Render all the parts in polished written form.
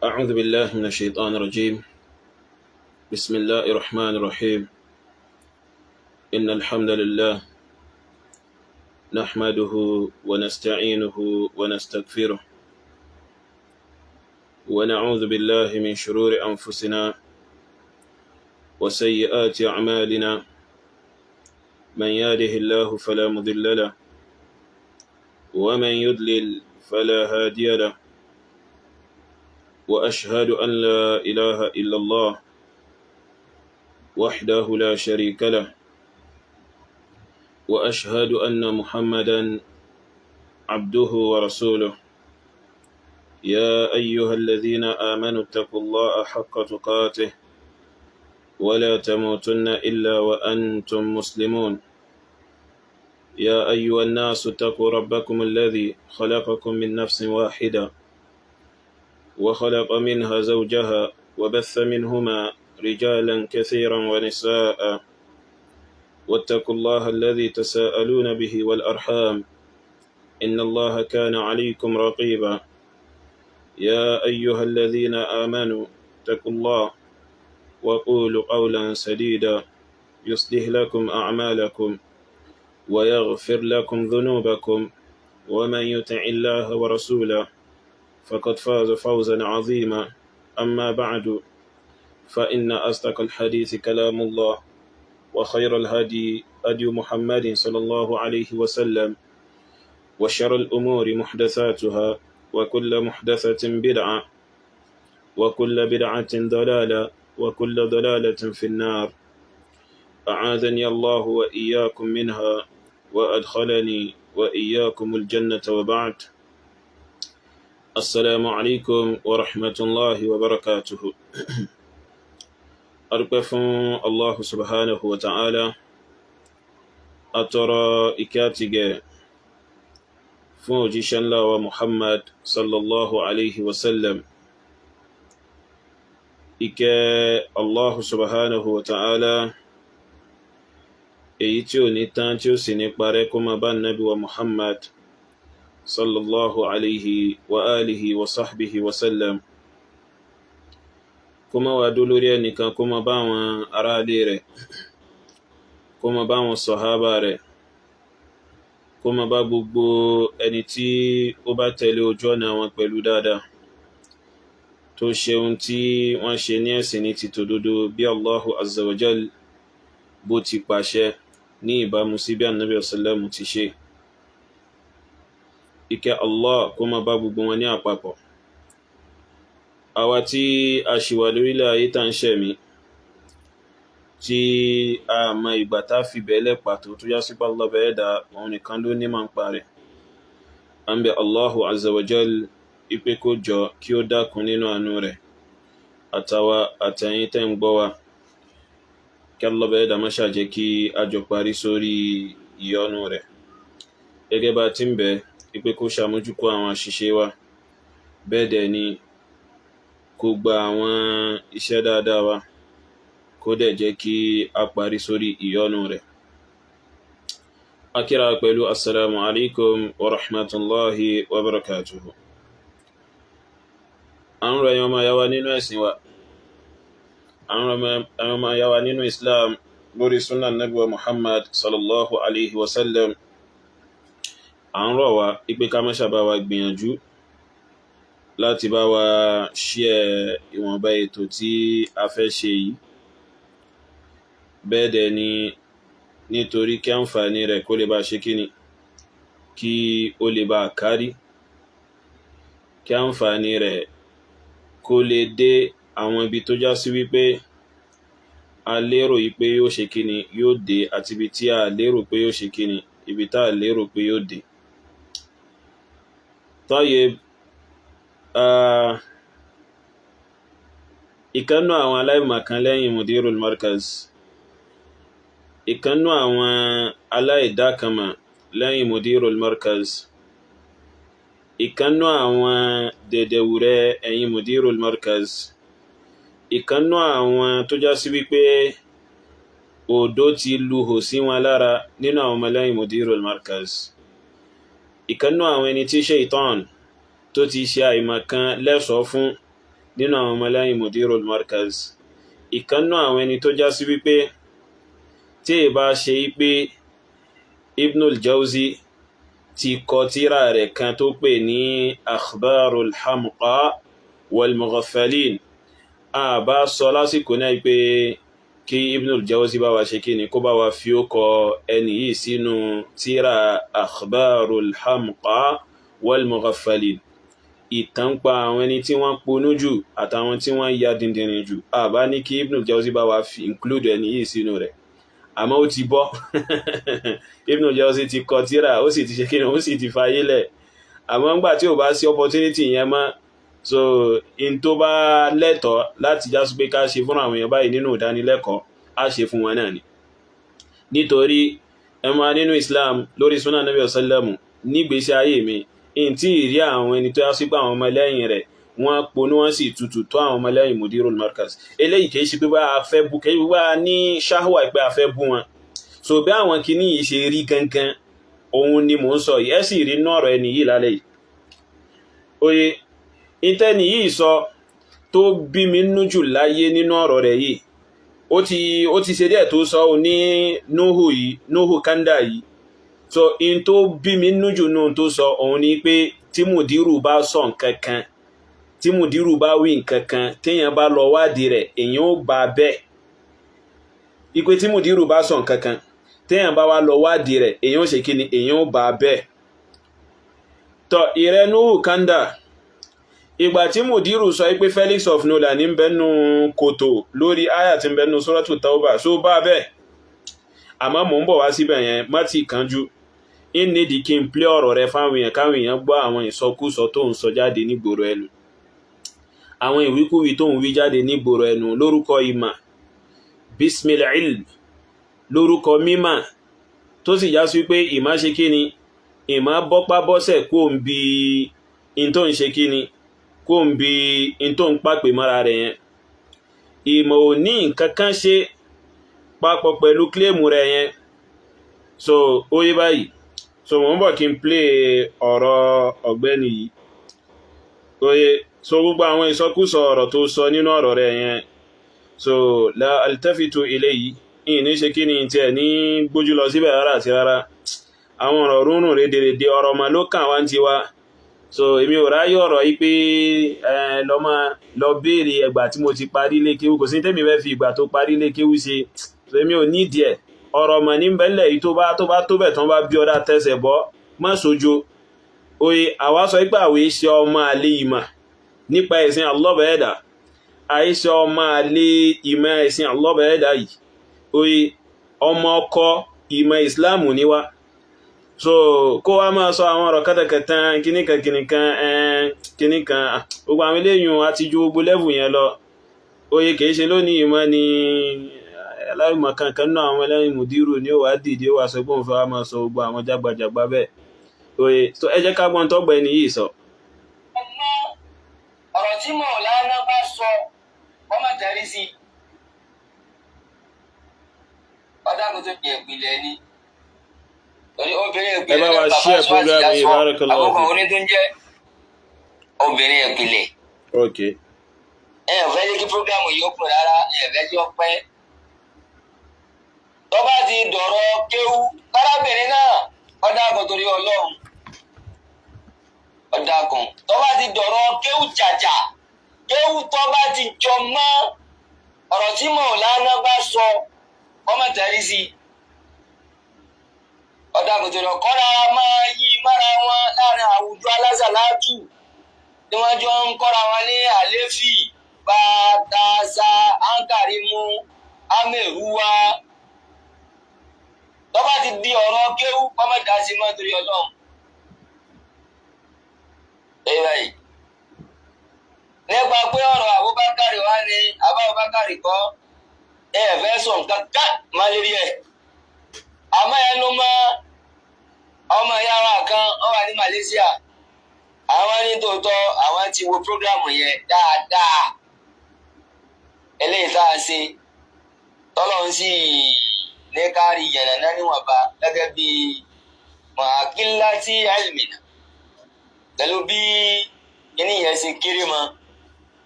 أعوذ بالله من الشيطان الرجيم. بسم الله الرحمن الرحيم. إن الحمد لله نحمده ونستعينه ونستغفره، ونعوذ بالله من شرور أنفسنا وسيئات أعمالنا. من يهده الله فلا مضل له، ومن يضلل فلا هادي له، وأشهد أن لا إله إلا الله وحده لا شريك له، وأشهد أن محمدا عبده ورسوله. يا أيها الذين آمنوا اتقوا الله حق تقاته ولا تموتن إلا وأنتم مسلمون. يا أيها الناس اتقوا ربكم الذي خلقكم من نفس واحدة، وخلق منها زوجها، وبث منهما رجالا كثيرا ونساء، واتقوا الله الذي تساءلون به والأرحام، إن الله كان عليكم رقيبا. يا أيها الذين آمنوا اتقوا الله وقولوا قولا سديدا، يصلح لكم أعمالكم ويغفر لكم ذنوبكم، ومن يطع الله ورسوله فقد فاز فوزا عظيما. أما بعد، فإن أصدق الحديث كلام الله، وخير الهدي هدي محمد صلى الله عليه وسلم، وشر الأمور محدثاتها، وكل محدثة بدعة، وكل بدعة ضلالة، وكل ضلالة في النار. أعاذني الله وإياكم منها، وأدخلني وإياكم الجنة. وبعد، السلام عليكم ورحمة الله وبركاته. Adúpẹ́ fún Allah subhanahu wa ta'ala, atọrọ ìkẹ́ àtìgẹ̀ fún òjíṣẹ́ ńlá wa Muhammad sallallahu alaihi wasallam. Ìkẹ́ Allah subhanahu wa ta'ala èyí tí ò ní tán tí ó sì ní parẹ́ kó máa bá nábi wa Muhammad sallallahu alaihi wa alihi wa sahbihi wasallam, kó má wá dó lórí ẹnìkan, kó má bá àwọn aráalé rẹ̀, kó má bá àwọn sọ̀hábà rẹ̀, kó má bá gbogbo ẹni tí ó bá tẹ̀lé ojú ọ̀nà wọn pẹ̀lú dáadáa, tó ṣe ohun tí wọ́n ṣe ní ẹ̀sìn ní ti tòdodo bí Allahu azza wa jal bó ti pàṣẹ, ní ìbámu sí bí Ànábì sallallahu ti ṣe. Ìkẹ́ Allah kó má bá gbogbo wọn ní àpapọ̀. Àwa tí a ṣì wà lórílẹ̀ ayé tá ń ṣẹ̀mí, tí a mọ ìgbà tá fi bẹ̀ẹ́lẹ̀ pàtó tó yá sí pàlọ́ bẹ̀ẹ́ dà, òun nìkan ló ní máa ń parẹ́. À ń bẹ Allahu azza wa jal ipe kó jọ kí ó dákun nínú àánú rẹ̀, àtàwa àtẹ̀yin tẹ́ ń gbọ́ wa, kí Allah bẹ̀ẹ́ dà má ṣàjẹ́ kí a jọ parí sórí ìyọ́nú rẹ̀. Gẹ́gẹ́ bá ti ń bẹ ipe kó ṣàmójúkú àwọn àṣìṣe wa, bẹ́ẹ̀ dẹ̀ ni kó gba àwọn iṣẹ́ dáadáa wa, kó dẹ̀ jẹ́ kí a parí sórí ìyọ́nú rẹ̀. Akíra pẹ̀lú assalamu alaikum wa rahmatullahi wa barakatuhu. À ń rọ ẹ̀yin ọmọ ìyá wa nínú ẹ̀sìn wa, à ń rọ ẹ̀yin ọmọ ìyá wa nínú Islam lórí sunnah Nabi wa Muhammad sallallahu alaihi wasallam, à ń rọ̀ wá ipe ká má ṣàbá wa gbìyànjú láti bá wa share ìwọ̀nba ètò tí a fẹ́ ṣe yìí. Bẹ́ẹ̀ dẹ̀ ni, nítorí kí àǹfààní rẹ̀ kó lè bá ṣe kíni, kí ó lè bá kárí, kí àǹfààní rẹ̀ kó lè dé àwọn ibi tó já sí wípé a lérò yìí pé yóò ṣe kíni, yóò dé, àti ibi tí a lérò pé yóò ṣe kíni, ibi tá a lérò pé yóò dé. Tayyib, ìkannú àwọn aláìmọ̀kan lẹ́yìn Mudirul Markaz, ìkannú àwọn aláìdákanmọ̀ lẹ́yìn Mudirul Markaz, ìkannú àwọn dẹ̀dẹ̀wùrẹ́ ẹ̀yìn Mudirul Markaz, ìkannú àwọn tó já sí wípé òdó ti luhò sí wọn lára nínú àwọn ọmọlẹ́yìn Mudirul Markaz, ìkannú àwọn ẹni tí ṣaitan tó ti ṣe àìmọ̀kan lẹ́ṣọ̀ọ́ fún nínú àwọn ọmọlẹ́yìn Mudirul Markaz. Ìkannú àwọn ẹni tó já sí wípé tí è bá ṣe pé Ibnul Jawzi ti kọ tírà rẹ̀ kan tó pè ní Akhbarul Hamqa wal Mughaffalin, a bá sọ lásìkò náà pé kí Ibnul Jawzi bá wa ṣe kí ni, kó bá wa fi ó kọ ẹni yìí sínú tírà Akhbarul Hamqa wal Mughaffalin, ìtàn pa àwọn ẹni tí wọ́n ponú jù àtàwọn tí wọ́n ya dìndìnrìn jù. A bá ní kí Ibnul Jawzi bá wa fi include ẹni yìí sínú rẹ̀, àmọ́ ó ti bọ́. Ibnul Jawzi ti kọ tírà, ó sì ti ṣe kíni, ó sì ti fayé lẹ̀. Àmọ́ ńgbà tí ò bá sí opportunity yẹn mọ́, so in tó bá lẹ́tọ̀ọ́ láti jásí pé ká ṣe fún àwọn èèyàn báyìí nínú ìdánilẹ́kọ̀ọ́, á ṣe fún wọn náà ni. Nítorí ẹ máa nínú Islam lórí sunnah Nabi sallamu nígbésí ayé mi, in tí ìrí àwọn ẹni tó yá sí pé àwọn ọmọ lẹ́yìn rẹ̀ wọ́n ponú, wọ́n sì tutù tó àwọn ọmọlẹ́yìn Mudirul Markaz. Eléyìí kìí ṣe pé bá a fẹ́ bú, kìí ṣe pé bá a ní ṣáhùwà pé a fẹ́ bú wọn. So bí àwọn kinní yìí ṣe rí gangan òun ni mò ń sọ yìí. Ẹ sì rí inú ọ̀rọ̀ ẹni yìí lálẹ́ yìí. Oye ìtẹ́ni yìí sọ tó bí mi nú jù láyé nínú ọ̀rọ̀ rẹ̀ yìí, ó ti ṣe díẹ̀ tó sọ ọ́ ní Nuhu yìí, Nuhu Kanda yìí. So in tó bí mi nú jù nù tó sọ òun ni pé tí Mudiru bá sọ nǹkan kan, tí Mudiru bá wí nǹkan kan, téèyàn bá lọ wádìí rẹ̀, èèyàn ó bá bẹ́ẹ̀. Ipe tí Mudiru bá sọ nǹkan kan, téèyàn bá wá lọ wádìí rẹ̀, èèyàn ó ṣe kí ni, èèyàn ó bá bẹ́ẹ̀. Tọ ìrẹ Nuhu Kanda, ìgbà tí Mudiru sọ pé Felix of Nola ní bẹ́nu kòtò lórí àyà tí ń bẹ́nu Suratu Tauba, só bá bẹ́ẹ̀? Àmọ́ mò ń bọ̀ wá síbẹ̀ yẹn, má ti kánjú. Ń nídìí kí n plé ọ̀rọ̀ rẹ fáwọn èèyàn, káwọn èèyàn gbọ́ àwọn ìsọkúsọ tó ń sọ jáde nígboro ẹnu, àwọn ìwíkúwí tó ń wí jáde nígboro ẹnu lórúkọ ìmà, bismil ilm, lórúkọ mímà, tó sì já sí pé ìmà ṣe kí ni, ìmà bọ́pá bọ́sẹ̀ kó ń bi in tó ń ṣe kí ni, kó ń bi in tó ń pàpè mọ́ra rẹ̀ yẹn. Ìmọ̀ ò ní nǹkan kan ṣe papọ̀ pẹ̀lú claim rẹ̀ yẹn. So ó yé báyìí. So mò ń bọ̀ kí n play ọ̀rọ̀ ọ̀gbẹ́ni yìí. Ó yé. So gbogbo àwọn ìsọkúsọ ọ̀rọ̀ tó sọ nínú ọ̀rọ̀ rẹ̀ yẹn, so la altafitu ilayhi, ìní ṣe kí ni tiẹ̀ ní gbójú lọ síbẹ̀ rárá àti rárá. Àwọn ọ̀rọ̀ rúnrún rédèrèdè, ọ̀rọ̀ mà ló kàn wá ń tiwa. So èmi ò ráyè ọ̀rọ̀ yìí pé ẹ lọ máa lọ béèrè ẹgbà tí mo ti parí ilé kéwú. Kò sí tẹ́mi fẹ́ fi ìgbà tó parí ilé kéwú ṣe. So èmi ò nídìí ẹ̀. Ọ̀rọ̀ mọ̀ ní bẹ́lẹ̀ yìí, tó bá tó bẹ̀ tán bá bí ọ̀dà tẹsẹ̀ bọ́ má sojo. Oye, àwa sọ pé àwẹ̀ ṣe ọmọ àlè ìmọ̀ nípa ẹ̀sìn Allah àìṣe ọmọ àlè ìmọ̀ ẹ̀sìn Allah yìí. Oye, ọmọ ọkọ ìmọ̀ ìsìláàmù ni wá. So kó wá máa sọ àwọn ọ̀rọ̀ kátàkátà kíníkan kíníkan ẹn kíníkan, gbogbo àwọn eléyìí àti ju gbogbo level yẹn lọ. Oye, kìí ṣe lónìí ìmọ̀ ni aláìmọ̀ kankan náà àwọn ẹlẹ́yìn mùdírù ni ó wá dìde, ó wá sọ pé òun fẹ́ wá máa sọ gbogbo àwọn jágbajàgba bẹ́ẹ̀. Oye, so ẹ jẹ́ ká gbọ́n tọ́gbà ẹni yìí sọ. Ọmọ ọ̀rọ̀ tí Mọ̀lánà bá sọ, wọ́n má tẹ̀rí sí i. Ọ̀dà kò tó jẹ ìpìlẹ̀ ni. Torí obìnrin Ẹ ìpìlẹ̀ bá wa náà share bàbá program yìí, sọ barakallahu àkókò fikum. oní tó ń jẹ́ obìnrin ìpìlẹ̀. Ẹ ò fẹ́ jẹ́ kí program yìí ó pọ̀ rárá, ẹ fẹ́ kí ó pẹ́. Tó bá ti dọ̀rọ̀ kéwú, kárábìnrin náà ọ̀dà kan torí Ọlọ́run. Ọ̀dà kan. Tó bá ti dọ̀rọ̀ kéwú jàjà, kéwú tó bá ti jọ mọ́ ọ̀rọ̀ tí Mọ̀lánà bá sọ, wọ́n má tẹ̀rí sí i. Ọ̀dà kò tẹ̀lé kọ́ra máa yí mára wọn láàrin àwùjọ alásàlátù tí wọ́n jọ ń kọ́ra wọn ní àléfì bàtàṣà áńkàrímù ámẹ̀rúwá. Tó bá ti di ọ̀rọ̀ kéwú, kọ́ má dá sí mọ́ torí Ọlọ́run. Ẹ báyìí. Nípa pé ọ̀rọ̀ Abubakar wá ní àbá Abubakar kọ́, ẹ fẹ́ sọ nǹkan ká má lérí ẹ̀. Àmọ́ ẹnu mọ́ ọmọ ìyá wa kan, ó wà ní Malaysia. Àwọn ní tòótọ́ àwọn ti wo program yẹn dáadáa. Eléyìí tá a ṣe tọ́lọ́run sì ní kárí yànnàná níwọ̀nba gẹ́gẹ́ bí màákíláàtì àlùmínà pẹ̀lú bí Kíní yẹn ṣe kéré mọ́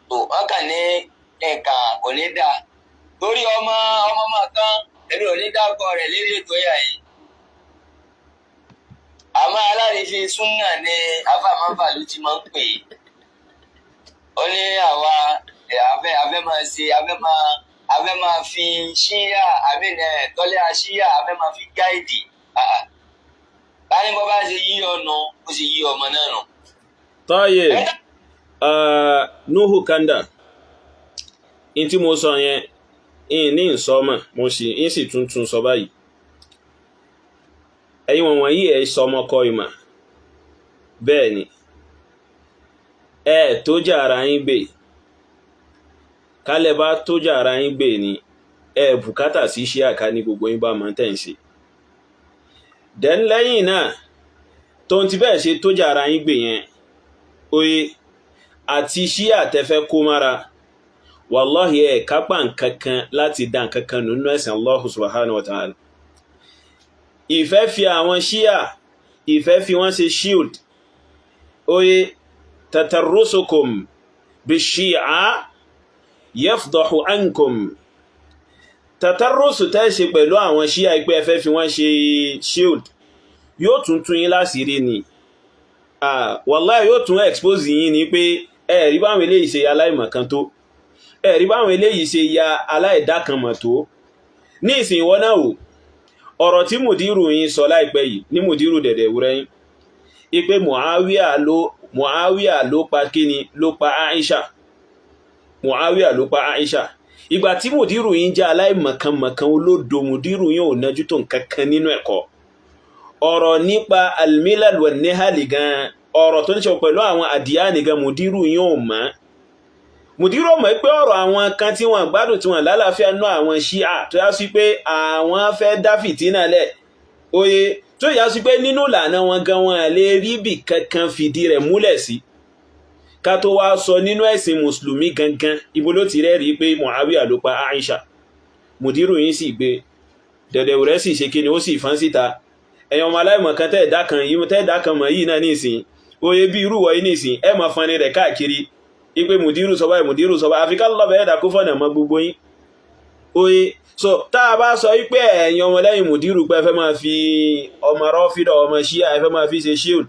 tó wọ́n kàn ní ẹ̀ka kò ní dà torí ọmọ ọmọ ọmọ kan, èmi ò ní dákọ rẹ̀ lérí ètò ẹ̀yà yìí. Àmọ́ alárìífín súnà ni afáàmọ́fà ló ti máa ń pè é. Ó ní àwa afẹ́ máa ṣe, afẹ́ máa fi ṣíyà àbí tọ́lé àṣíyà, afẹ́ máa fi guide. Báyìí bọ́ bá ṣe yí ọ̀nà, ó ṣe yí ọmọ náà nù. Tọ́yẹ̀ Nuhu Kanda, in tí mo sọ yẹn in ní ìsọmọ̀, mo sì ń sì tuntun sọ báyìí. Ẹ̀yin wọ̀n wọ̀nyí, ẹ̀ sọmọkọ ìmọ̀ bẹ́ẹ̀ ni ẹ tó jà ara yín gbé kálẹ̀, bá tó jà ara yín gbé ni ẹ bùkátà sí ṣí àká ní gbogbo yín bá mọ̀ tẹ̀ ń ṣe. Then lẹ́yìn náà, tó ń ti bẹ́ẹ̀ ṣe tó jà ara yín gbé yẹn, oye àti ṣí àtẹ́fẹ́ kó mára, wàláhì, ẹ̀ kápá nkankan láti dá nkankan nínú ẹ̀sìn Allahu subhanahu wa ta'ala. Ìfẹ́ fi àwọn ṣíà, ìfẹ́ fi wọ́n ṣe shield, oye tatarrusukum bí ṣíà yafdahu ankum. Tatarrusu tẹ́ ṣe pẹ̀lú àwọn ṣíà ipé ẹfẹ́ fi wọ́n ṣe shield, yóò tún tún yín láṣìírí ni. Wàláhì, yóò tún expose yín ni pé ẹ̀rí báwọn eléyìí ṣe aláìmọ̀kan tó, ẹ̀rí báwọn eléyìí ṣe ya aláìdákanmọ̀ tó. Ní ìsìn, ìwọ náà wò ọ̀rọ̀ tí mùdírù yín sọ láìpẹ́ yìí, ní mùdírù dẹ̀dẹ̀ wúrẹ́ yín, ipé Muawiya ló pa kíni, ló pa Aisha, Muawiya ló pa Aisha. Ìgbà tí mùdírù yín jẹ́ aláìmọ̀kanmọ̀kan, olódo, mùdírù yín ò nájú tó nǹkan kan nínú ẹ̀kọ́ ọ̀rọ̀ nípa al-milal wan-nihal gan, ọ̀rọ̀ tó ń ṣe pẹ̀lú àwọn àdíyàní gan, mùdírù yín ò mọ̀. Mùdírù mọ̀ pé ọ̀rọ̀ àwọn kan tí wọ́n gbádùn, tí wọ́n lálàáfíà náà, àwọn ṣíà tó yá sí pé àwọn fẹ́ dá fìtínà lẹ̀, oye tó yá sí pé nínú ìlànà wọn gan, wọn lè rí bì kankan fìdí rẹ̀ múlẹ̀ sí, ká tó wá sọ nínú ẹ̀sìn mùsùlùmí gangan, ibo ló ti rẹ́rìí pé Muawiya ló pa Aisha? Mùdírù yín sì gbé dẹ̀dẹ̀ rẹ̀, sì ṣe kíni, ó sì fọ́n síta. Ẹ̀yàn ọmọ aláìmọ̀ kan tẹ́ẹ̀dá kan yìí, tẹ́ẹ̀dá kan mọ̀ yìí náà nísìn, oye bí irú wọ̀nyí nísìn, ẹ máa fọ́n rẹ̀ káàkiri ipe mùdírù sọ báyìí, mùdírù sọ báyìí. Àfikà lọ́bẹ̀ ẹ̀dà kó fọ̀nà mọ́ gbogbo yín. Oye, so tá a bá sọ wípé ẹ̀yin ọmọ lẹ́yìn mùdírù pé ẹ fẹ́ máa fi ọmọ rọ́fídọ̀, ọmọ ṣíà, ẹ fẹ́ máa fi ṣe shield,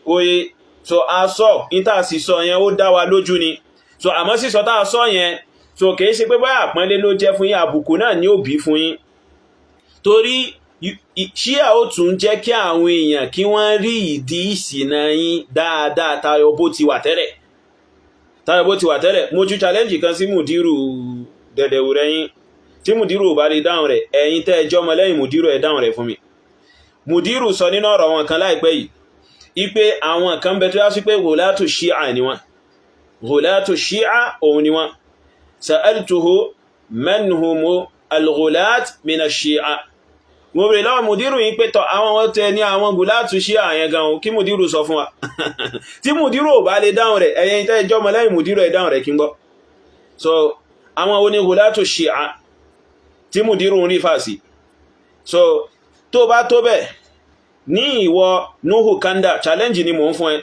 oye, so a sọ ní tá a sì sọ yẹn, ó dá wa lójú ni. So àmọ́ sísọ tá a sọ yẹn, so kìí ṣe pé báyà àpọ́nlé ló jẹ́ fún yín, àbùkù náà ní òbí fún yín, torí ṣíà ó tún jẹ́ kí àwọn èèyàn kí wọ́n rí ìdí ìṣìnà yín dáadáa tayọ bó ti wà tẹ́lẹ̀, tayọ bó ti wà tẹ́lẹ̀. Mo ju challenge kan sí mùdírù dẹ̀dẹ̀wù rẹ̀ yín. Tí mùdírù ò bá lè dáhùn rẹ̀, ẹ̀yin tẹ́ ẹjọ́ ọmọ lẹ́yìn mùdírù, ẹ̀ dáhùn rẹ̀ fún mi. Mùdírù sọ nínú ọ̀rọ̀ wọn kan láìpẹ́ yìí ipe àwọn kan bẹ tó yá sí pé ghulatu ṣíà ni wọ́n, ghulatu ṣíà òun ni wọ́n. Sa'altuhu man humu al-ghulat min ash-shi'a. Mo bèèrè lọ́wọ́ mùdírù yìí pé tọ́, àwọn wọ́n tẹ ní àwọn ghulatu ṣíà yẹn gan, kí mùdírù sọ fún wa. Tí mùdírù ò bá lè dáhùn rẹ̀, ẹ̀yin tẹ́ ẹjọ́ ọmọ lẹ́yìn mùdírù, ẹ̀ dáhùn rẹ̀ kí n gbọ́. So àwọn oní ghulatu ṣíà tí mùdírù ń rí fàásì? So tó bá tó bẹ́ẹ̀ ní ìwọ Nuhu Kanda, challenge ni mò ń fún ẹ,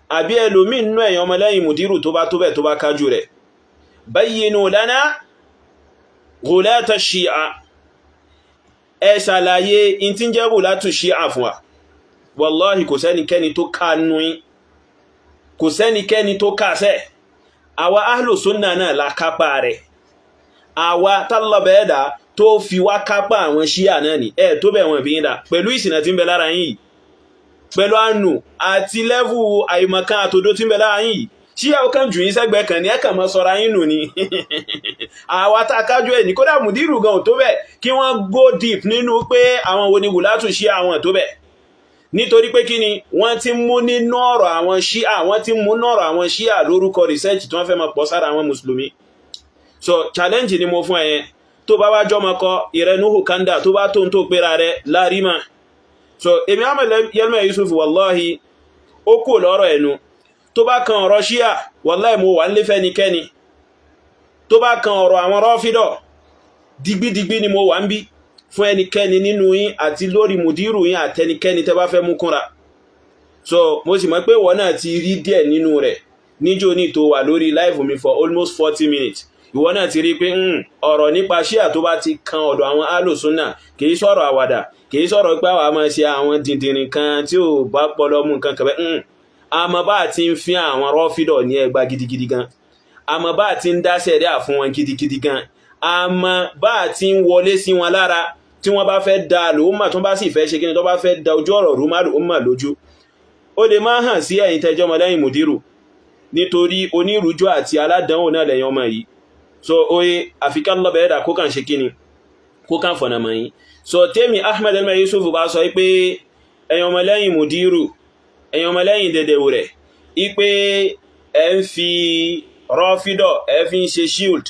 àbí ẹlòmí nínú ẹ̀yàn ọmọlẹ́yìn mùdírù tó bá tó bẹ́ẹ̀, tó bá kájú rẹ̀, bayyinu lana ghulata ṣíà. Ẹ ṣàlàyé in tí ń jẹ́ ghulatu ṣíà fún wa. Wallahi, kò sẹ́nikẹ́ni tó ká nú yín, kò sẹ́nikẹ́ni tó ká sẹ́. Àwa ahlu sunna náà la kápá rẹ̀, àwa tálọ́bẹ̀ẹ́dà tó fi wá kápá àwọn ṣíà náà ni. Ẹ tó bẹ̀ wọ́n bí ń dà pẹ̀lú ìsìnà tí ń bẹ lára yín yìí, pẹ̀lú àánú àti level àìmọ̀kan àtòdó tí ń bẹ lára yín yìí, ṣíà ó kàn jù yín sẹ́gbẹ̀ẹ́ kan ní, ẹ kàn mọ́ sọra yín nù ni. Àwa tá a kájú ẹ̀ ní, kódà mùdírù gan ò tó bẹ̀ kí wọ́n go deep nínú pé àwọn wo ni wùlátù ṣíà, àwọn tó bẹ̀, nítorí pé kí ni wọ́n ti mú nínú ọ̀rọ̀ àwọn ṣíà, wọ́n ti mú nínú ọ̀rọ̀ àwọn ṣíà lórúkọ research tí wọ́n fẹ́ máa pọ̀ sára àwọn mùsùlùmí. So challenge ni mo fún ẹ yẹn. Tó bá wá jọmọ kọ ìrẹnuhu kanda, tó bá tó ń tó pera rẹ lárímà. So èmi Ahmed Yelma Yusuf, wallahi, ó kò lọ́rọ̀ ẹnu. Tó bá kan ọ̀rọ̀ ṣíà, wallahi, mo wà nílé fẹ́nikẹ́ni. Tó bá kan ọ̀rọ̀ àwọn rọ́fídọ̀, digbidigbi ni mo wà ń bí fún ẹnikẹ́ni nínú yín, àti lórí mùdírù yín, àtẹnikẹ́ni tẹ́ bá fẹ́ mú kúnra. So mo sì mọ̀ pé ìwọ náà ti rí díẹ̀ nínú rẹ̀ níjó ní tó wà lórí live mi for almost 40 minutes. Ìwọ náà ti rí pé ọ̀rọ̀ nípa ṣíà tó bá ti kan ọ̀dọ̀ àwọn alòsúnà, kìí sọ̀rọ̀ àwàdà, kìí sọ̀rọ̀ pé àwa máa ṣe àwọn dìndìnrín kan tí ò bá pọlọ mú nǹkan kan bẹ́ẹ̀. Àmọ́ bá ti ń fi àwọn rọ́fídọ̀ ní ẹgbà gidigidi gan, àmọ́ bá ti ń dá sẹ̀ríà fún wọn gidigidi gan, àmọ́ bá ti ń wọlé sí wọn lára tí wọ́n bá fẹ́ da lòúmà, tó bá sì fẹ́ ṣe kíni, tó bá fẹ́ da ojú ọ̀rọ̀ rú má lòúmà lójú. Ó lè má hàn sí ẹ̀yin tẹjọ́ ọmọ lẹ́yìn mùdírù, nítorí onírújú àti aládánwò náà lẹ́yìn ọmọ yìí. So oye àfikà lọ́bẹ̀ẹ́dà kó kàn ṣe kíni, kó kàn fọ̀nà mọ̀ yín. So tèmi Ahmed Elma Yusuf bá sọ pé ẹ̀yin ọmọlẹ́yìn mùdírù, ẹ̀yin ọmọlẹ́yìn dẹ̀dẹ̀wò rẹ̀, ipe ẹ̀ ń fi rọ́fídọ̀, ẹ̀ fi ń ṣe shield,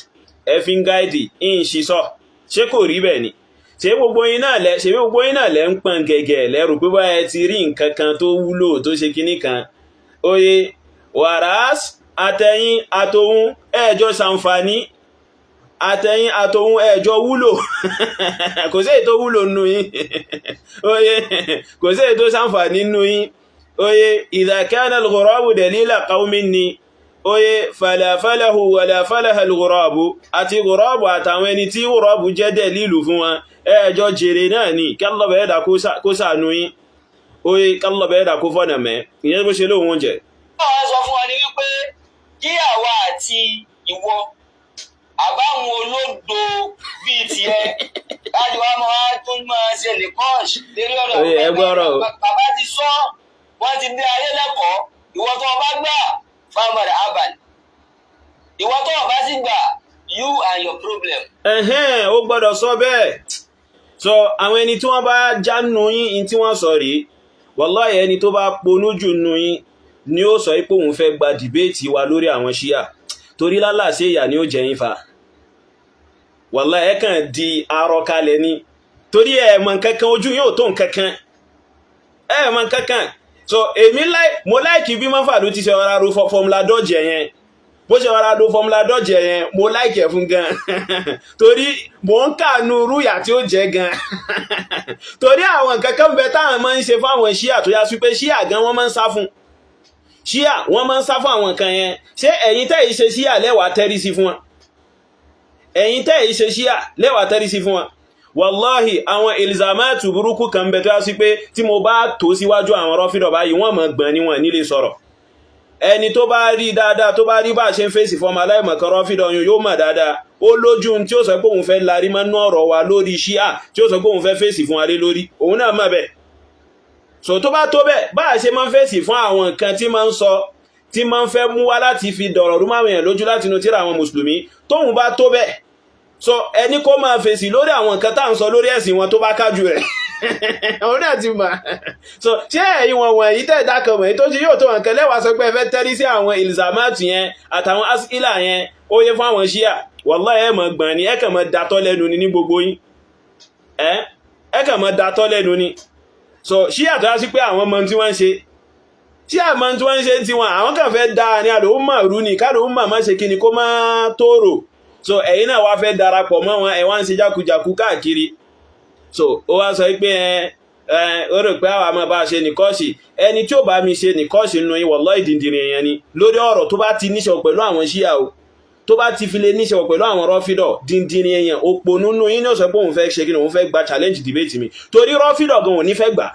ẹ̀ fi ń guide ń ṣiṣọ́, ṣé kò rí bẹ́ẹ̀ ni? Ṣé gbogbo yín náà lẹ ń pọn gẹ̀gẹ̀ lẹ́rù pé báyẹ̀ ti rí nǹkan kan tó wúlò tó ṣe kinní kan? Oye wàràs, àtẹ̀yìn àtòun ẹ̀ẹ́jọ́ ṣàǹfààní, àtẹ̀yìn àtòun ẹ̀ẹ́jọ́ wúlò. Kò sí èyí tó wúlò nínú yín. Oye, kò sí èyí tó ṣàǹfààní nínú yín. Oye, idha kana al-ghurabu dalila qawmin ni, oye, fala falahu wala falaha al-ghurabu, àti ghurabu àtàwọn ẹni tí ghurabu jẹ́ dalilu fún wọn, ẹ̀ẹ́jọ́ jèrè náà ni. Kálọ̀bẹ̀ ẹ̀dà kó sànú yín. Oye, kálọ̀bẹ̀ ẹ̀dà kó fọ́nà mẹ́ ìyẹn bó ṣe lóhun oúnjẹ. Wọ́n sọ fún wa ní wípé kí àwa àti ìwọ àbáwọn olódo bíi tiẹ̀ láti wá máa tún máa ṣe nìkọ́ọ̀ṣ lérí ọ̀rọ̀. Oye, ẹ gbọ́rọ̀ o. Bàbá ti sọ, wọ́n ti dé ayé lẹ́kọ̀ọ́. Ìwọ tó o bá gbà, fáwọn abal, ìwọ tó o bá sì gbà, you and your problem. Ẹ̀hẹ́n, ó gbọ́dọ̀ sọ bẹ́ẹ̀. So àwọn ẹni tí wọ́n bá jánu yín in tí wọ́n sọ rí, wallahi, ẹni tó bá ponú jù nù yín ni ó sọ pé òun fẹ́ gba debate wa lórí àwọn ṣíà, torí lálàsí ìyà ni ó jẹ yín fa. Wallahi, ẹ kàn di arọ kalẹ̀ ni, torí ẹ mọ̀ nǹkankan, ojú yóò tó nǹkankan, ẹ mọ̀ nǹkankan. So èmi mo like bí mọ́fàlú ti ṣe ọ̀rá ro formula dodge yẹn. Bó ṣe ọ̀rá ro formula dodge yẹn, mo like ẹ̀ fún gan, torí mò ń kànú rúyà tí ó jẹ́ gan, torí àwọn nǹkan kan bẹ táwọn máa ń ṣe fáwọn ṣíà tó yá sí pé ṣíà gan wọ́n máa ń sá fún ṣíà, wọ́n máa ń sá fún àwọn nǹkan yẹn. Ṣé ẹ̀yin tẹ́ yìí ṣe ṣíà lẹ́wàá tẹ́rí sí fún wọn? Ẹ̀yin tẹ́ yìí ṣe ṣíà lẹ́wàá tẹ́rí sí fún wọn? Wàláhì, àwọn ìlìzàmátù burúkú kan bẹ tó yá sí pé tí mo bá tó síwájú àwọn rọ́fídọ̀ báyìí, wọ́n mọ̀ gbọ̀n ní wọn nílé sọ̀rọ̀. Ẹni tó bá rí dáadáa, tó bá rí bá ṣe ń fèsì fọmọ aláìmọ̀kan rọ́fídọ̀ yun, yóò mọ̀ dáadáa. Ó lójú tí ó sọ pé òun fẹ́ larí mọ́nú ọ̀rọ̀ wa lórí ṣíà, tí ó sọ pé òun fẹ́ fèsì fún wa lé lórí, òun náà mọ̀ bẹ́ẹ̀. So tó bá tó bẹ́ẹ̀, bá a ṣe máa ń fèsì fún àwọn nǹkan tí máa ń sọ, tí máa ń fẹ́ mú wá láti fi dọ̀rọ̀ rú máwọn èèyàn lójú láti inú tíra àwọn mùsùlùmí, tóun bá tó bẹ́ẹ̀, so ẹni kó máa fèsì lórí àwọn nǹkan tá à ń sọ lórí ẹ̀sìn wọn tó bá kájú rẹ̀, òun náà ti mọ̀. So ṣé ẹ̀yin wọn wọ̀nyí tẹ̀ dákan wọ̀nyí tó ṣe yóò tó nǹkan lẹ́wàá sọ pé ẹ fẹ́ tẹ́rí sí àwọn ìlìzàmátù yẹn àtàwọn asílà yẹn ó yẹ fún àwọn ṣíà? Wallahi, ẹ mọ̀ gbọ̀n ni, ẹ kàn mọ̀ datọ́ lẹ́nu ni ní gbogbo yín, ẹ kàn mọ̀ datọ́ lẹ́nu ni. So ṣíà tó yá sí pé àwọn mọ tí wọ́n ń ṣe, ṣíà mọ tí wọ́n ń ṣe tiwọn, àwọn kàn fẹ́ da ní àlòó mọ̀ rú ni, káàlòó mọ̀ má ṣe kí ni, kó má tóòrò. So ẹ̀yin náà wá fẹ́ darapọ̀ mọ́ wọn, ẹ̀ wá ń ṣe jákujàku káàkiri. So ó wá sọ pé ẹ ẹ ó rò pé àwọn àmọ́ bá ṣe nìkọ́ọ̀ṣì. Ẹni tí ó bá mi ṣe nìkọ́ọ̀ṣì nínú yín, wallahi, dìndìnrín èèyàn ni lórí ọ̀rọ̀ tó bá ti níṣe pẹ̀lú àwọn ṣíà o, tó bá ti fi lè níṣe pẹ̀lú àwọn rọ́fídọ̀. Dìndìnrín èèyàn, òpònú nínú yín ní ó sọ pé òun fẹ́ ṣe kí ni, òun fẹ́ gba challenge debate mi, torí rọ́fídọ̀ gan ò ní fẹ́ gbà.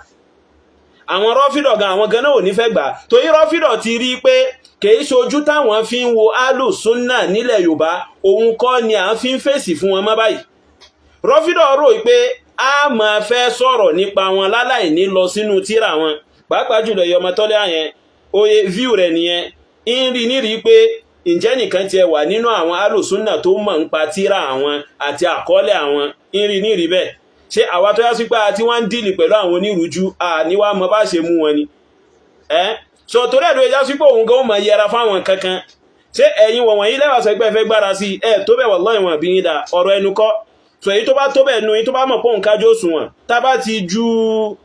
Àwọn rọ́fídọ̀ gan, àwọn gan náà ò ní fẹ́ gbà, torí rọ́fídọ̀ ti rí pé kìí ṣojú táwọn fi ń wo alùsúnnà nílẹ̀ Yorùbá, òun kọ́ ni à ń fi ń fèsì fún wọn mọ́ báyìí. Rọ́fídọ̀ rò pé a máa fẹ́ sọ̀rọ̀ nípa wọn láláì ní lọ sínú tírà wọn, pàápàá jùlọ ìyọmọ tọ́lẹ̀ àyẹn. Oye view rẹ̀ nìyẹn, ń rí nírí pé ǹjẹ́ nìkan tiẹ̀ wà nínú àwọn alùsúnnà tó mọ̀ ń pa tírà àwọn àti àkọọ́lẹ̀ àwọn, ń rí nírí bẹ́ẹ̀. Ṣé àwa tó yá sí pé àti wọ́n ń deal pẹ̀lú àwọn onírújú, àníwá mọ bá ṣe mú wọn ni ẹ́? So torí ẹ̀dọ́ ìjà sí pé òun gan ó máa yẹra fáwọn kankan. Ṣé ẹ̀yin wọ̀nyí lẹ́wà sọ pé ẹ fẹ́ gbára sí ẹ tó bẹ̀? Wallahi, wọn bí yín da ọ̀rọ̀ ẹnu kọ́. So èyí tó bá tó bẹ̀ nu yín, tó bá mọ̀ pé òun kájú òṣùwọ̀n, tá bá ti ju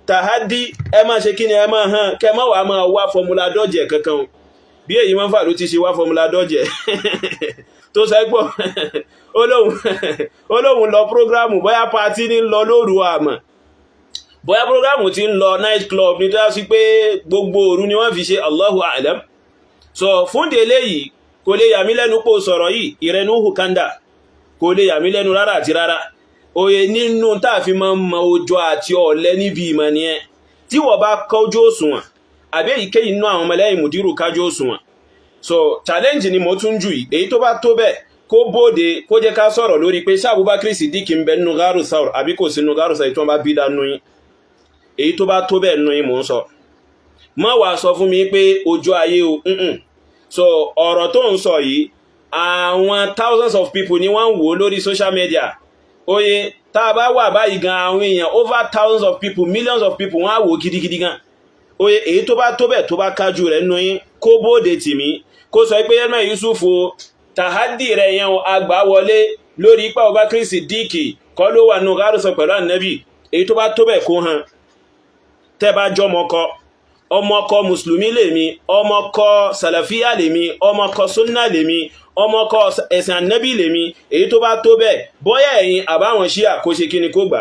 tàhádí, ẹ máa ṣe kí ni, ẹ máa hàn kẹ mọ́ wàá máa wá formula dodge kankan o. Bí èyí máa ń fà ló ti ṣe wá formula dodge tó sẹ́gbọ̀, ó lóun lọ program, bóyá party ní lọ lóru, àmọ́ Bóyá program ti ń lọ night club ní tó yá sí pé gbogbo òru ni wọ́n fi ṣe, Allahu a'lam. So fún de eléyìí, kò lè yà mí lẹ́nu pò sọ̀rọ̀ yìí, ìrẹnuhu kanda, kò lè yà mí lẹ́nu rárá àti rárá. Oye nínú tá a fi máa ń mọ ojú àti ọ̀lẹ níbi ìmọ̀ nìyẹn. Tí wọ́n bá kọjú òṣùwọ̀n àbí èyíkéyìí nínú àwọn ọmọlẹ́yìn mùdírù kájú òṣùwọ̀n, so challenge ni mo tún jù yìí. Èyí tó bá tó bẹ́ẹ̀, kó bóde, kó jẹ́ ká sọ̀rọ̀ lórí pé ṣé Abubakar Siddiq ń bẹ nínú gáàrù Thawr àbí kò sí nínú gáàrù Thawr tí wọ́n bá bí dánú yín. Èyí tó bá tó bẹ́ẹ̀ nínú yín mò ń sọ. Má wàá sọ fún mi pé ojú ayé o. So ọ̀rọ̀ tó ń sọ yìí, àwọn thousands of people ni wọ́n ń wò lórí social media. Oye, tá a bá wà báyìí gan, àwọn èèyàn over thousands of people, millions of people, wọ́n á wò gidigidi gan. Oye, èyí tó bá tó bẹ́ẹ̀, tó bá kájú rẹ̀ nínú yín, kó bóde tì mí, kó sọ pé Yelma Yusuf o, tàhádì rẹ̀ yẹn o, àgbà wọlé lórí ipa Abubakar Siddiq kọ́ ló wà nù gárùsọ pẹ̀lú ànábì. Èyí tó bá tó bẹ́ẹ̀, kó hàn. Tẹ́ bá jọmọ kọ, ọmọkọ mùsùlùmí lèmi, ọmọkọ sàlàfíà lèmi, ọmọkọ súnà lèmi, ọmọkọ ẹ̀sìn ànábì lèmi. Èyí tó bá tó bẹ́ẹ̀, bóyá ẹ̀yin àbáwọn ṣíà, kó ṣe kíni, kó gbà.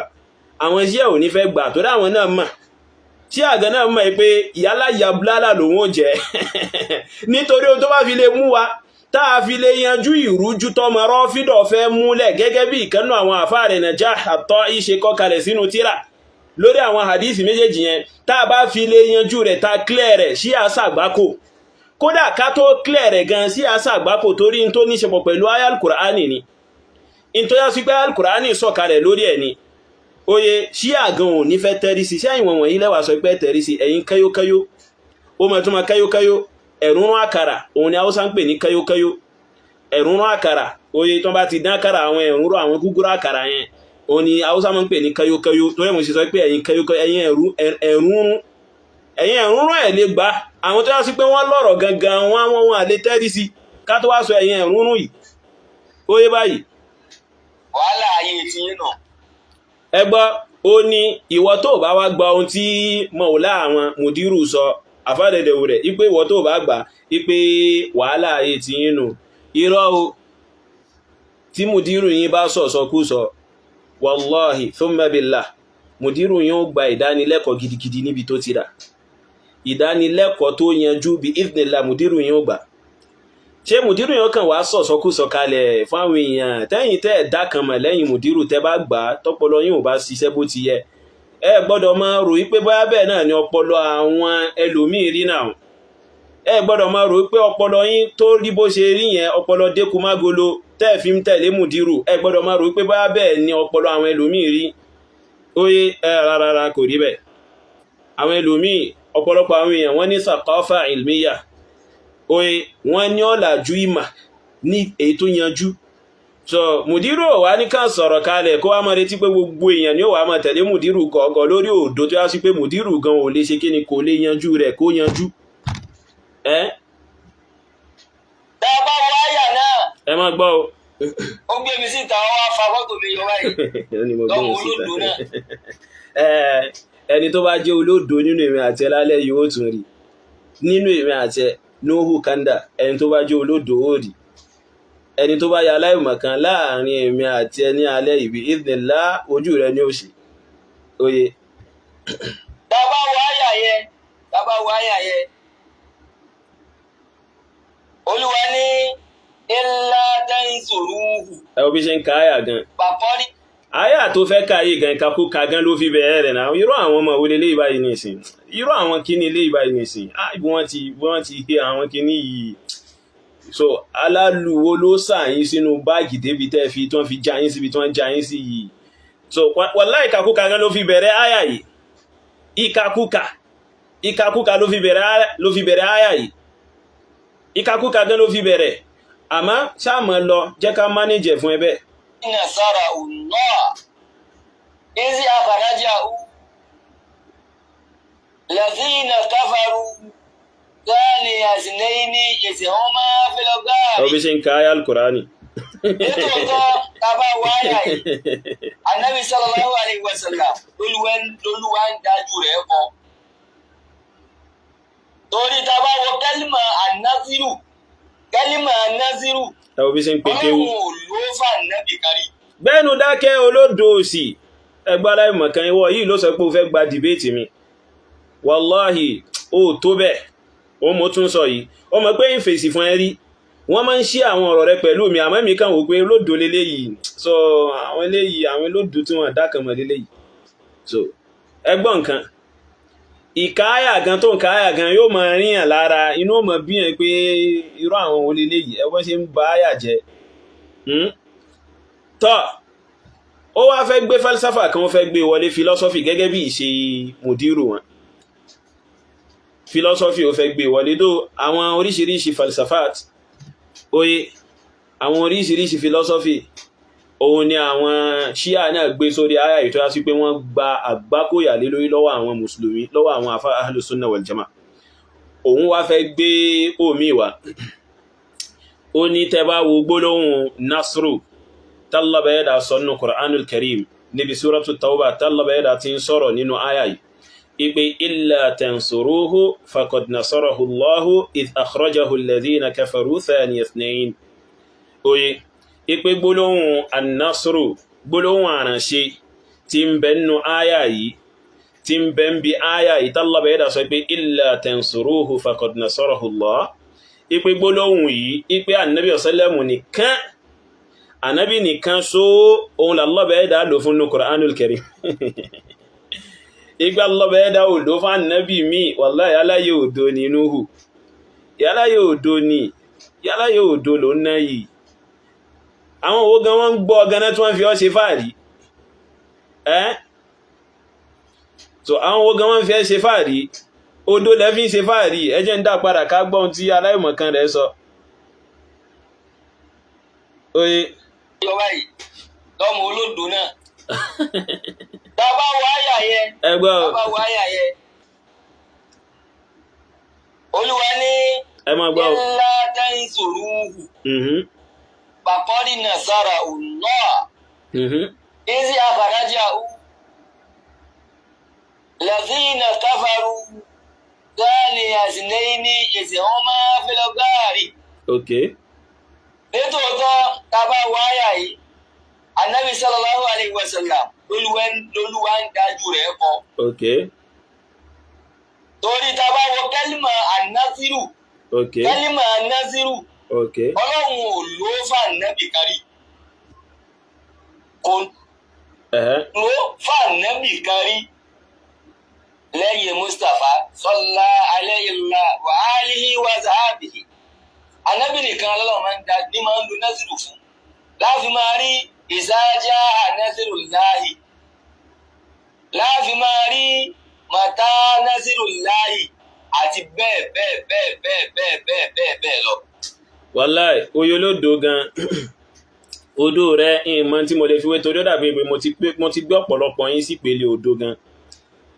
Àwọn ṣíà ò ní fẹ́ gbà torí àwọn náà mọ̀, ṣíà gan náà mọ̀ pé ìyálà yablálà lòun ò jẹ́, nítorí ohun tó bá fi lè mú wa tá a fi lè yanjú ìrújú tọmọ rọ́fídọ̀ fẹ́ múlẹ̀, gẹ́gẹ́ bí ìkànnù àwọn àfáà rẹ̀ Najah àtọ́ ìṣe kọ́ kalẹ̀ sínú tíra lórí àwọn hadith méjèèjì yẹn, tá a bá fi lè yanjú rẹ̀, ta clear rẹ̀, sí àṣàgbákò. Kódà ká tó clear rẹ̀ gan, sí àṣàgbákò, torí n tó níṣepọ̀ pẹ̀lú ayal Kùránì ni, n tó yá sí pé ayal Kùránì sọ̀kalẹ̀ lórí ẹ̀ ni. Oye, sí àgan ò ní fẹ́ tẹ́rí sí. Sẹ́yìn wọ̀nyí lẹ́wà sọ pé tẹ́rí sí ẹ̀yin káyókáyó. Ó mọ̀ tó máa káyókáyó, ẹ̀rúnrún àkàrà, òun ni Haúsá ń pè ní káyókáyó, ẹ̀rúnrún àkàrà. Oye, tó bá ti dín àkàrà, àwọn ẹ̀rúnrún, àwọn gúgúrú àkàrà yẹn, òun ni Haúsá máa ń pè ní káyókáyó. Tó yẹ mo ṣe sọ pé ẹ̀yin káyókáyó, ẹ̀yin ẹ̀rúnrún, ẹ̀yin ẹ̀rúnrún ẹ̀ lè gbà. Àwọn tó yá sí pé wọ́n lọ́rọ̀ gangan, wọ́n àlè tẹ́rí sí, ká tó wá sọ ẹ̀yin ẹ̀rúnrún yìí. Oye báyìí. Wàhálà ayé ti yín nà. Ẹ gbọ́, ó ní ìwọ tó bá wá gba ohun tí mọ̀ọ́lá àwọn mùdírù sọ àfádẹ́dẹ̀wò rẹ̀, ipé ìwọ tó bá gbà ipé wàhálà ayé ti yín nù. Irọ́ o. Tí mùdírù yín bá sọ̀sọkú sọ, wallahi thumma billah, mùdírù yín ó gba ìdánilẹ́kọ̀ọ́ gidigidi níbi tó ti rà ìdánilẹ́kọ̀ọ́ tó yanjú bí idhnillah. Mùdírù yín ó gbà. Ṣé mùdírù yín kàn wá sọ̀sọkúsọ kalẹ̀ fáwọn èèyàn, tẹ́yìn tẹ́ ẹ̀dá kan mọ̀ lẹ́yìn mùdírù, tẹ́ bá gbà á, tọ́pọlọ yín ò bá ṣiṣẹ́ bó ti yẹ, ẹ gbọ́dọ̀ máa rò wípé bóyá bẹ́ẹ̀ náà ni ọpọlọ àwọn ẹlòmíì rí náà. Ẹ gbọ́dọ̀ máa rò wípé ọpọlọ yín tó rí bó ṣe rí yẹn, ọpọlọ dékun mágolo tẹ́ ẹ fi ń tẹ̀lé mùdírù, ẹ gbọ́dọ̀ máa rò wípé bóyá bẹ́ẹ̀ ni ọpọlọ àwọn ẹlòmíì rí. Óyé ẹ, rárá, kò rí bẹ́ẹ̀. Àwọn ẹlòmíì, ọ̀pọ̀lọpọ̀ àwọn èèyàn, wọ́n ní sàkọ́fà ìlmíyà. Oye, wọ́n ní ọ̀làjú ìmà ní èyí tó yanjú. So mùdírù ò wá ní kàn sọ̀rọ̀ kalẹ̀, kó wá máa retí pé gbogbo èèyàn ni ó wà máa tẹ̀lé mùdírù kọ̀ọ̀kan lórí òdo tó yá sí pé mùdírù gan ò lè ṣe kí ni, kò lè yanjú rẹ̀, kó yanjú ẹ́. Tá a bá wọ àyà náà. Ẹ má gbọ́ o. Ó gbé mi síta, ó wá fa fọ́tò mi yọ báyìí. Ó ní mo gbé lọ́mọ òun síta. Olódo náà. Ẹ, ẹni tó bá jẹ́ olódo nínú èmi àti ẹ lálẹ́ yìí, ó tún rí nínú èmi àti ẹ, Nuhu Kanda. Ẹni tó bá jẹ́ olódo, ó rí. Ẹni tó bá ya aláìmọ̀kan láàrin èmi àti ẹ ní alẹ́ ìbí ìdìlá, ojú rẹ ní òsì oye. Tá a bá wọ àyà yẹn, tá a bá wọ àyà yẹn, Olúwa ní illa tansuruhu. Ẹ wo bí ṣe ń ka àyà gan. Bàkọ́rí. Àyà tó fẹ́ ka yìí gan, ìkakúka gan ló fi bẹ̀rẹ̀ rẹ̀ náà. Irú àwọn ọmọ wo leléyìí báyìí nìsín? Irú àwọn kíní eléyìí báyìí nìsín? Ah, ibi wọ́n ti he àwọn kíní yìí. So alálùwò ló sàyín sínú báàgì débi tẹ́ fi tí wọ́n fi já yín síbi tí wọ́n já yín sí yìí. So wàláhì, ìkakúka gan ló fi bẹ̀rẹ̀ àyà yìí. Ìkakúka, ìkakúka ló fi bẹ̀rẹ̀ àyà yìí. Ìkakúka gan ló fi bẹ̀rẹ̀. Àmọ́ ṣáà mọ̀ lọ, jẹ́ ká manage ẹ̀ fún ẹ bẹ́ẹ̀. Nasara Allah izi akhrajahu lazina kafaru thani aznaini iz huma fil Ọ ghari. Bí ṣe ń ka àyà Al-Qur'ani. Nítòótọ́, tábà wáyà yìí, Anabi sallallahu alayhi wa sallam lolúwa ń dájú rẹ̀ kọ, torí tábà wọ kẹ́límà anaziru, kẹ́límà anaziru, Ẹ wo bí ṣe ń pe kéwú. Ọlọ́run ò ló fà nábì kárí. Gbẹ́nu dákẹ́, olódo òsì. Ẹgbẹ́ aláìmọ̀kan, ìwọ yìí ló sọ pé o fẹ́ gba debate mi. Wàláhì, ó tó bẹ́ẹ̀. Ó mo tún sọ yìí, ó mọ̀ pé ń fèsì fún ẹ rí. Wọ́n máa ń ṣí àwọn ọ̀rọ̀ rẹ pẹ̀lú mi, àmọ́ mi kàn wò pé olódo leléyìí. So àwọn eléyìí, àwọn olódo tí wọ́n dá kan mọ̀ leléyìí. So ẹgbọ́n nǹkan ìkáyà gan tó ń káyà gan yóò máa ríyàn lára, inú ó máa bíyàn pé irú àwọn wo leléyìí, ẹ wọ́n ṣe ń ba àyà jẹ́. Tọ́ ó wá fẹ́ gbé falsafa kan, ó fẹ́ gbé wọlé, philosophy, gẹ́gẹ́ bí ìṣe mùdírù wọn. Philosophy ó fẹ́ gbé wọlé dó, àwọn oríṣiríṣi falsafat, oye, àwọn oríṣiríṣi philosophy, òun ni àwọn ṣíà náà gbé sórí àyà yìí, tó yá sí pé wọ́n gba àgbákòyà lé lórí lọ́wọ́ àwọn mùsùlùmí, lọ́wọ́ àwọn afá ahlus sunnah wal jamaa. Òun wá fẹ́ gbé omi wá. Ó ní tẹ́ bá wo gbólóhùn nasru tálọ́bẹ̀ẹ́dà sọ nínú Qur'anul Karim níbi suratu Tawbah, tálọ́bẹ̀ẹ́dà ti ń sọ̀rọ̀ nínú àyà yìí ipe illa tansuruhu faqad nasarahu Allahu idh akhrajahu alladhina kafaru thaniya ithnain. Oye, ipe gbólóhùn annasru, gbólóhùn àránṣe tí ń bẹ nínú àyà yìí, tí ń bẹ ń bi àyà yìí tálọ́bẹ̀ẹ́dà sọ pé illa tansuruhu faqad nasarahu Allah, ipe gbólóhùn yìí, ipe ànábì ọ̀sẹ́lẹ̀mù nìkan, ànábì nìkan só òun làlọ́bẹ̀ẹ́dà lò fún ní Qur'anul Karim. Ìgbà lọ́bẹ̀ẹ́dà ò lò fún ànábì mi. Wallahi, aláyé òdo ni Nuhu, yáláyé òdo ni, yáláyé òdo ló ń ná yìí. Àwọn owó gan wọ́n ń gbọ́ ganá tí wọ́n fi ọ́ ṣe fáàrí ẹ́. So àwọn owó gan wọ́n fi ẹ́ ṣe fáàrí, odó lẹ́fí ń ṣe fáàrí. Ẹ jẹ́ ń dá padà ká gbọ́n tí aláìmọ̀kan rẹ̀ sọ. Oye. Lọ báyìí lọ́mọ olódo náà. Tá a bá wo àyà yẹn, ẹ gbọ́. Tá a bá wo àyà yẹn, Olúwa ní Ẹ máa gbọ́ o. illa tansuruhu faqad nasarahu Allah iz akhrajahu lazina kafaru thaniya ithnaini iz huma fil ghari. Nítòótọ́, tá a bá wo àyà yìí, Anabi sallallahu alayhi wa sallam lolúwa ń dájú rẹ̀ kọ. Torí tá a bá wo kẹ́límà anasiru, kẹ́límà anasiru, Ọlọ́run ò lò ó fún Ànábì kárí, kò lò ó fún Ànábì kárí lẹ́yìn Mustapha salla alayhi wa alihi wa sahbihi. Ànábì nìkan lọ́lọ́run máa ń da ní máa ń lo nasiru fún, láàfin máa rí iza jaa nasrullahi, láàfin máa rí mata nasrullahi, àti bẹ́ẹ̀ bẹ́ẹ̀ bẹ́ẹ̀ bẹ́ẹ̀ bẹ́ẹ̀ bẹ́ẹ̀ bẹ́ẹ̀ bẹ́ẹ̀ lọ. Wàláì, oye olódo gan odó rẹ, ìmọ̀ tí mo lè fi wé, torí ó dàbí pé mo ti gbé ọ̀pọ̀lọpọ̀ yín sí ìpele odó gan.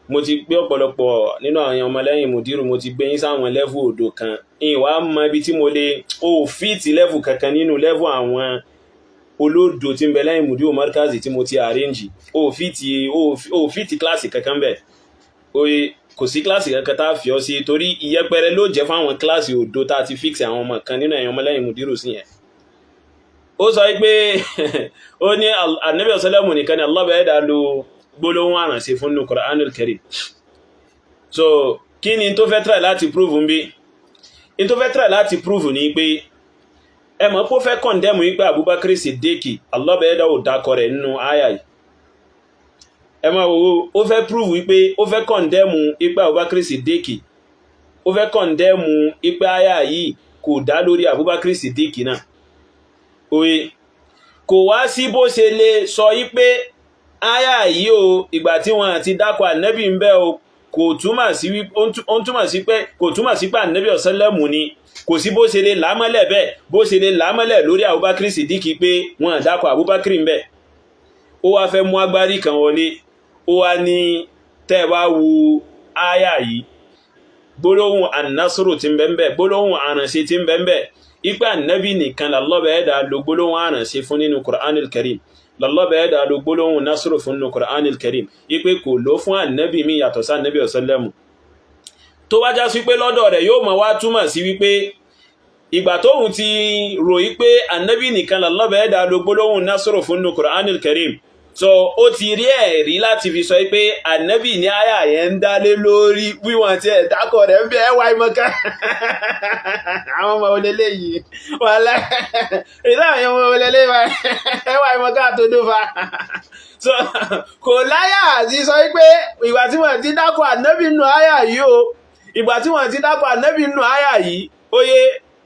Mo ti gbé ọ̀pọ̀lọpọ̀ nínú àwọn ọmọlẹ́yìn mùdírù, mo ti gbé yín sáwọn level odò kan. Ìwà mọ ibi tí mo lè ó fit level kankan nínú level àwọn olódo tí ń bẹ lẹ́yìn mùdírù markazi tí mo ti arrange. Ó fit class kankan bẹ̀. Oye, kò sí class kankan tá a fi ọ sí, torí ìyẹpẹrẹ ló jẹ́ fáwọn class òdo tá a ti fix àwọn ọmọ kan nínú ẹ̀yàn ọmọlẹ́yìn mùdírù sí yẹn. Ó sọ pé ó ní Ànábì ọ̀sẹ́lẹ̀mù nìkan ni Allah bẹ̀ẹ́ dá lo gbólóhùn àrànṣe fún nínú Qur'anul Karim. So kí ni tó fẹ́ try láti prove ń bí? In tó fẹ́ try láti prove ní pé, ẹ mọ̀ pé ó fẹ́ condemn wípé Abubakar Siddiq, Allah bẹ̀ẹ́ dá ò dákọ rẹ̀ nínú àyà yìí. Ẹ máa wo, ó fẹ́ prove wípé ó fẹ́ condemn wípé Abubakar Siddiq, ó fẹ́ condemn wípé àyà yìí kò dá lórí Abubakar Siddiq náà. Oye, kò wá sí bó ṣe lè sọ yí pé àyà yìí o, ìgbà tí wọ́n àti dákọ̀ ànẹ́bì ń bẹ o, kò túmọ̀ sí, ó ń túmọ̀ sí pé kò túmọ̀ sí pé ànẹ́bì ọ̀sẹ́lẹ̀mù ni. Kò sí bó ṣe lè lámọ́lẹ̀ bẹ́ẹ̀, bó ṣe lè lámọ́lẹ̀ lórí Abubakar Siddiq pé wọ́n dákọ̀ Abubakar ń bẹ. Ó wá fẹ́ mú agbárí kan wọlé. Ó wá ní tẹ́ bá wo àyà yìí, gbólóhùn annasuru tí ń bẹ ń bẹ, gbólóhùn àrànṣe tí ń bẹ ń bẹ, ipa ànábì nìkan lọ́lọ́bẹ̀ ẹ̀dà lo gbólóhùn àrànṣe fún nínú Qur'anul Karim, lọ́lọ́bẹ̀ ẹ̀dà lo gbólóhùn nasuru fún nínú Qur'anul Karim, ipe kò ló fún ànábì mi yàtọ̀ sí ànábì ọ̀sẹ́lẹ̀mù. Tó wá já sí pé lọ́dọ̀ rẹ̀ yóò mọ̀ wá túmọ̀ sí wípé ìgbà tóhun ti rò yí pé ànábì nìkan lọ́lọ́bẹ̀ ẹ̀dà lo gbólóhùn nasuru fún nínú Qur'anul Karim. So ó ti rí ẹ̀rí láti fi sọ pé ànábì ní àyà yẹn ń dálé lórí wíwọ̀n tí ẹ̀ dákọ̀ rẹ̀ ń bẹ ẹwà ìmọ̀ká. Àwọn ọmọ olélé yìí wàhálà ìlú àwọn ọmọ olélé ẹwà ìmọ̀ká tó dófa. So kò láyà àti sọ pé ìgbà tí wọ́n ti dákọ̀ ànábì nù àyà yìí o, ìgbà tí wọ́n ti dákọ̀ ànábì nù àyà yìí, óyé,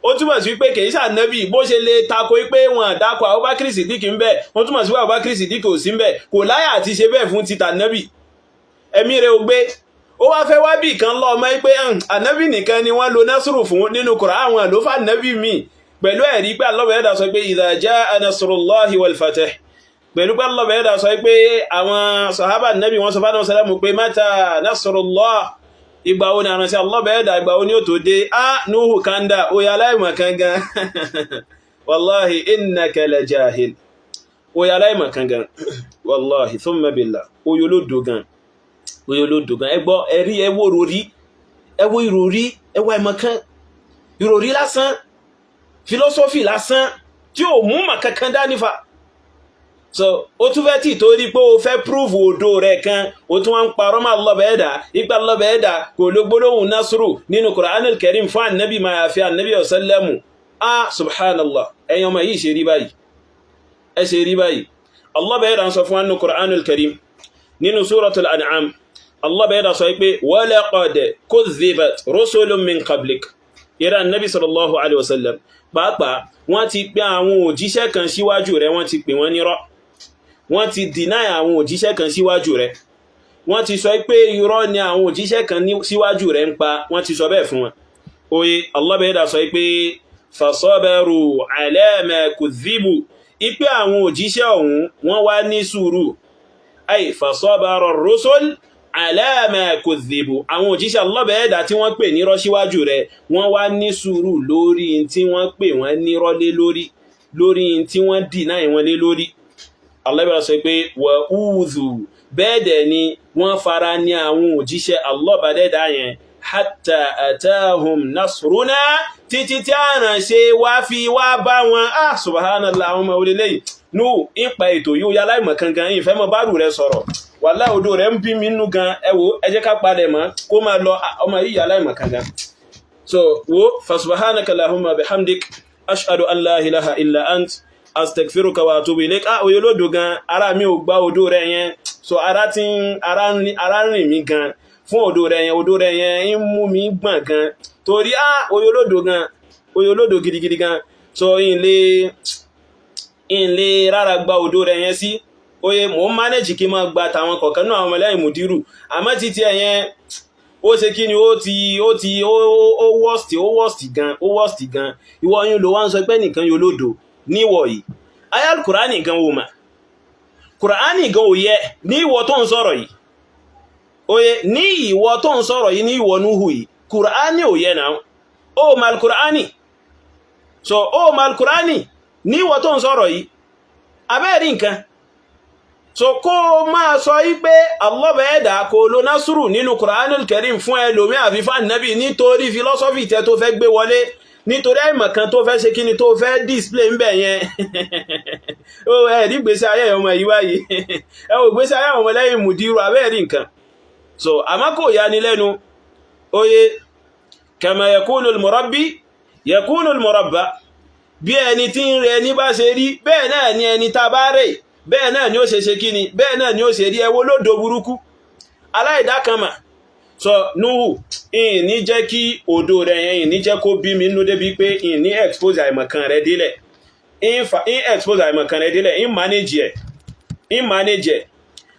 ó túmọ̀ sí pé kìí ṣànábì. Bó ṣe lè tako pé wọn dákọ̀ Abubakar Siddiq ń bẹ, wọ́n túmọ̀ sí pé Abubakar Siddiq ò sí ń bẹ. Kò láyà àti ṣe bẹ́ẹ̀ fún títà nábì. Ẹ̀mí rẹ̀ ò gbé. Ó wá fẹ́ wá bì kan lọ́ ọmọ pé ànábì nìkan ni wọ́n lo násùrù fún nínú Kùránì, àwọn ló fà nábì míì, pẹ̀lú ẹ̀rí pé Allah bẹ̀rẹ̀ sọ pé idha jaa nasrullahi wal fath, pẹ̀lú pé Allah bẹ̀rẹ̀ sọ pé àwọn sàhábà nábì wọ́n sọ fánà sàlámù pé mata nasrullah, ìgbà wo ni àránṣẹ́ Allah bẹ̀rẹ̀ dà, ìgbà wo ni ó tó dé? Á Nuhu Kanda, ó yà aláìmọ̀ kan gan. Wallahi innaka la jahil. Ó yà aláìmọ̀ kan gan, wallahi thumma billah, ó yóò lódò gan, ó yóò lódò gan. Ẹgbọ́ ẹ̀rí, ẹwọ́ ìròrí, ẹwọ́ ìròrí, ẹwọ́ àìmọ̀kan, ìròrí lásán, philosophy lásán tí ò mú mà kankan dání fa. So ó tún fẹ́ tì torí pé o fẹ́ prove òdo rẹ̀ kan, ó tún wá ń parọ́ máa lọ́bẹ̀ ẹ̀dá ipa lọ́bẹ̀ ẹ̀dá kò ló gbólóhùn násùrù nínú Qur'anul Karim fún ànábì, máa fi ànábì ọ̀sẹ́lẹ̀mù. Ah, subhanallah, ẹ̀yin ọmọ yìí, ṣe rí báyìí, ẹ ṣe rí báyìí. Allah bẹ̀ẹ́dà ń sọ fún wa nínú Qur'anul Karim, nínú Suratul An'am, Allah bẹ̀ẹ́dà sọ pé walaqad kudhibat rusulun min qablik. Ìrà nabi sallallahu alaihi wasallam, pàápàá wọ́n ti pè àwọn òjíṣẹ́ kan síwájú rẹ̀, wọ́n ti pè wọ́n nírọ́, wọ́n ti deny àwọn òjíṣẹ́ kan síwájú rẹ̀, wọ́n ti sọ pé irọ́ ni àwọn òjíṣẹ́ kan síwájú rẹ̀ ń pa, wọ́n ti sọ bẹ́ẹ̀ fún wọn. Oye, Allah bẹ̀ẹ́dà sọ pé fasabaru ala ma kudhibu, ipé àwọn òjíṣẹ́ ọ̀hún wọ́n wá ní sùúrù. Ay fasabara rusul ala ma kudhibu, àwọn òjíṣẹ́ Allah bẹ̀ẹ́dà tí wọ́n pè nírọ́ síwájú rẹ̀, wọ́n wá ní sùúrù lórí tí wọ́n pè wọ́n nírọ́ lé lórí, lórí tí wọ́n deny wọn lé lórí. Allah bẹ̀rẹ̀ sọ pé wa udhu, bẹ́ẹ̀ dẹ̀ ni wọ́n fara ní àwọn òjíṣẹ́ Allah bá dẹ́dà yẹn, hatta atahum nasruna, títí tí àránṣe wá fi wá bá wọn. Ah, subhanallah, àwọn ọmọ orílẹ̀ yìí nú ìpa ètò yóò yá láìmọ̀ kankan yìí fẹ́ mọ́ bárù rẹ sọ̀rọ̀. Wàláhì, odò rẹ̀ ń bí mi nínú gan. Ẹ wo, ẹ jẹ́ ká palẹ̀ mọ́ kó máa lọ. Ọmọ yìí yá láìmọ̀ kankan. So wo, fasubhanaka lahumma bihamdik, ashhadu an la ilaha illa ant, astaghfiruka wa atubu ilaik. Ah, oye olódo gan, ara mi ò gbá odò rẹ̀ yẹn. So ara ti ń ara ń rìn mí gan fún odò rẹ̀ yẹn. Odò rẹ̀ yẹn ń mú mi gbọ̀n gan torí, ah, oye olódo gan, oye olódo gidigidi gan. So in lè rárá gba odò rẹ̀ yẹn sí. Oye, mò ń manage kí n máa gba tàwọn kọ̀ọ̀kan náà, àwọn ọmọlẹ́yìn mùdírù, àmọ́ títí ẹ̀ yẹn, ó ṣe kí ni, ó ti ó worst, ó worst gan, ó worst gan. Ìwọ yín ló wá ń sọ pé nìkan yóò lódò níwọ̀ yìí. Ayal Kùránì gan wò mà, Kùránì gan ò yẹ ní ìwọ tó ń sọ̀rọ̀ yìí. Oye, ní ìwọ tó ń sọ̀rọ̀ yìí, ní ìwọ Núhù yìí, Kùránì ò yẹ náà. Ó mal Kùránì, so ó mal Kùránì ní ìwọ tó ń sọ̀rọ̀ yìí. Abẹ́ẹ̀rí nǹkan, so kó o máa sọ yí pé Allah ẹ̀dá kò lo násùrù nínú Kùránì Karim fún ẹlòmí àfi fún Ànábì, nítorí philosophy tẹ tó fẹ́ gbé wọlé, nítorí àìmọ̀kan tó fẹ́ ṣe kíni, tó fẹ́ display ń bẹ̀ yẹn. Ó ẹ̀rí gbèsè ayé ọmọ yìí wáyé, ẹ ò gbèsè ayé ọmọ lẹ́yìn mùdírù. Abẹ́ẹ̀rí nǹkan. So àmọ́ kò yani lẹ́nu. Oye, kama yakunu al-murabbi yakunu al-murabba, bí ẹni tí ń rẹ ní bá ṣe rí, bẹ́ẹ̀ náà ni ẹni tá bá rẹ̀, bẹ́ẹ̀ náà ni ó ṣe ṣe kíni, bẹ́ẹ̀ náà ni ó ṣe rí. Ẹwọ́ lódò burúkú aláìdákanmà. So Nuhu, ìyìn ní jẹ́ kí odò rẹ̀ yẹn, ìyìn ní jẹ́ kó bí mi nínú débi pé ìyìn ní expose àìmọ̀kan rẹ̀ délẹ̀, ìyìn expose àìmọ̀kan rẹ̀ délẹ̀, ìyìn manage ẹ̀, ìyìn manage ẹ̀.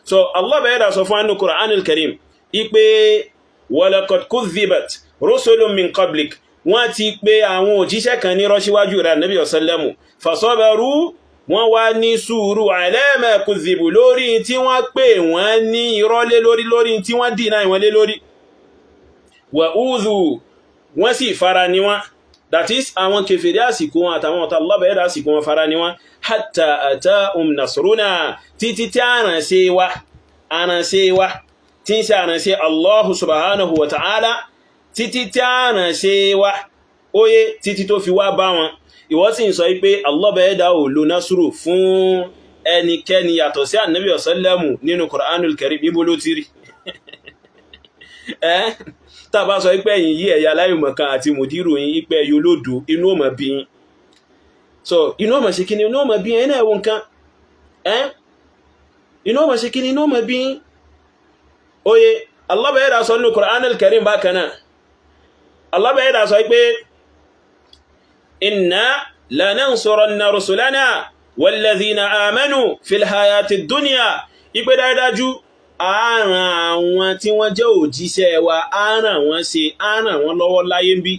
So Allah bẹ̀rẹ̀ sọ fún anú Qur'anul Karim ipe walaqad kudhibat rusulun min qablik, wọ́n ti pé àwọn òjíṣẹ́ kan ní rọ́ṣíwájú rẹ̀ Nabi ọ̀sẹ́lẹ̀mù, fasabaru, wọ́n wá ní sùúrù, ala ma kudhibu, lórí tí wọ́n pè wọ́n ní irọ́ lé lórí, lórí tí wọ́n dìnà ìwọ̀n lé lórí, wa udhu, wọ́n sì fara ní wọ́n, that is, àwọn kèfèrí àsìkò wọn àtàwọn ọ̀tá Allah bẹ̀rẹ̀ àsìkò wọn fara ní wọ́n, hatta atahum nasruna, títí tí àrànṣe wa, àrànṣe wa tí ń ṣe àrànṣe Allahu subhanahu wa ta'ala, títí tí àrànṣe wa, óyé, títí tó fi wá bá wọn. Ìwọ sì ń sọ pé Allah bẹ̀ẹ́dà ò lo násùrù fún ẹnikẹ́ni yàtọ̀ sí ànábì ọ̀sánlẹ́mù nínú Qur'anul Karim. Níbo ló ti rí? Ẹ́ tá bá sọ pé ẹ̀yin yí ẹ̀yà aláìmọ̀kan àti mùdírù yín ipẹ́ yolódò, inú ò mọ̀ bí yín. So inú ọmọ ṣe kíni, inú ọmọ bí yín náà, ẹ̀wọ̀n nǹkan ẹ́, inú ọmọ ṣe kíni, inú ọmọ bí yín. Oye, Allah bẹ̀rẹ̀ sọ nínú Qur'anul Karim bákan náà, Allah bẹ̀rẹ̀ sọ pé inna lanansuranna rusulana walladhina amanu fil hayati dunya, ipe dáadájú àárán àwọn tí wọ́n jẹ́ òjíṣẹ́ wa, àárán wọn ṣe, àárán wọn lọ́wọ́ láyé ń bí.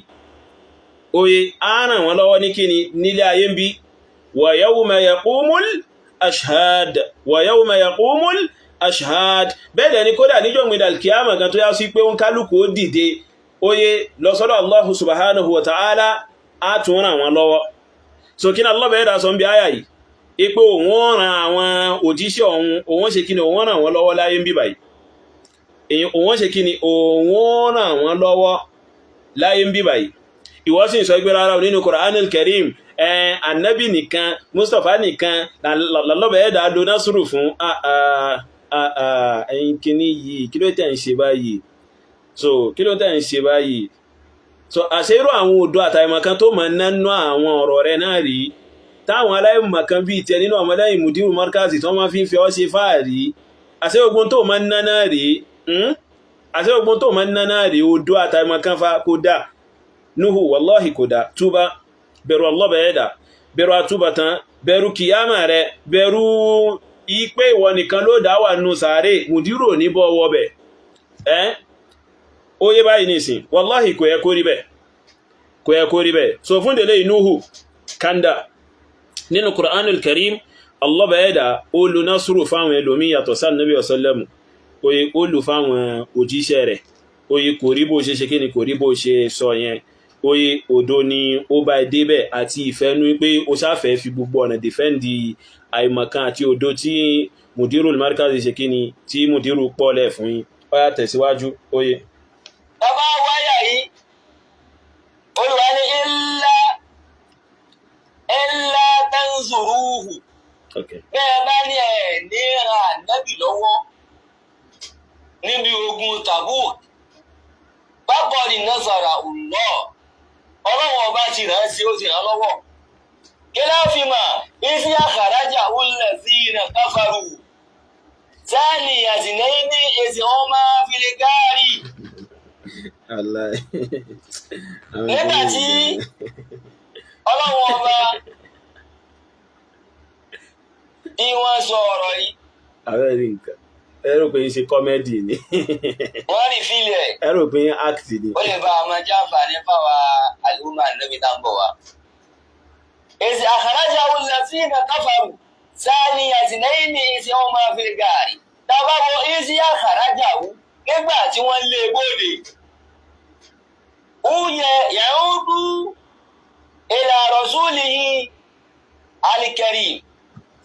Oye, àárán wọn lọ́wọ́ ní kíni, nílé ayé ń bí. Wa yawma yaqumul ashhad, wa yawma yaqumul ashhad. Bẹ́ẹ̀ ni kódà níjọ́ gbìdà kíámà gan tó yá sí pé ó ń kálukú ó dìde, oye, lọ sọ́dọ̀ Allahu subhanahu wa ta'ala, á tún ràn wọ́n lọ́wọ́. So kí ni Allah bẹ̀rẹ̀ dà sọ ń bí áyà yìí? Ipò òun ràn àwọn òjíṣẹ́ òun, òun ṣe kí ni, òun ràn wọ́n lọ́wọ́ láyé ń bí báyìí. Òun ṣe kí ni, òun ràn wọ́n lọ́wọ́ láyé ń bí báyìí. Ìwọ sì ń sọ pé rárá, nínú Qur'anul Karim, annabi nìkan, Mustapha nìkan lọ́lọ́bẹ̀ ẹ̀dà lo násùrù fún. Ẹ̀yin kìíní yìí, kí ló tẹ̀ ń ṣe báyìí? So kí ló tẹ̀ ń ṣe báyìí? So àṣírò àwọn odò àtàìmọ̀kan tó mọ̀ nánú àwọn ọ̀rọ̀ rẹ̀ náà rí, táwọn aláìmọ̀kan bíi tẹ nínú ọmọlẹ́yìn Mudiru Markazi tó máa fi ń fi ọ́ ṣe fáàrí, àṣẹ ogun tó máa ń ná náà rí, àṣẹ ogun tó máa ń ná náà rí, odò àtàìmọ̀kan fa kó dà Nuhu, wallahi kò dà. Túbá, bẹ̀rù Allah bẹ̀ẹ́dà, bẹ̀rù àtúbàtán, bẹ̀rù kìyàmà rẹ, bẹ̀rù ipe ìwọ nìkan ló dá wà nù sàárè, Mudiru ní bọ́ wọ bẹ̀ ẹ́. Ó yé báyìí nìsín, wallahi kò yẹ kó rí bẹ́ẹ̀, kò yẹ kó rí bẹ́ẹ̀. So fún délé Nuhu kanda nínú Qur'anul Karim, Allah bẹ̀ẹ́dà ó lu násùrù fáwọn ẹlòmí yàtọ̀ sáà Nabi ọ̀sọ́lẹ́mù, oye, ó lù fáwọn òjíṣẹ́ rẹ̀. Oye, kò rí bó ṣe ṣe kíni, kò rí bó ṣe sọ yẹn. Oye, òdo ni ó bá ẹ débẹ̀ àti ìfẹ́nú pé ó sáfẹ́ fi gbogbo ọ̀nà dìfẹ́ǹdì àìmọ̀kan àti òdo tí Mudirul Markazi ṣe kíni, tí Mudiru pọ̀lẹ̀ fún yín. Ó yá, tẹ̀síwájú, oye. Bàbá wáyà yìí, Olúwa ní illa illa tanzuruhu. Bẹ́ẹ̀ bá ní ẹ̀ ní ra ànábì lọ́wọ́ níbi ogun Tabuk, bákọ́ọ̀lì nasara Allah, ọlọ́wọ́ ọba ti rán sí, ó ti rán lọ́wọ́. Kí láà fi mà isi àkàrájà allazina kafaru sáàni àtìlẹ́yìn ní èsì ọmọ filigárì. Nígbà tí ọlọ́wọ́ ọba tí wọ́n sọ ọ̀rọ̀ yìí, Abẹ́rẹ́ nǹkan, ẹ rò pé ń ṣe comedy ni. Wọ́n rí fílẹ̀. Ẹ rò pé ń act ni. Ó lè bá àwọn jáfàní fáwa àlùmọ́ ànábì tá ń bọ̀ wá. Èsì àkàrájà allazina kafaru sáàni àtìlẹ́yìn ní èsì ọmọ filigárì. Tàbá wo èsì àkàrájà wú nígbà tí wọ́n lé bóde. Uye yaudu ila rasulihi al-karim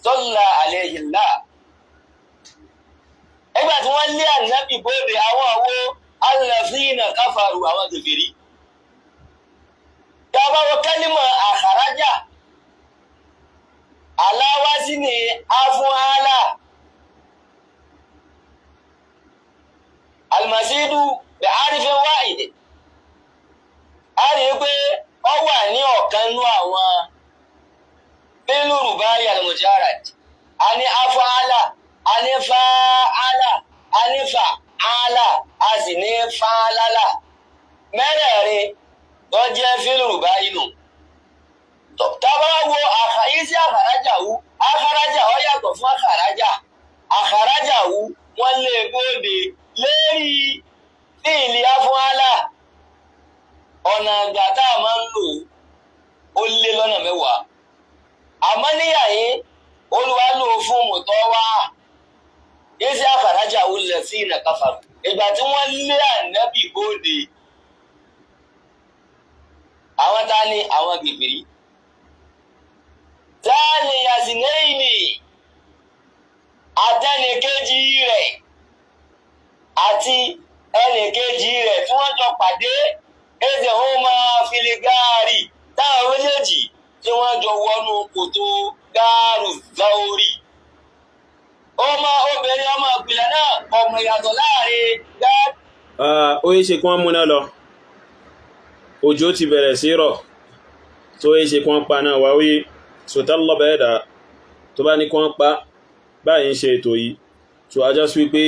salla alayhi Allah. Nígbà tí wọ́n lé ànábì bóde, àwọn àwo allazina kafaru, àwọn kèfèrí. Tàbá wo kálímà àkàrájà, aláwásí ni afúnhálà. Almasidu bi arifin wáìdì. A rí i pé ó wà ní ọ̀kan nú àwọn bílùrù báyìí al-mujarrad. A ní afúnhálà, a ní fáálà, a ní fàálà, a sì ní fáálálà. Mẹ́rẹ̀ẹ̀rin tó jẹ́ fílùrù báyìí nù. Tá bá wo àkàyí sí àkàrájà wú, àkàrájà ó yàtọ̀ fún àkàrájà. Àkàrájà wú, wọ́n lé bóde lérí fíìlì afúnhálà. Ọ̀nà àgbà tá a máa ń lò ó lé lọ́nà 10. Àmọ́ níyà yín, Olúwa lò ó fún mọ̀tọ́ wá. Yéésì àkàrájà wú lẹ̀ sí ìnà káfàrú. Ìgbà tí wọ́n lé ànábì bóde, àwọn tá ní àwọn gègèrè. Táàní Yasinaini àtẹnìkejì rẹ̀ àti ẹnìkejì rẹ̀ tí wọ́n jọ pàdé ẹsẹ̀ ó máa fili gáàrí, táwọn méjèèjì tí wọ́n jọ wọnú kòtò gáàrú záórì. Ọmọ obìnrin ọmọ ìpìlẹ̀ náà ọmọ ìyàtọ̀ láàrin gá. Ó yé ṣe kí wọ́n múná lọ, òjò ti bẹ̀rẹ̀ sí rọ̀, tó yé ṣe kí wọ́n pa náà wáwí sọtálọ́bẹ̀ẹ́dà tó bá ní kí wọ́n pa báyìí ń ṣe ètò yìí. Tó ajá sí pé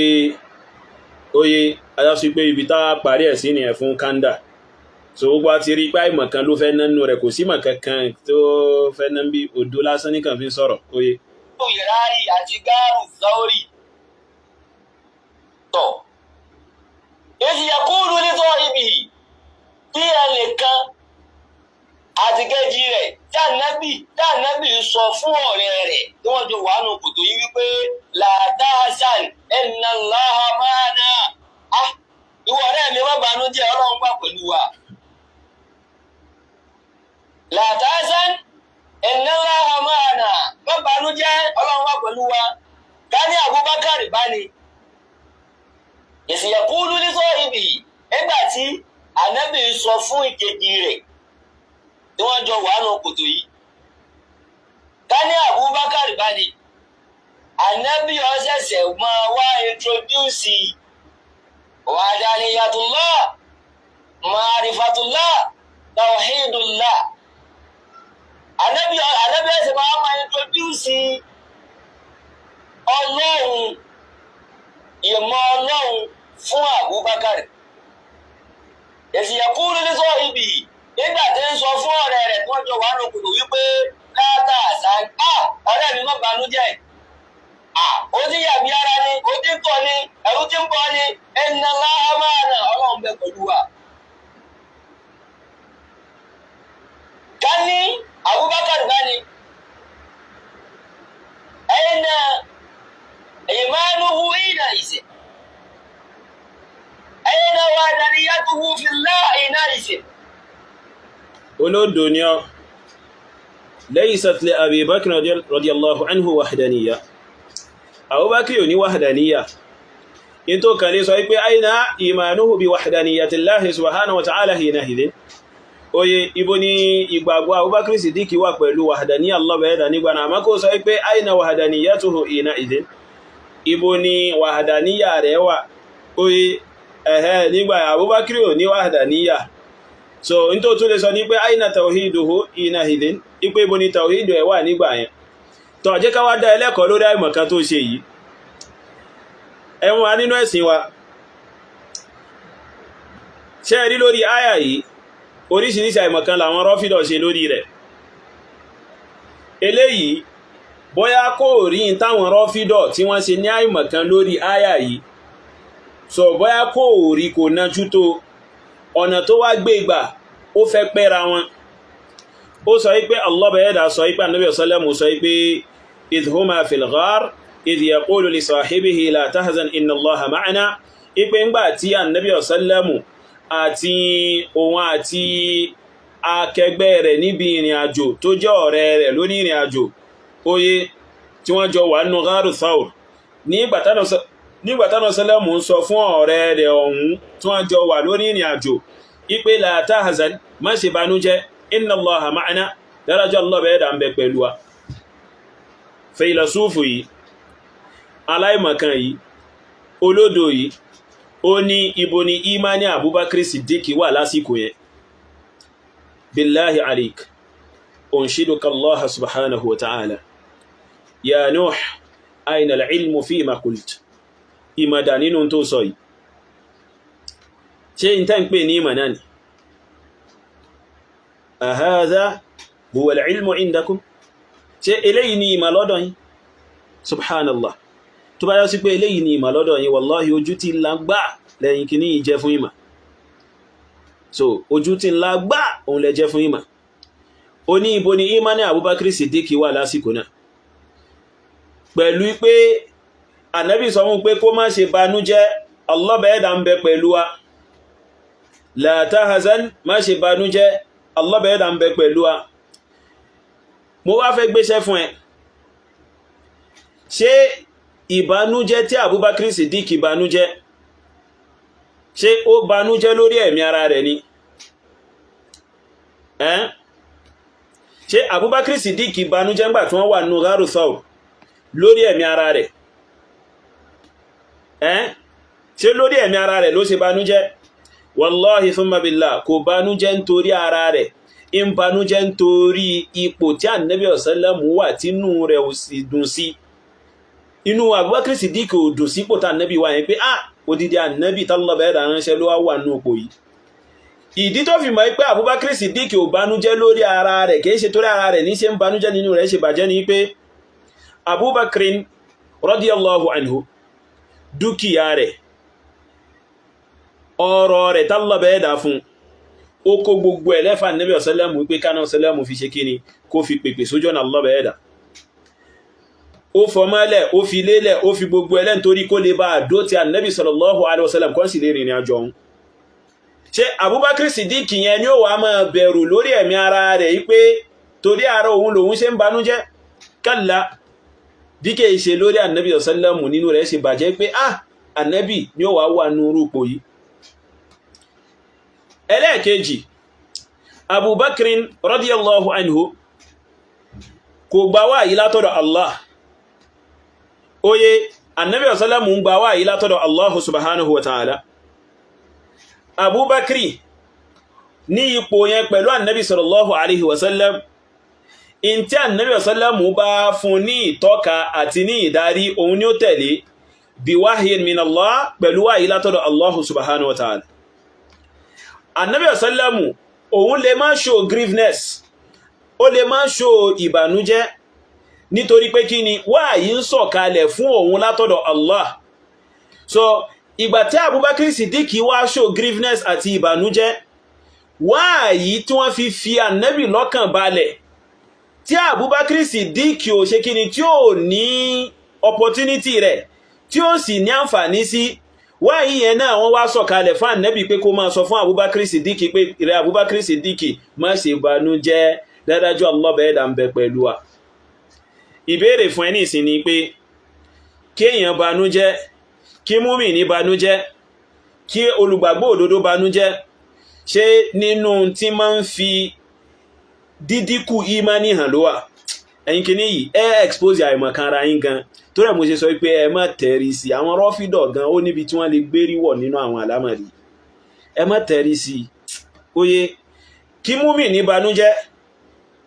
ó yé, ajá sí pé ibi tá a parí ẹ̀ sí nìyẹn fún kanda. So gbogbo àti rí pé àìmọ̀ kan ló fẹ́ nánú rẹ̀, kò sí mọ̀ kankan tó fẹ́ ná bí odò lásán nìkan fi ń sọ̀rọ̀. Ó yé. Ìrárí àti gáàrù sáórì tọ̀. Èsì yẹ̀kúrú nítọ́ ibi tí ẹnìkan àti kejì rẹ̀ tí ànábì sọ fún ọ̀rẹ́ rẹ̀ tí wọ́n jọ wà nù kòtò yìí wípé làdáhásán inna Allaha ma'ana. Ah, ìwọ ọ̀rẹ́ mi, má banújẹ́, Ọlọ́run wà pẹ̀lú wa. Làdáhásán inna Allaha ma'ana, má banújẹ́, Ọlọ́run wà pẹ̀lú wa. Ká ní Abubakar bá ní. Ìsìyẹ̀kúlú nítọ́ ibi nígbà tí ànábì sọ fún ìkejì rẹ̀ tí wọ́n jọ wà nù kòtò yìí. Ká ní Abubakar bá ní. Ànábì ọ̀sẹ̀sẹ̀ máa wá introduce wahdaniyatullah, ma'rifatullah, tawhidullah. Ànábì ọ̀sẹ̀ máa introduce Ọlọ́run, ìmọ̀ Ọlọ́run fún Abubakar. Èsì yẹ̀kúrú ní sọ ibi nígbà tí ń sọ fún ọ̀rẹ́ rẹ̀ tí wọ́n jọ wà lókùnrin wípé láàtà àṣà, à ọ̀rẹ́ mi má banújẹ́, à ó ti yàgbé ara ni, ó ti ń tọ̀ ni, ẹ̀rù ti ń bọ̀ ni, inna Allaha ma'ana, Ọlọ́run bẹ pẹ̀lú wa. Ká ní Abubakar bá ní ẹ̀yìn náà ìmánuhu ìnà ìsìn ẹ̀yìn wahdaniyatuhu fillah ìnà ìsìn. Olódò ni ọ. Laysat li Abi Bakr radiyallahu anhu wahdaniyya. Abubakar ò ní wahdaniyya. In tó kàn lè sọ wípé aina imanuhu bi wahdaniyatillahi subhanahu wa ta'ala hina idhin. Oye, ibo ni ìgbàgbọ́ Abubakar Siddiq wà pẹ̀lú wahdaniyya Allah bẹ̀rẹ̀ nígbà náà, àmọ́ kó sọ wípé aina wahdaniyatuhu hina idhin, ibo ni wahdaniyya rẹ̀ wà. Oye, ẹ̀hẹ́, nígbà Abubakar ò ní wahdaniyya. So n tó tún lè sọ ní pé aina tawhiduhu hina idhin, ipé ibo ni tawhidu ẹ̀ wà nígbà yẹn. Tó jẹ́ ká wá dá ẹlẹ́kọ̀ọ́ lórí àìmọ̀kan tó ṣe yìí. Ẹ̀wọ̀n wa nínú ẹ̀sìn wa, ṣe rí lórí àyà yìí, oríṣiríṣi àìmọ̀kan làwọn rọ́fídọ̀ ṣe lórí rẹ̀. Eléyìí bóyá kò rí táwọn rọ́fídọ̀ tí wọ́n ṣe ní àìmọ̀kan lórí àyà yìí, so bóyá kò rí, kò nájú tó ọ̀nà tó wá gbé ìgbà ó fẹ́ pẹ́ra wọn. Ó sọ wípé Allah bẹ̀ẹ́dà sọ wípé Ànábì sallẹ́mù sọ wípé idh huma fil ghar idh yaqulu li sahibihi la tahzan inna Allaha ma'ana. Ipe ńgbà tí Ànábì sallẹ́mù àti òun àti akẹgbẹ́ rẹ̀ níbi ìrìn àjò tó jẹ́ ọ̀rẹ́ rẹ̀ lórí ìrìn àjò, óyé, tí wọ́n jọ wà nínú gharu Thawr, nígbà tánà sallẹ́mù ń sọ fún ọ̀rẹ́ rẹ̀ ọ̀hún tí wọ́n jọ wà lórí ìrìn àjò ipe la tahzan, má ṣe banújẹ́, inna Allaha ma'ana, dárájọ́ Allah bẹ̀ẹ́dà ń bẹ pẹ̀lú wa. Fèìlọ̀súfù yìí, aláìmọ̀kan yìí, olódo yìí, ó ní ibo ni imani Abubakar Siddiq wà lásìkò yẹn? Billahi alik, unshiduka Allah subhanahu wa ta'ala, ya Nuh, aina al-ilmu fima qult? Ìmọ̀dà nínú tó sọ yìí, ṣe n tẹ́ ń pè ní ìmọ̀ náà ni? Ahadha huwa al-ilmu indakum? Ṣe eléyìí ni ìmọ̀ lọ́dọ̀ yín? Subhanallah. Tó bá yá sí pé eléyìí ni ìmọ̀ lọ́dọ̀ yín, wallahi ojú tí ńlá gbà lẹ́yìn kìíní yìí jẹ́ fún ìmọ̀. So ojú tí ńlá gbà òun lẹ jẹ́ fún ìmọ̀. Ó ní ibo ni imani Abubakar Siddiq wà lásìkò náà, pẹ̀lú pé ànábì sọ fún pé kó má ṣe banújẹ́, Allah bẹ̀ẹ́dà ń bẹ pẹ̀lú wa. La tahzan, má ṣe banújẹ́, Allah bẹ̀ẹ́dà ń bẹ pẹ̀lú wa. Mo wá fẹ́ gbéṣẹ́ fún ẹ. Ṣé ìbànújẹ́ tí Abubakar Siddiq ìbànújẹ́, ṣé ó banújẹ́ lórí ẹ̀mí ara rẹ̀ ni? Ẹ́n, ṣé Abubakar Siddiq ìbànújẹ́ ńgbà tí wọ́n wà nínú Gharu Thawr lórí ẹ̀mí ara rẹ̀? Ẹ́ ṣé lórí ẹ̀mí ara rẹ̀ ló ṣe banújẹ́? Wallahi thumma billah, kò banújẹ́ nítorí ara rẹ̀, ń banújẹ́ nítorí ipò tí ànábì ọ̀sánlámù wà tínú rẹ̀ ò sì dùn sí. Inú Abubakar Siddiq ò dùn sípò tí ànábì wà yẹn pé ah, odidi ànábì tálọ́bẹ̀ ẹ̀dà ránṣẹ́ ló wá wà nínú ipò yìí. Ìdí tó fi mọ̀ pé Abubakar Siddiq ò banújẹ́ lórí ara rẹ̀, kìí ṣe torí ara rẹ̀ ní ṣe ń banújẹ́, nínú rẹ̀ ṣe bàjẹ́, ni pé Abubakar radiyallahu anhu, dúkìá rẹ̀, ọrọ̀ rẹ̀ tálọ́bẹ̀ ẹ̀dà fún, ó kó gbogbo ẹ̀ lẹ́fà Nábì ọ̀sẹ́lẹ̀mù pé kánà ọ̀sẹ́lẹ̀mù fi ṣe kíni, kó fi pèpè sójú ọ̀nà lọ́bẹ̀ ẹ̀dà. Ó fọmọ́lẹ̀, ó fi lélẹ̀, ó fi gbogbo ẹlẹ́ nítorí kó lè bá àdó ti Ànábì sallallahu alaihi wasallam kan sì lè rìnrìn àjò ọ̀hún. Ṣé Abubakar Siddiq yẹn ni ó wàá máa bẹ̀rù lórí ẹ̀mí ara rẹ̀ yí pé torí ara òun lòun ṣe ń banújẹ́? Kalla, bí kì í ṣe lórí Ànábì ọ̀sẹ́lẹ̀mù nínú rẹ̀ ṣe bàjẹ́ pé ah, Ànábì ni ó wàá wà nínú ipò yìí. Ẹlẹ́ẹ̀kejì, Abubakar radiyallahu anhu kò gbà wáyí látọ̀dọ̀ Allah. Oye, Annabi ọ̀sálàmù ń gbà wáyí látọ̀dọ̀ Allah subhanahu wa ta'ala. Abubakar ní ipò yẹn pẹ̀lú Annabi sallallahu alaihi wasallam, in tí Annabi ọ̀sálàmù bá fún ní ìtọ́ka àti ní ìdarí, òun ni ó tẹ̀lé bí wahyin min Allah, pẹ̀lú wáyí látọ̀dọ̀ Allah subhanahu wa ta'ala. Annabi ọ̀sálàmù, òun lè má show grieveness, ó lè má show ìbànújẹ́, nítorí pé kí ni? Wáyí ń sọ̀kalẹ̀ fún òun látọ̀dọ̀ Allah. So ìgbà tí Abubakar Siddiq wá show grieveness àti ìbànújẹ́, wáyí tí wọ́n fi fi Ànábì lọ́kàn balẹ̀, tí Abubakar Siddiq ò ṣe kí ni, tí ò ní opportunity rẹ̀, tí ó sì ní àǹfààní sí wáyí yẹn náà, wọ́n wá sọ̀kalẹ̀ fún Ànábì pé kó máa sọ fún Abubakar Siddiq pé, "Ìrẹ́ Abubakar Siddiq, má ṣe banújẹ́, dádájú Allah bẹ́ẹ̀ dà ń bẹ pẹ̀lú wa." Ìbéèrè fún ẹni ìsìn ni pé kí èèyàn banújẹ́, kí múmìní banújẹ́, kí olùgbàgbọ́ òdodo banújẹ́, ṣé nínú tí máa ń fi dídínkù ìmánì hàn ló wà? Ẹ̀yin kìíní yìí, ẹ expose àìmọ̀kan ara yín gan. Tó rẹ̀ mo ṣe sọ pé ẹ má tẹ̀rí sí àwọn rọ́fídọ̀ gan, ó níbi tí wọ́n lè gbérí wọ̀ nínú àwọn àlámọ̀rí. Ẹ má tẹ̀rí sí. Oye, kí múmìní banújẹ́,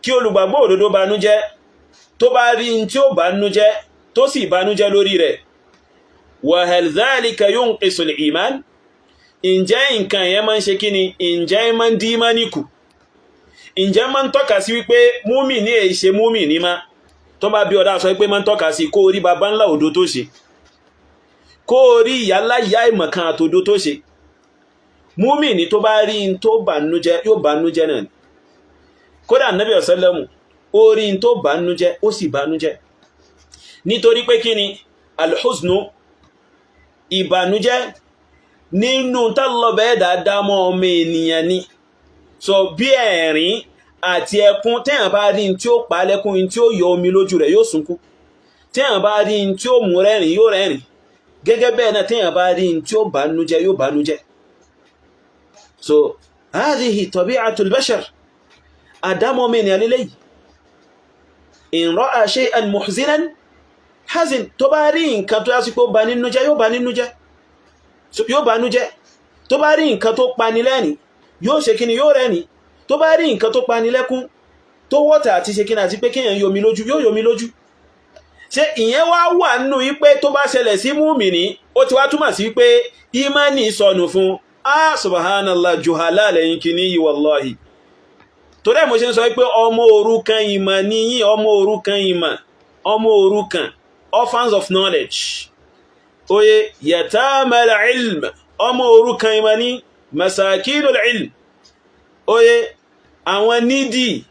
kí olùgbàgbọ́ òdodo banújẹ́, tó bá rí n tí ó banújẹ́, tó sì banújẹ́ lórí rẹ̀, wa hal dhalika yunqisul iman? Ǹjẹ́ nǹkan yẹn máa ń ṣe kíni? Ǹjẹ́ máa ń dí ìmánì kù? Ǹjẹ́ máa ń tọ́ka sí wípé múmìní èyí ṣe múmìní má? Tó bá bí ọ̀dá sọ pé máa ń tọ́ka sí, kó rí baba ńlá òdo tó ṣe, kó rí ìyá ńlá ìyá ìmọ̀kan àtòdo tó ṣe. Múmìní tó bá rí n tó bànújẹ́, yóò bànújẹ́ náà. Kódà Nábì ọ̀sẹ́lẹ̀mù, ó rí n tó bànújẹ́, ó sì bànújẹ́, nítorí pé kí ni? Alhuznu, ìbànújẹ́, nínú tálọ́bẹ̀ dáadáa mọ́ ọmọ ènìyàn ni. So bí ẹ̀rín àti ẹkún, téèyàn bá rí n tí ó pa lẹ́kún, n tí ó yọ omi lójú rẹ̀, yóò sunkún. Téèyàn bá rí n tí ó mú rẹ́rìn, yóò rẹ́rìn. Gẹ́gẹ́ bẹ́ẹ̀ náà, téèyàn bá rí n tí ó bànújẹ́, yóò bànújẹ́. So hadhihi tabi'atul bashar, àdámọ́ ọmọ ènìyàn lélẹ́yìí. In ra'a shay'an muhzinan hazin, tó bá rí nǹkan tó yá sí pé ó bà nínú jẹ́, yóò bà nínú jẹ́, yóò bànújẹ́. Tó bá rí nǹkan tó pani lẹ́rìn, yóò ṣe kíni? Yóò rẹ́rìn. Tó bá rí nǹkan tó pani lẹ́kún, tó wọ́tà àti ṣe kíni, àti pé kíyàn yomi lójú, yóò yomi lójú. Ṣé ìyẹn wá wà nínú wípé tó bá ṣẹlẹ̀ sí múmìnì, ó ti wá túmọ̀ sí wípé ìmánì sọnù fún? Ah, subhanallah, juhala lẹ́yìn kìíní yìí, wallahi. Torí ẹ̀ mo ṣe ń sọ pé ọmọ òrukàn ìmọ̀ ní yín, ọmọ òrukàn ìmọ̀, ọmọ òrukàn, orphans of knowledge. Oye, yatamal ilm, ọmọ òrukàn ìmọ̀ ní, masakinul ilm. Oye, àwọn nídìí,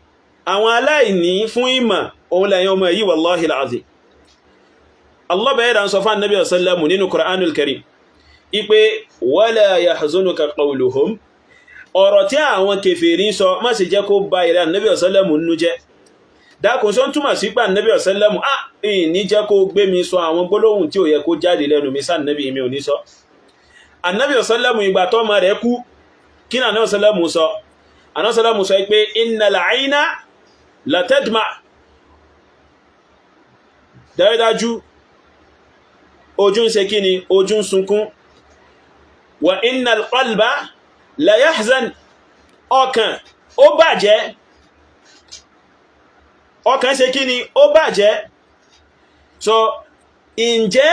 àwọn aláìní fún ìmọ̀, òun lẹ́yìn ọmọ yìí, wallahi alazim. Allah bẹ̀rẹ̀ dá ń sọ fún Annabi sallamu nínú Qur'anul Karim ipe wala yahzunuka qawluhum, ọ̀rọ̀ tí àwọn kèfèrí sọ, má ṣe jẹ́ kó ba ìrẹ́ Annabi sallamu nínú jẹ́. Dákùn, sọ ń túmọ̀ sí pé Annabi sallamu, ah, ní jẹ́ kó gbé mi sọ àwọn gbólóhùn tí ò yẹ kó jáde lẹ́nu mi sáà Annabi, mi ò ní sọ. Annabi sallamu, ìgbà tó ọmọ rẹ̀ kú, kí ni Annabi sallamu sọ? Annabi sallamu sọ pé innal ayna latadma, dájúdájú Ojú ń ṣe kí ni? Ojú ń sunkún. Wa innal qalba la yahzan. Ọkàn ó bàjẹ́, ọkàn ṣe kí ni? Ó bàjẹ́. So ǹjẹ́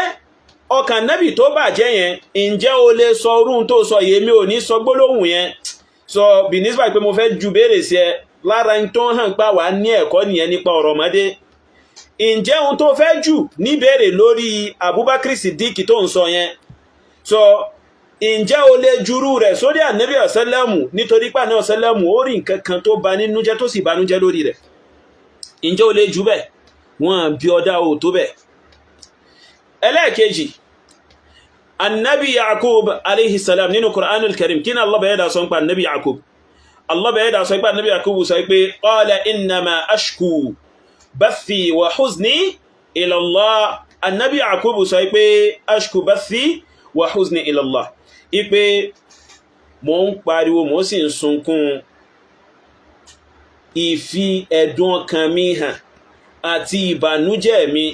ọkàn nábì tó bàjẹ́ yẹn, ǹjẹ́ o lè sọ orún tó sọ? Yèmí ò ní sọ gbólóhùn yẹn. So bìnísbà pé mo fẹ́ ju béèrè sí ẹ lára ń tó hàn pá wà ní ẹ̀kọ́ nìyẹn nípa ọ̀rọ̀ ọmọdé. Ǹjẹ́ ohun tó fẹ́ jù ní béèrè lórí Abubakar Siddiq tó ń sọ yẹn, so ǹjẹ́ o lè jurú rẹ̀ sórí ànábì ọ̀sẹ́lẹ̀mù? Nítorí pé ànábì ọ̀sẹ́lẹ̀mù ó rí nǹkan kan tó ba nínú jẹ́, tó sì banújẹ́ lórí rẹ̀. Ǹjẹ́ o lè jù bẹ́ẹ̀? Wọ́n bí ọdá o tó bẹ́ẹ̀. Ẹlẹ́ẹ̀kejì, annabi Yaqub alayhi salam nínú Qur'anul Karim, kí ní Allah bẹ̀rẹ̀ dà sọ ń pa annabi Yaqub? Allah bẹ̀rẹ̀ dà sọ pé annabi Yaqub sọ pé qala innama ashku bathi wa huzni ila Allah. Annabi Yaqub sọ pé ashku bathi wa huzni ila Allah, ipe mo ń pariwo, mo sì ń sunkún ìfi ẹ̀dùn ọkàn mi hàn àti ìbànújẹ́ mi,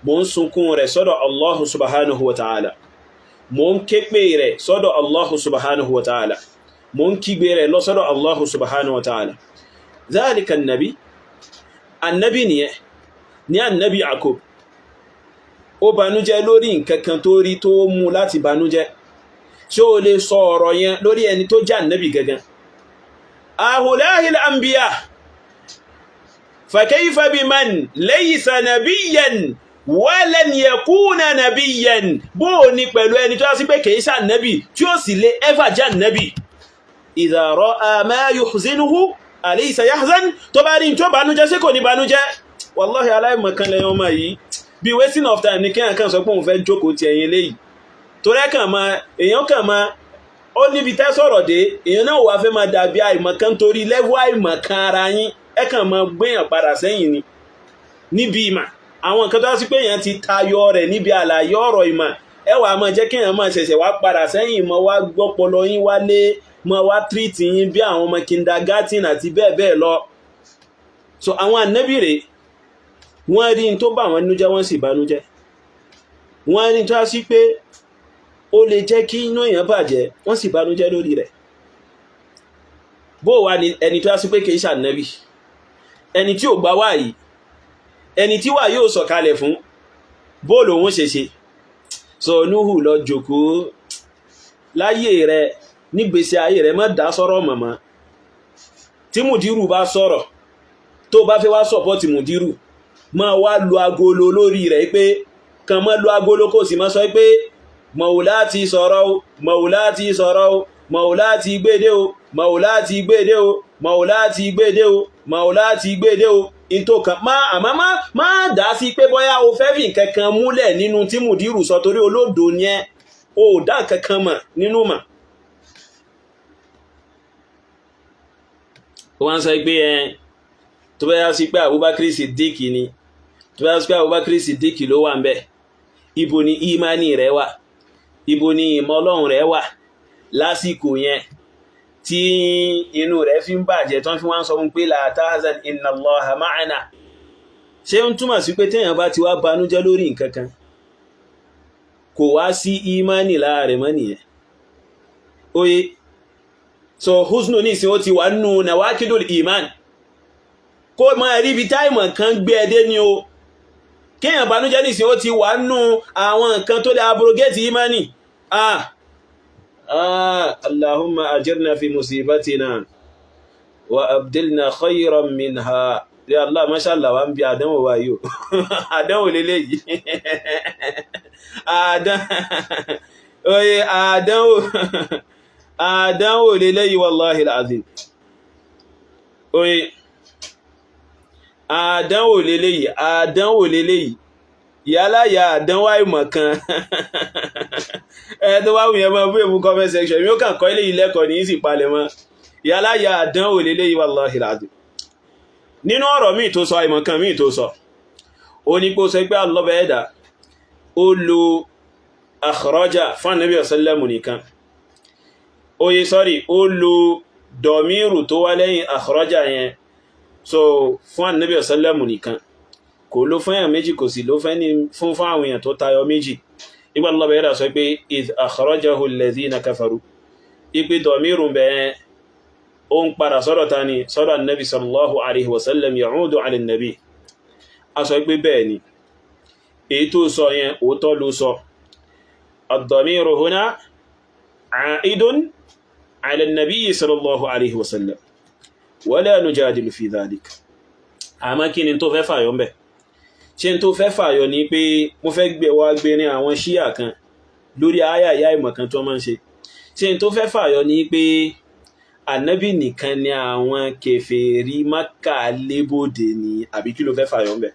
mo ń sunkún rẹ̀ sọ́dọ̀ Allahu subhanahu wa ta'ala, mo ń képe rẹ̀ sọ́dọ̀ Allahu subhanahu wa ta'ala, mo ń kígbe rẹ̀ lọ sọ́dọ̀ Allahu subhanahu wa ta'ala. Dhalika annabi, annabi nìyẹn ní annabi Yakub. Ó banújẹ́ lórí nǹkan kan tó rí tó mú láti banújẹ́. Ṣé o lè sọ ọ̀rọ̀ yẹn lórí ẹni tó jẹ́ annabi gangan? Ahulahil anbiya, fakayfa biman laysa nabiyyan walan yakuna nabiyyan? Bó o ní pẹ̀lú ẹni tó yá sí pé kìí ṣe ànábì, tí ó sì lè ever jẹ́ ànábì? Idha ra'a ma yuhzinuhu alaysa yahzan? Tó bá rí tó bànújẹ́, sí kò ní bànújẹ́? Wallahi, aláìmọ̀kan lẹ́yìn ọmọ yìí. Bí wasting of time ní kí ẹ̀kan sọ pé òun fẹ́ jókòó ti ẹ̀yìn eléyìí, torí ẹ̀kan máa èèyàn kàn máa ó níbi tẹ́ sọ̀rọ̀ dé, èèyàn náà wà fẹ́ máa dàbí àìmọ̀kan torí level àìmọ̀kan ara yín, ẹ̀kan máa gbéyàn padà sẹ́yìn ni níbi ìmà. Àwọn nǹkan tó wá sí pé èèyàn ti tayọ rẹ̀ níbi àlàyé ọ̀rọ̀ ìmọ̀, ẹ wàá máa jẹ́ kí èèyàn máa ṣẹ̀ṣẹ̀ wá padà sẹ́yìn, mọ́ wá gbọ́pọlọ yín wálé, mọ́ wá treat yín bí àwọn ọmọ kindergarten àti bẹ́ẹ̀ bẹ́ẹ̀ lọ. So àwọn ànábì rèé, wọ́n rí n tó bá wọn nínú jẹ́, wọ́n sì bánújẹ́. Wọ́n rí tó wá sí pé ó lè jẹ́ kí inú èèyàn bàjẹ́, wọ́n sì bánújẹ́ lórí rẹ̀. Bó wà ní ẹni tó wá sí pé kìí ṣànábì, ẹni tí ò gbà wá yìí, ẹni tí wà yóò sọ̀kalẹ̀ fún, bó lòun ṣe ṣe? So Nuhu, lọ jòkóó láyé rẹ, nígbèsí ayé rẹ, má dá sọ̀rọ̀ mọ̀mọ́. Tí mùdírù bá sọ̀rọ̀, tó bá fẹ́ wá support mùdírù, máa wá lu agolo lórí rẹ̀, pé kàn mọ́ lu agolo, kò sì máa sọ pé mọ̀wùlá ti sọ̀rọ̀ o, mọ̀wùlá ti sọ̀rọ̀ o, mọ̀wùlá ti gbédé o, mọ̀wùlá ti gbédé o, mọ̀wùlá ti gbédé o, mọ̀wùlá ti gbédé o. In tó kàn má, àmọ́ má dá sí pé bóyá o fẹ́ fi nǹkan kan múlẹ̀ nínú tí mùdírù sọ, torí olódo ni ẹ́, o ò dá nǹkan kan mọ̀ nínú mọ̀. Wọ́n sọ pé ẹ tó bá yá sí pé Abubakar Siddiq ni, tó bá yá sí pé Abubakar Siddiq ló wà ń bẹ̀, ibo ni imani rẹ̀ wà? Ibo ni ìmọ̀ Ọlọ́run rẹ̀ wà lásìkò yẹn tí inú rẹ̀ fi ń bàjẹ́, tán fi wá ń sọ fún pé la tahzan inna Allaha ma'ana? Ṣé ń túmọ̀ sí pé téèyàn bá ti wá banújẹ́ lórí nǹkan kan, kò wá sí imani lára rẹ̀ mọ́ nìyẹn? Oye, so husnu ní ìsìn, ó ti wà nínú nawakidul iman. Kó máa rí ibi táìmọ̀ kan gbé ẹdé ni o. Kéèyàn banújẹ́ ní ìsìn, ó ti wà nínú àwọn nǹkan tó lè abrogate imani. Ah ah, Allahumma ajirna fi musibatina wa abdilna khayran minha. Ya Allah, mashallah, wa ń bí àdánwò wa yìí o. Àdánwò lélẹ́yìí, oye, àdánwò, àdánwò lélẹ́yìí, wallahi alazim. Oye, àdánwò lélẹ́yìí, àdánwò lélẹ́yìí, yálà yà àdánwò àìmọ̀ kan. Ẹ tó bá wù yẹn, máa bú èmú comment section mi, ó kàn kọ́ eléyìí lẹ́kọ̀ọ́ ní ìsì palẹ̀ mọ́. Yálà yà àdánwò lélẹ́yìí, wallahi alazim. Nínú ọ̀rọ̀ míì tó sọ, àìmọ̀ kan míì tó sọ, ó ní pé ó sọ pé Allah ẹ̀dá ó lo akhraja fún Ànábì ọ̀sẹ́lẹ̀mù nìkan. Oye, sorry, ó lo dọ̀míìrù tó wá lẹ́yìn akhraja yẹn, so fún Ànábì ọ̀sẹ́lẹ̀mù nìkan, kò ló fún èèyàn méjì, kò sì ló fẹ́ ní fún àwọn èèyàn tó tayọ méjì. Ìgbà Allah bẹ̀rẹ̀ sọ pé idh akhrajahu alladhina kafaru, ipe dọ̀míru bẹ̀ẹ́ ó ń padà sọ́dọ̀ ta ni? Sọ́dọ̀ annabi sallallahu alaihi wasallam, ya'udu ala nabi. A sọ pé bẹ́ẹ̀ ni, èyí tó sọ yẹn òótọ́ ló sọ. Ad-damiru huna a'idun ala nabi sallallahu alaihi wasallam, wala nujadilu fi dhalik. Àmọ́ kí ni tó fẹ́ fàyọ mbẹ̀? Ṣe tó fẹ́ fàyọ ni pé mo fẹ́ gbé wá gbé ní àwọn ṣíà kan lórí àyà ìmọ̀ kan tó máa ń ṣe. Ṣe tó fẹ́ fàyọ ni pé ànábì nìkan ni àwọn kèfèrí Mákà lébòdè ni, àbí kí ló fẹ́ fàyọ mbẹ̀?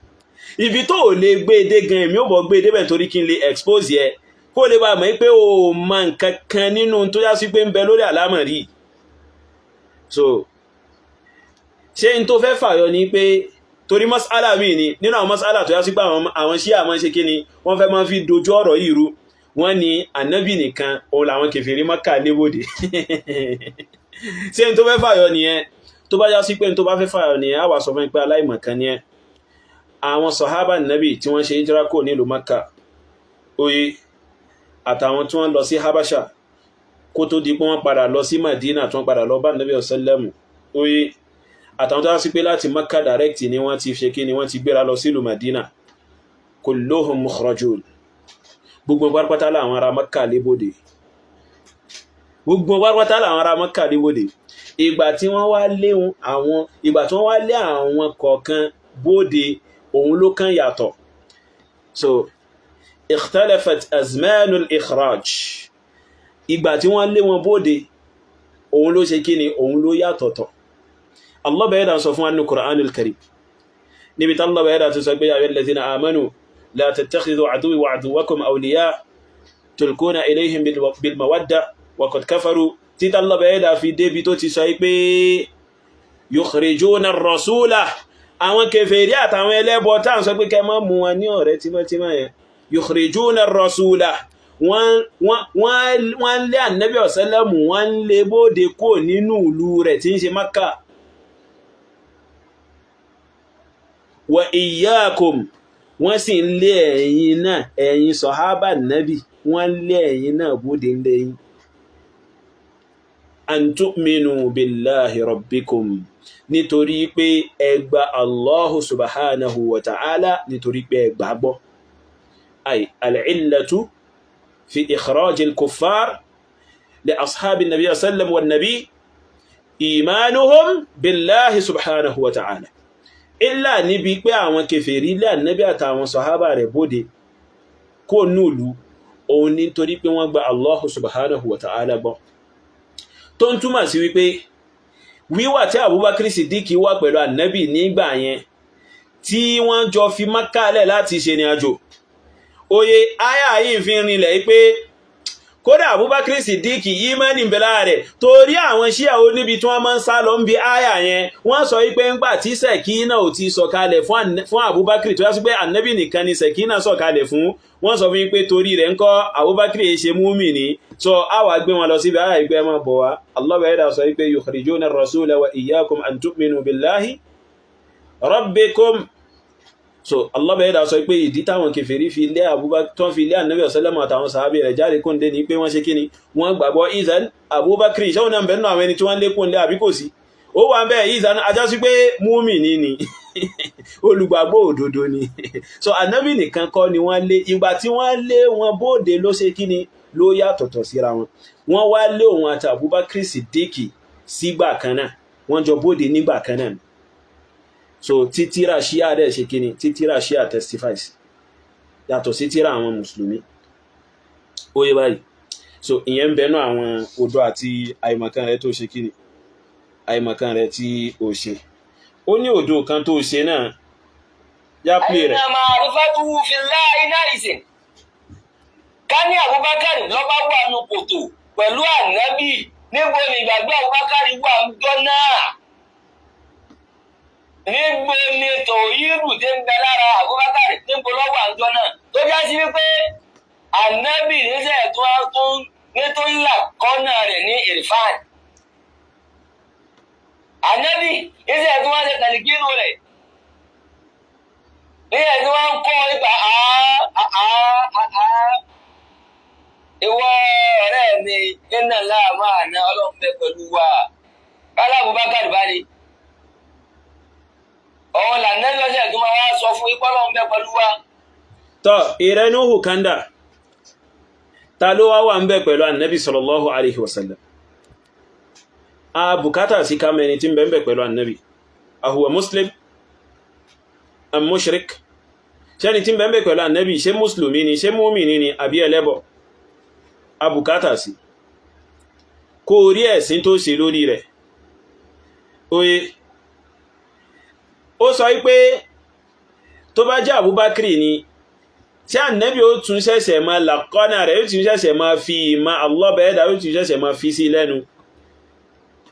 Ibi tó ò lè gbé dé gan, èmi ò bọ̀ gbé débẹ̀ torí kí n lè expose yẹ, kó lè bá mọ̀ pé o mọ nǹkan kan nínú tó yá sí pé ń bẹ lórí àlámọ̀rí. So ṣé n tó fẹ́ fàyọ ni pé torí mas'ala mi ni nínú àwọn mas'ala tó yá sí pé àwọn ṣíà máa ń ṣe kí ni, wọ́n fẹ́ máa fi dojú ọ̀rọ̀ yìí rú. Wọ́n ní ànábì nìkan òun làwọn kèfèrí Mákà lébòdè. Ṣé n tó fẹ́ fàyọ nìyẹn? Tó bá yá sí pé n tó bá fẹ́ fàyọ nìyẹn, á wà sọ fún mi pé aláìmọ̀kan nìyẹn. Àwọn sọ̀hábà nàbì tí wọ́n ṣe hijira kò nílùú Mákà, oye, àtàwọn tí wọ́n lọ sí Habasha kó tó di pé wọ́n padà lọ sí Madina, tí wọ́n padà lọ bá nàbì ọ̀sẹ́lẹ̀mù, oye, àtàwọn tó wá sí pé láti Mákà direct ni wọ́n ti ṣe kí ni, wọ́n ti gbéra lọ sílùú Madina, kulluhum mukhrajun, gbogbo pátápátá làwọn ará Mákà lébòde, gbogbo pátápátá làwọn ará Mákà lébòde. Ìgbà tí wọ́n wá lé àwọn, ìgbà tí wọ́n wá lé àwọn kọ̀ọ̀kan bóde, òun ló kàn yàtọ̀. So ikhtalafat azmanul ikhraj, ìgbà tí wọ́n lé wọn bóde, òun ló ṣe kíni, òun ló yàtọ̀tọ̀. Allah bẹ̀rẹ̀ sọ fún wa nínú Qur'anul Karim, níbi tí Allah bẹ̀rẹ̀ tó sọ pé ya ayyuhal amanu la tattakhidhu aduwwi wa aduwwakum awliya tulkuna ilayhim bil mawadda wa qad kafaru, títí Allah bẹ̀rẹ̀ fi débi tó ti sọ pé yukhrijuna ar-rasula, àwọn kèfèrí àtàwọn ẹlẹ́bọ tá à ń sọ pé kẹ́ má mú wọn ní ọ̀rẹ́ tímọ́tímọ́ yẹn, yukhrijuna ar-rasula, wọ́n lé ànábì ọ̀sẹ́lẹ̀mù, wọ́n lé bóde kó nínú ìlú rẹ̀ tí ń ṣe Mákà. Wa iyyakum, wọ́n sì ń lé ẹ̀yin náà, ẹ̀yin sọ̀hábà nábì, wọ́n lé ẹ̀yin náà bóde ń lẹ́yìn. An tu'minu billahi rabbikum, nítorí pé ẹ gba Allahu subhanahu wa ta'ala, nítorí pé ẹ gbàgbọ́. Ay al-illatu fi ikhraj al-kuffar li ashabi nabi sallam wa nabi imanuhum billahi subhanahu wa ta'ala. Illa níbi pé àwọn kèfèrí lé ànábì àtàwọn sọ̀hábà rẹ̀ bóde kó núùlú, òun nítorí pé wọ́n gba Allahu subhanahu wa ta'ala gbọ́. Tó ń túmọ̀ sí wípé wíwà tí Abubakar Siddiq wà pẹ̀lú ànábì nígbà yẹn tí wọ́n jọ fi Mákà lẹ̀ láti ṣe ní àjò, oye áyà yìí fi rinlẹ̀ pé kódà Abubakar Siddiq ìmánì ń bẹ lára rẹ̀, torí àwọn ṣíà ó níbi tí wọ́n máa ń sá lọ ń bi áyà yẹn. Wọ́n sọ wípé ńgbà tí sẹ̀kínà ò ti sọ̀kalẹ̀ fún Abubakar, tó yá sí pé ànábì nìkan ni sẹ̀kínà sọ̀kalẹ̀ fún, wọ́n sọ fún pé torí rẹ̀ ńkọ́ Abubakar ṣe múmìnì. So a wà gbé wọn lọ síbi áyà ìgbẹ́ máa bọ̀ wá. Allah bẹ̀rẹ̀ sọ wípé yukhrijuna ar-rasula wa iyyakum an tu'minu billahi rabbikum. So Allah bẹ̀rẹ̀ sọ pé ìdí táwọn kèfèrí fi lé Abubakar, tó fi lé ànábì ọ̀sẹ́lẹ̀mọ̀ àtàwọn sàábì rẹ̀ jáde kóńdé ní pé wọ́n ṣe kíni, wọ́n gbàgbọ́. Ìzan Abubakar ṣẹ́wọ̀n náà bẹ̀rẹ̀ àwọn ẹni tí wọ́n lé kóńdé àbí kò sí, ó wà ń bẹ̀. Ìzan ajá sí pé múmìnì ni, olùgbàgbọ́ òdodo ni. So ànábì nìkan kọ́ ni wọ́n lé. Ìgbà tí wọ́n lé wọn bóde ló ṣe kíni, ló yàtọ̀tọ̀ síra wọn. Wọ́n wá lé òun àti Abubakar Siddiq sígbà kan náà, wọ́n jọ bóde nígbà kan náà. So títírà ṣíà dẹ̀ ṣe kíni, títírà ṣíà testifies yàtọ̀ sí tírà àwọn mùsùlùmí. Ó yé báyìí. So ìyẹn ń bẹnu àwọn odò àti àìmọ̀kan rẹ̀ tó ṣe kíni, àìmọ̀kan rẹ̀ tí ó ṣe. Ó ní odò kan tó ṣe náà yá pè rẹ̀. Àyìnà ma'rifatuhu fillahi náìsìn. Ká ní Abubakar lọ́ba wà nù kòtò pẹ̀lú ànábì, níbo ni ìgbàgbọ́ Abubakar wà ń jọ náà? Níbo ni tòhídù tí ń bẹ lára Abubakar, níbo ló wà ń jọ náà? Tó já sí wípé ànábì níṣẹ́ tó ní tó ń là kọ́nà rẹ̀ ní ìrìfàn. Ànábì níṣẹ́ tó wá ṣe tàlíkínú rẹ̀. Ní ẹ̀ tí wọ́n ń kọ́ nípa àá. Ìwọ ọ̀rẹ́ mi, iná láàmú àná, Ọlọ́run bẹ pẹ̀lú wa. Kálá Abubakar bá ní. Ọ̀hún làǹdẹ́bí ọ̀sẹ̀ tó máa wá sọ fún ipá Ọlọ́run bẹ pẹ̀lú wa. Tọ́ ìrẹ́ Nuhu Kanda, ta ló wá wà ń bẹ pẹ̀lú annabi sallallahu alaihi wasallam? A bùkátà sí ká mẹni tí ń bẹ ń bẹ pẹ̀lú annabi. Ahuwa muslim am mushrik? Ṣẹ́ni tí ń bẹ ń bẹ pẹ̀lú annabi, ṣé musulmi ni, ṣé múmini ni, àbí ẹlẹ́bọ? A bùkátà sí kó rí ẹ̀sìn tó ṣe lórí rẹ̀. Oye, ó sọ wípé tó bá jẹ́ Abubakar ni, tí ànẹ́bí ó tún ṣẹ̀ṣẹ̀ máa làkọ́nà rẹ̀, ó tún ṣẹ̀ṣẹ̀ máa fi ìmọ̀ allọ́bẹ̀ẹ́dà, ó tún ṣẹ̀ṣẹ̀ máa fi sí lẹ́nu.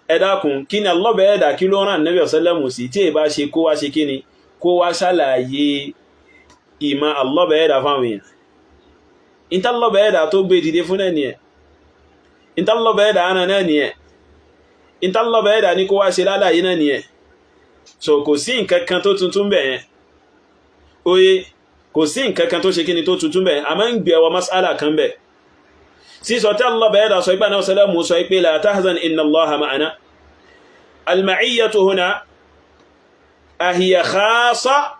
Ẹ dákun, kí ni allọ́bẹ̀ẹ́dà, kí ló rán ànẹ́bí ọ̀sẹ́lẹ̀mù sí tí èbá ṣe kó wá ṣe kí ni, kó wá ṣàlàyé ìmọ̀ allọ́bẹ̀ẹ́dà fáwọn èèyàn? Ìtàlọ́bẹ̀ẹ́dà tó gbé dìde fún náà nìyẹn, ìtàlọ́bẹ̀ẹ́dà rán náà nìyẹn, ìtàlọ́bẹ̀ẹ́dà ní kó wá ṣe lálàyé náà nìyẹn. So kò sí nǹkan kan tó tuntun bẹ̀ yẹn. Oye, kò sí nǹkan kan tó ṣe kíni tó tuntun bẹ̀. A máa ń gbé ẹwà mas'ala kan bẹ̀. Sísọ tí Allah bẹ̀ẹ́dà sọ ipá náà sẹlẹ̀mù sọ pé la tahzan inna Allaha ma'ana. Al-ma'iyyatu huna ahiya khassa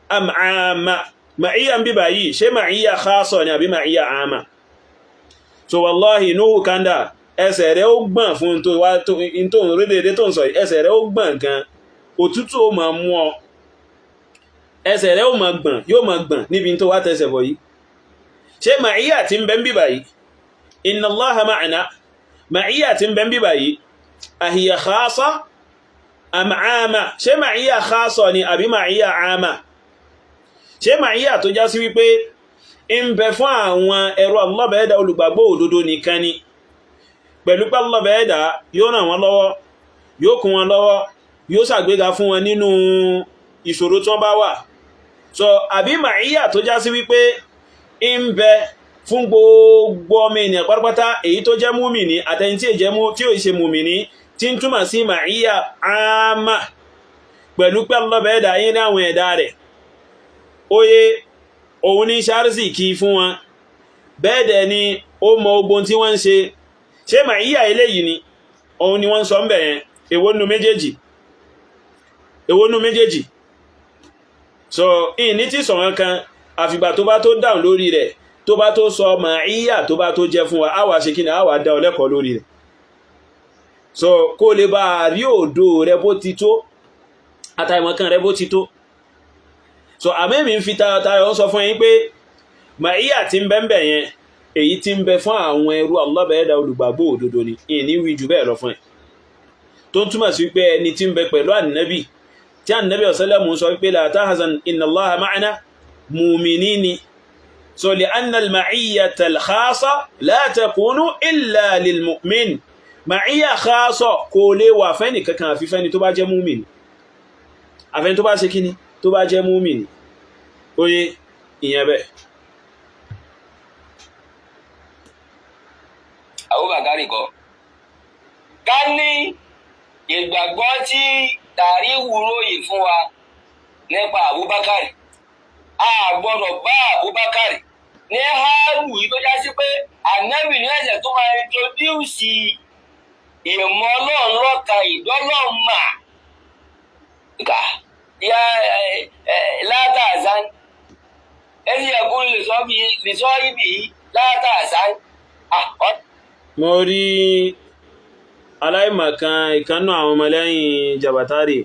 am 'amma? Ma'iyya ń bíbà yìí, ṣé ma'iyya khassa ni àbí ma'iyya 'amma? So wallahi Nuhu Kanda, ẹsẹ̀ rẹ̀ ó gbọ̀n fún tó wá tó ń rédèrè tó ń sọ, ẹsẹ̀ rẹ̀ ó gbọ̀n gan, òtútù ó máa mú ọ, ẹsẹ̀ rẹ̀ ó máa gbọ̀n, yóò máa gbọ̀n níbi tó wá tẹsẹ̀ bọ̀ yìí. Ṣé màáyà tí ń bẹ ń bíbà yìí, inna Allaha ma'ana, màáyà tí ń bẹ ń bíbà yìí, ahiya khassa am 'amma? Ṣé màáyà khassa ni àbí màáyà 'amma? Ṣé màáyà tó já sí wípé ń bẹ fún àwọn ẹrú allọ́bẹ̀ẹ́dà olùgbàgbọ́ òdodo nìkan ni, pẹ̀lú pé allọ́bẹ̀ẹ́dà yóò ràn wọ́n lọ́wọ́, yóò kún wọn lọ́wọ́, yóò ṣàgbéga fún wọn nínú ìṣòro tí wọ́n bá wà? So àbí màáyà tó já sí wípé ń bẹ fún gbogbo ọmọ ènìyàn pátápátá, èyí tó jẹ́ múmìnì àtẹni tí ò ṣe múmìnì, tí ń túmọ̀ sí màáyà àmà, pẹ̀lú pé allọ́bẹ̀ẹ́dà yín ní àwọn ẹ̀dá rẹ̀, oye òun ní ṣáàrìsì kí fún wọn, bẹ́ẹ̀ dẹ̀ ni ó mọ ogun tí wọ́n ń ṣe. Ṣé màáyà eléyìí ni òun ni wọ́n ń sọ ń bẹ̀ yẹn? Èwo nínú méjèèjì? Èwo nínú méjèèjì? So ìní tí sọ̀rọ̀ kan, àfìgbà tó bá tó dáhùn lórí rẹ̀, tó bá tó sọ màáyà tó bá tó jẹ́ fún wa, á wá ṣe kí ni, á wá dá ọ lẹ́kọ̀ọ́ lórí rẹ̀. So kó lè bá rí òdo rẹ bó ti tó, àtàìmọ̀kan rẹ bó ti tó. So àmẹ́mí ń fi tayọ̀ ń sọ fún yín pé màáyà tí ń bẹ ń bẹ̀ yẹn, èyí tí ń bẹ fún àwọn ẹrú allọ́bẹ̀ẹ́dà olùgbàgbọ́ òdodo ni. Ìní wí jù bẹ́ẹ̀ lọ fún ẹ̀, tó ń túmọ̀ sí pé ẹni tí ń bẹ pẹ̀lú ànábì, tí ànábì ọ̀sẹ́lẹ̀mù sọ pé la tahzan inna Allaha ma'ana, mùmìnì ni. So li anna al-ma'iyyata al-khassa la takunu illa lil-mu'min. Ma'iyya khassa kò lè wà fẹ́ni kankan àfi fẹ́ni tó bá jẹ́ múmìnì, àfẹ́ni tó bá ṣe kíni, tó bá jẹ́ múmìnì. Oye, ìyẹn bẹ́ẹ̀. Abubakar kọ́. Ká ní ìgbàgbọ́ tí tàríwù ròyìn fún wa nípa Abubakar, a gbọ́dọ̀ bá Abubakar ní hálù yìí tó já sí pé ànábì ní ẹ̀sẹ̀ tó máa introduce ìmọ̀ Ọlọ́run lọ́ka ìdọ́lọ́run mà kà ya látàzán ẹni ẹ̀kún lè sọ ibi yìí látàzán. Mo rí aláìmọ̀kan ìkannú àwọn ọmọlẹ́yìn Jabatari,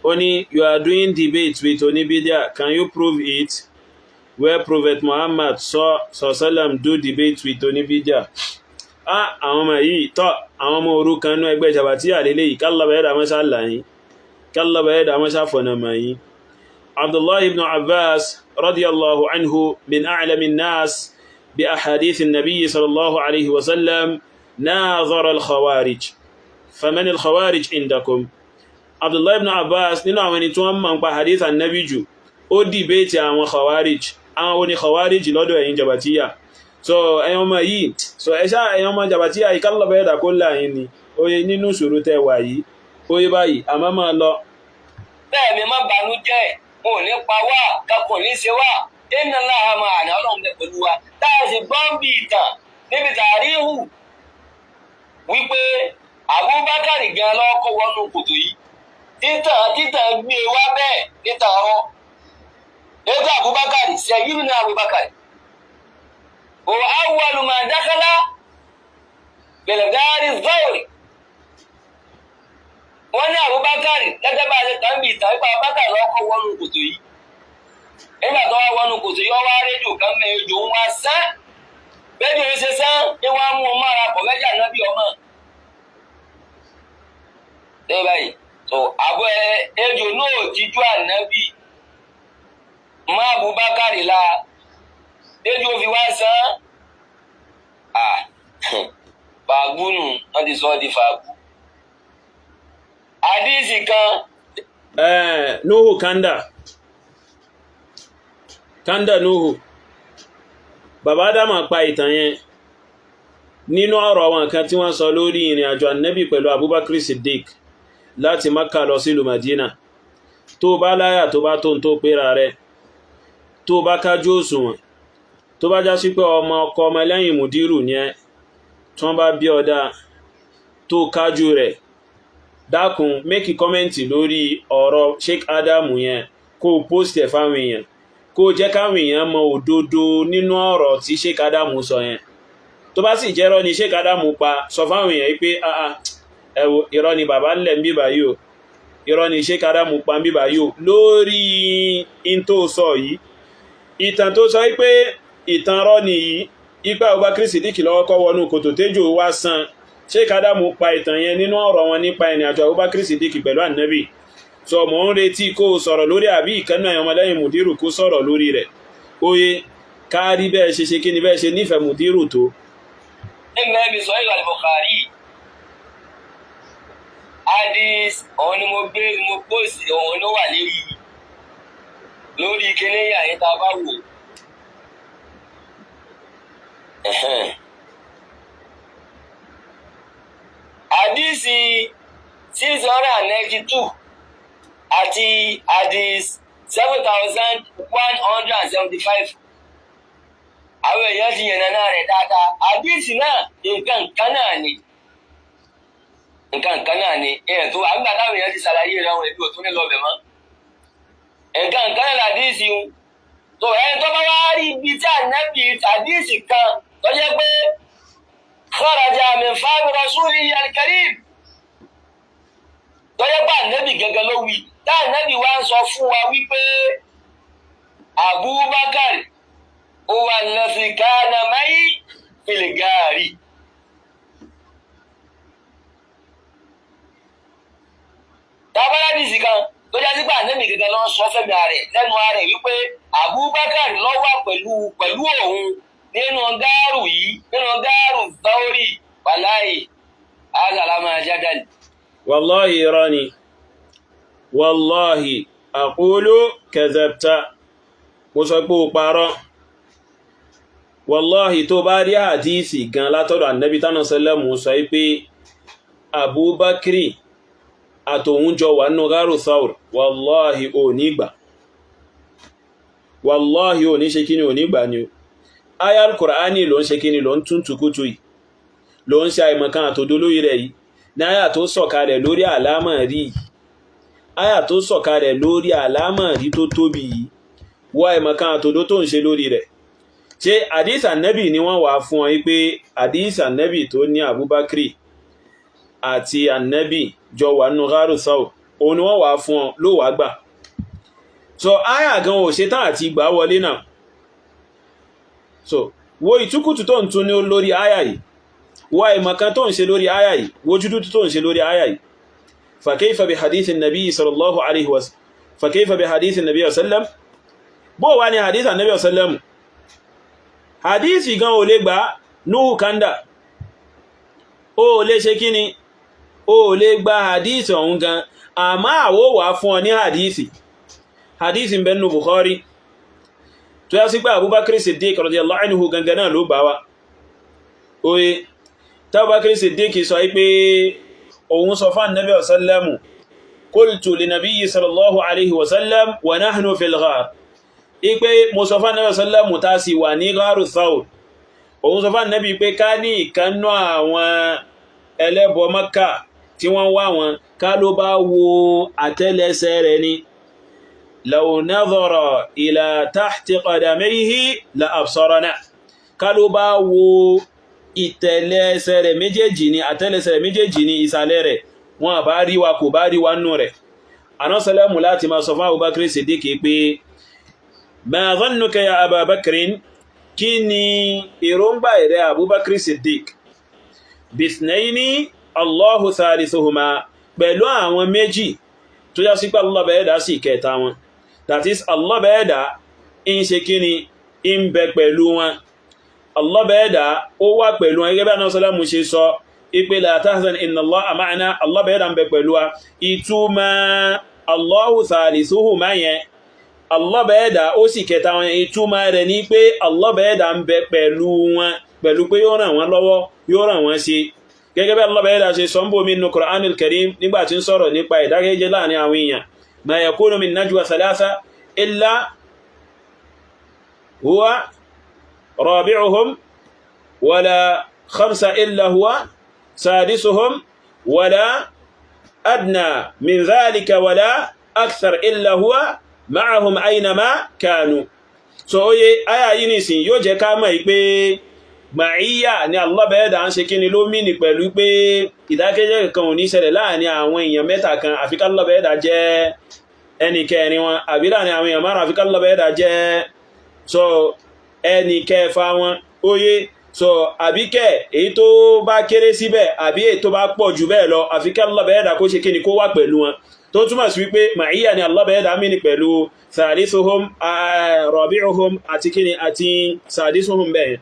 ó ní you are doing debate with Onibidia, can you prove it where Prophet Muhammad sallam do debate with Onibidia? Àwọn ọmọ yìí tọ́ àwọn ọmọ òrukàn nú ẹgbẹ́ Jabati àlélẹ́ yìí, kálọ̀bẹ̀ẹ́dà mọ́ṣá láyín, kálọ̀bẹ̀ẹ́dà mọ́ṣá fọ̀nàmọ̀ yìí. Abdullah ibn Abbas radiyallahu anhu min a'lamin nas bi ahadith an-nabiy sallallahu alayhi wa sallam nazara al-khawarij, faman al-khawarij indakum? Abdullah ibn Abbas nínú àwọn ẹni tí wọ́n mọ̀ nípa hadith annabi jù, ó dìbéètì àwọn khawarij. Àwọn oní khawarij lọ́dọ̀ ẹ̀yin Jabatiya? So ẹ̀yin ọmọ yìí, so ẹ̀ṣá ẹ̀yin ọmọ Jabatiya yìí, kálọ̀bẹ̀ẹ́dà kó láàyín ni oye nínú ìṣòro tẹ́ wà yìí. Oye báyìí, àmọ́ máa lọ. Bẹ́ẹ̀ mi má banújẹ́, wọn ò ní pa wá, kakọ̀ ní ṣe wá, inna Allaha ma'ana, Ọlọ́run bẹ pẹ̀lú wa. Tá a sì gbọ́n bí ìtàn níbi tàríhù wípé Abubakar gan lọ́kọ́ wọnú kòtò yìí. Títàn títàn gbé wá bẹ́ẹ̀ nítàn rọ. Ètò Abubakar sayyidina Abubakar. Wa awwalu ma dakhala bil-ghari ath-thawri. Wọ́n ní Abubakar gẹ́gẹ́ bá a ṣe kàn bí ìtàn wípé Abubakar lọ́kọ́ wọnú kòtò yìí. Nígbà tó wá wọnú kòtò yìí, wọ́n wá rédíò kan mẹ́ ejò ń wá sán. Bẹ́ẹ̀ ni ó ṣe sán ni wọ́n á mú un mára pọ̀ mẹ́jà náà bí ọmọ. Ṣé báyìí? So àbọ̀ ejò náà jíjú ànábì má Abubakar la ejò fi wá sán. Fàágùn nù, wọ́n ti sọ ọ́ di fàágùn. Àdíìsì kan. Nuhu Kanda Kanda Nuhu bàbá Ádámà pa ìtàn yẹn nínú ọ̀rọ̀ àwọn kan tí wọ́n sọ lórí ìrìn àjò annabi pẹ̀lú Abubakar Siddiq láti Makka lọ sílùú Madina. Tó bá láyà, tó bá tó ń tó péra rẹ̀, tó bá kájú òṣùwọ̀n, tó bá já sí pé ọmọ ọkọ ọmọ ẹlẹ́yìn mùdírù ní ẹ, tí wọ́n bá bí ọdá tó kájú rẹ̀, dákun, make comment lórí ọ̀rọ̀ Sheikh Adamu yẹn, kó o post ẹ̀ fáwọn èèyàn, kó o jẹ́ káwọn èèyàn mọ òdodo nínú ọ̀rọ̀ tí Sheikh Adamu sọ yẹn. Tó bá sì jẹ́rọ́ ni Sheikh Adamu pa, sọ fáwọn èèyàn pé ẹ wo, irọ́ ni bàbá ńlẹ̀ ń bíbà yìí o, irọ́ ni Sheikh Adamu pa ń bíbà yìí o lórí in tó sọ yìí. Ìtàn tó sọ pé ìtàn rọ́ nìyí, ipa Abubakar Siddiq lọ́wọ́ kọ́ wọnú kòtò téjò wá san, Sheikh Adamu pa ìtàn yẹn nínú ọ̀rọ̀ wọn nípa ìrìn àjò Abubakar Siddiq pẹ̀lú ànábì. Sọ mọ̀ ń retí kó o sọ̀rọ̀ lórí, àbí ìkànnà ọmọlẹ́yìn mùdírù kó sọ̀rọ̀ lórí rẹ̀. Oye kárí bẹ́ẹ̀ ṣe ṣe kí ni bẹ́ẹ̀ ṣe nífẹ̀ẹ́ mùdírù tó. Nígbà bí sọ ìwà Bukhari hadith, òun ni mo gbé, mo post, òun ló wà lérí lórí kíní yàyín tá a bá wò. Hadisi 692 àti hadith 7175, àwọn èèyàn ti yànnà náà rẹ̀ dáadáa. Hadisi náà, nǹkan kan náà ni, nǹkan kan náà ni èèyàn tó àgbà táwọn èèyàn ti ṣàlàyé rẹ̀, àwọn èdè ò tún ní lọ bẹ̀ mọ́. Nǹkan kan náà làdíìsì ń tó ẹni tó bá wá rí ibi tí ànábì àdíìsì kan tó jẹ́ pé kharaja min fami rasulihi al-karim, tó jẹ́ pé ànábì gẹ́gẹ́ ló wí, tá ànábì wá ń sọ fún wa wípé Abubakar huwa allazi kana ma'i fil gari. Tábàlá dìsì kan tó jásí pé ànábì gẹ́gẹ́ ló ń sọ fẹ́mi ààrẹ lẹ́nu ààrẹ wípé Abubakar ló wà pẹ̀lú òun nínú gáàrù yìí, nínú gáàrù Thawri, wàláì azàlámà jádàlì. Wallahi irọ́ ni, wallahi aqulu kadhabta, mo sọ pé ó parọ́. Wallahi tó bá rí àdíìsì gan látọ̀dọ̀ ànábì tánà sẹ́lẹ̀mù sọ pé Abubakar àtòun jọ wà nínú gáàrù Thawr, wallahi ò ní gbà, wallahi ò ní ṣe kíni, ò ní gbà ni o. Ayal Kùránì ló ń ṣe kíni, ló ń tún tukutu yìí, ló ń ṣe àìmọ̀kan àtòdó lórí rẹ̀ yìí ní àyà tó sọ̀kalẹ̀ lórí àlámọ̀rí yìí, àyà tó sọ̀kalẹ̀ lórí àlámọ̀rí tó tóbi yìí, wọ àìmọ̀kan àtòdó tó ń ṣe lórí rẹ̀. Ṣé àdísà nẹ́bì ni wọ́n wà fún ọ pé àdísà nẹ́bì tó ní Abubakar àti ànẹ́bì jọ wà nínú gáàrù Thawr, òun ni wọ́n wà fún ọ ló wà gbà? So àyà gan ò ṣetán àti ìgbà wọlé náà. So wo ìtúkùtù tó ń tún ní lórí àyà yìí, wo àìmọ̀kan tó ń ṣe lórí àyà yìí, wo júdúdú tó ń ṣe lórí àyà yìí. Fa kayfa bi hadith an-nabi sallallahu alaihi wa fa kayfa bi hadith an-nabi sallam? Bó wá ní hadith an-nabi sallam, hadith gan ò lè gbà. Nuhu Kanda, ó lè ṣe kíni, ó lè gba hadith ọ̀hún gan. Àmá àwọ́ wà fún ọ ní hadith. Hadith ń bẹ nínú Bukhari tó yá sí pé Abubakar Siddiq radiyallahu anhu gangan náà ló gbà wá. Oye tábàkiri Siddiq sọ pé òun sọ fún Nabi sallamu, qultu li nabiyyi sallallahu alaihi wasallam wa nahnu fil ghar, ipe mo sọ fún Nabi sallamu ta sì wà ní gharu Thawr. Òun sọ fún Ànábì pé ká ní ìkannú àwọn ẹlẹ́bọ Mákà tí wọ́n wá wọn, ká ló bá wo àtẹ́lẹsẹ̀ rẹ̀ ni, law nadhara ila tahti qadamayhi la absarana, ká ló bá wo ìtẹ̀lẹ́sẹ̀ rẹ̀ méjèèjì ni, àtẹ́lẹsẹ̀ rẹ̀ méjèèjì ni, ìsàlẹ̀ rẹ̀, wọn bá rí wa, kò bá rí wa nù rẹ̀. Anásẹ́lẹ́mù láti máa sọ fún Abubakar Siddiq pé ma dhannuka ya Ababakrin, kí ni èròǹgbà rẹ̀ Abubakar Siddiq, bithnaini Allahu thalithuhuma, pẹ̀lú àwọn méjì tó já sí pé Allah bẹ̀ẹ́dà sí ìkẹta wọn, that is Allah bẹ̀ẹ́dà ń ṣe kí ni, ń bẹ pẹ̀lú wọn, Allah bẹ̀ẹ́dà ó wà pẹ̀lú wọn, gẹ́gẹ́ bí anásẹ́lẹ́mù ṣe sọ ipe la tahzan inna Allaha ma'ana, Allah bẹ̀ẹ́dà ń bẹ pẹ̀lú wa. Ìtumọ̀ Allahu thalithuhuma yẹn, Allah bẹ̀ẹ́dà ó sì kẹta wọn, ìtumọ̀ rẹ̀ ní pé Allah bẹ̀ẹ́dà ń bẹ pẹ̀lú wọn, pẹ̀lú pé yóò ràn wọ́n lọ́wọ́, yóò ràn wọ́n ṣe. Gẹ́gẹ́ bí Allah bẹ̀ẹ́dà ṣe sọ ń bò mí nínú Qur'anul Karim nígbà tí ń sọ̀rọ̀ nípa ìdákẹ́jẹ́ láàrin àwọn èèyàn, ma yakunu min najwa thalatha illa huwa rabi'uhum wala khamsa illa huwa sadisuhum wala adna min dhalika wala akthar illa huwa ma'ahum aynama kanu. So oye aya yìí nísìn yóò jẹ́ ká mọ̀ pé ma'iyya ni Allah bẹ̀ẹ́dà ń ṣe kí ni ló mìnì pẹ̀lú pé ìdákẹ́jẹ́ kan ò ní ṣẹlẹ̀ láàrin àwọn èèyàn mẹ́ta kan àfi ká Allah bẹ̀ẹ́dà jẹ́ ẹnì kẹrin wọn, àbí láàrin àwọn èèyàn márùn àfi ká Allah bẹ̀ẹ́dà jẹ́ so ẹnì kẹfà wọn. Oye so àbíkẹ́ èyí tó bá kéré síbẹ̀ àbí èyí tó bá pọ̀ jù bẹ́ẹ̀ lọ àfi ká Allah bẹ̀ẹ́dà kó ṣe kí ni kó wà pẹ̀lú wọn, tó túmọ̀ sí wípé ma'iyya ni Allah bẹ̀ẹ́dà mìnì pẹ̀lú thalithuhum rabi'uhum àti kíni àti sadisuhum bẹ́ẹ̀.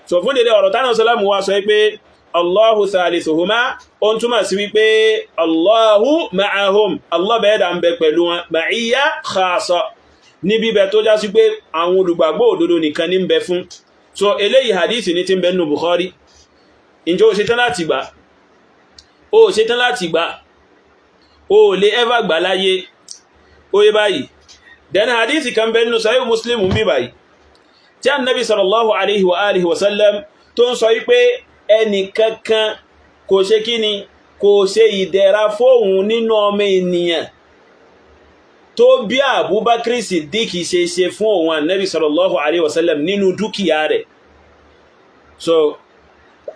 So fún délé ọ̀rọ̀ tánà sọ́lámù wá sọ pé Allahu thalithuhuma, ó ń túmọ̀ sí wípé Allahu ma'ahum, Allah bẹ̀ẹ́dà ń bẹ pẹ̀lú wọn, ma'iyya khassa, ní bíbẹ tó já sí pé àwọn olùgbàgbọ́ òdodo nìkan ní ń bẹ fún. So eléyìí hadith ní ti ń bẹ nínú Bukhari. Ǹjẹ́ o ṣetán láti gbà? O ṣetán láti gbà? O lè ever gbà láyé. Ó yé báyìí. Then hadith kan bẹ nínú Sahih Muslim ń bí báyìí, tí Ànábì sallallahu alaihi wa alihi wasallam tó ń sọ wípé ẹnì kankan kò ṣe kíni, kò ṣe ìdẹ̀ra fóun nínú ọmọ ènìyàn tó bí Abubakar Siddiq ṣe ṣe fún òun Ànábì sallallahu alaihi wasallam nínú dúkìá rẹ̀. So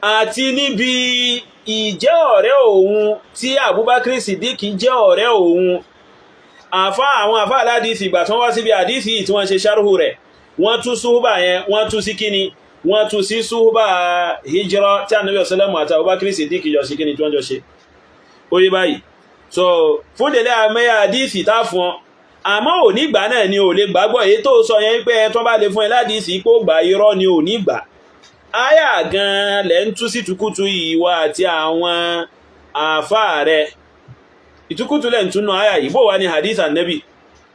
àti níbi ìjẹ́ ọ̀rẹ́ òun tí Abubakar Siddiq jẹ́ ọ̀rẹ́ òun, àfá àwọn àfá aládìsí ìgbà tí wọ́n wá síbi àdìsí tí wọ́n ṣe ṣárhù rẹ̀, wọ́n tú súhúbà yẹn, wọ́n tú sí kíni, wọ́n tú sí súhúbà hijira tí Ànábì sallallahu àti Abubakar Siddiq jọ sí kíni tí wọ́n jọ ṣe. Ó yé báyìí. So fún délé àmẹ́yà àdìsí tá fún ọ, àmọ́ ò ní gbà náà ni ò lè gbàgbọ́. Èyí tó sọ yẹn pé tó bá lè fún ẹ ládìsí pé ó gbà, irọ́ ni ò ní gbà. Áyà gan lẹ́ ń tú sí tukutu ìwà àti àwọn àáfàá rẹ̀, ìtukùtù lẹ́ ń túnú áyà yìí. Bó wà ní hadith Ànábì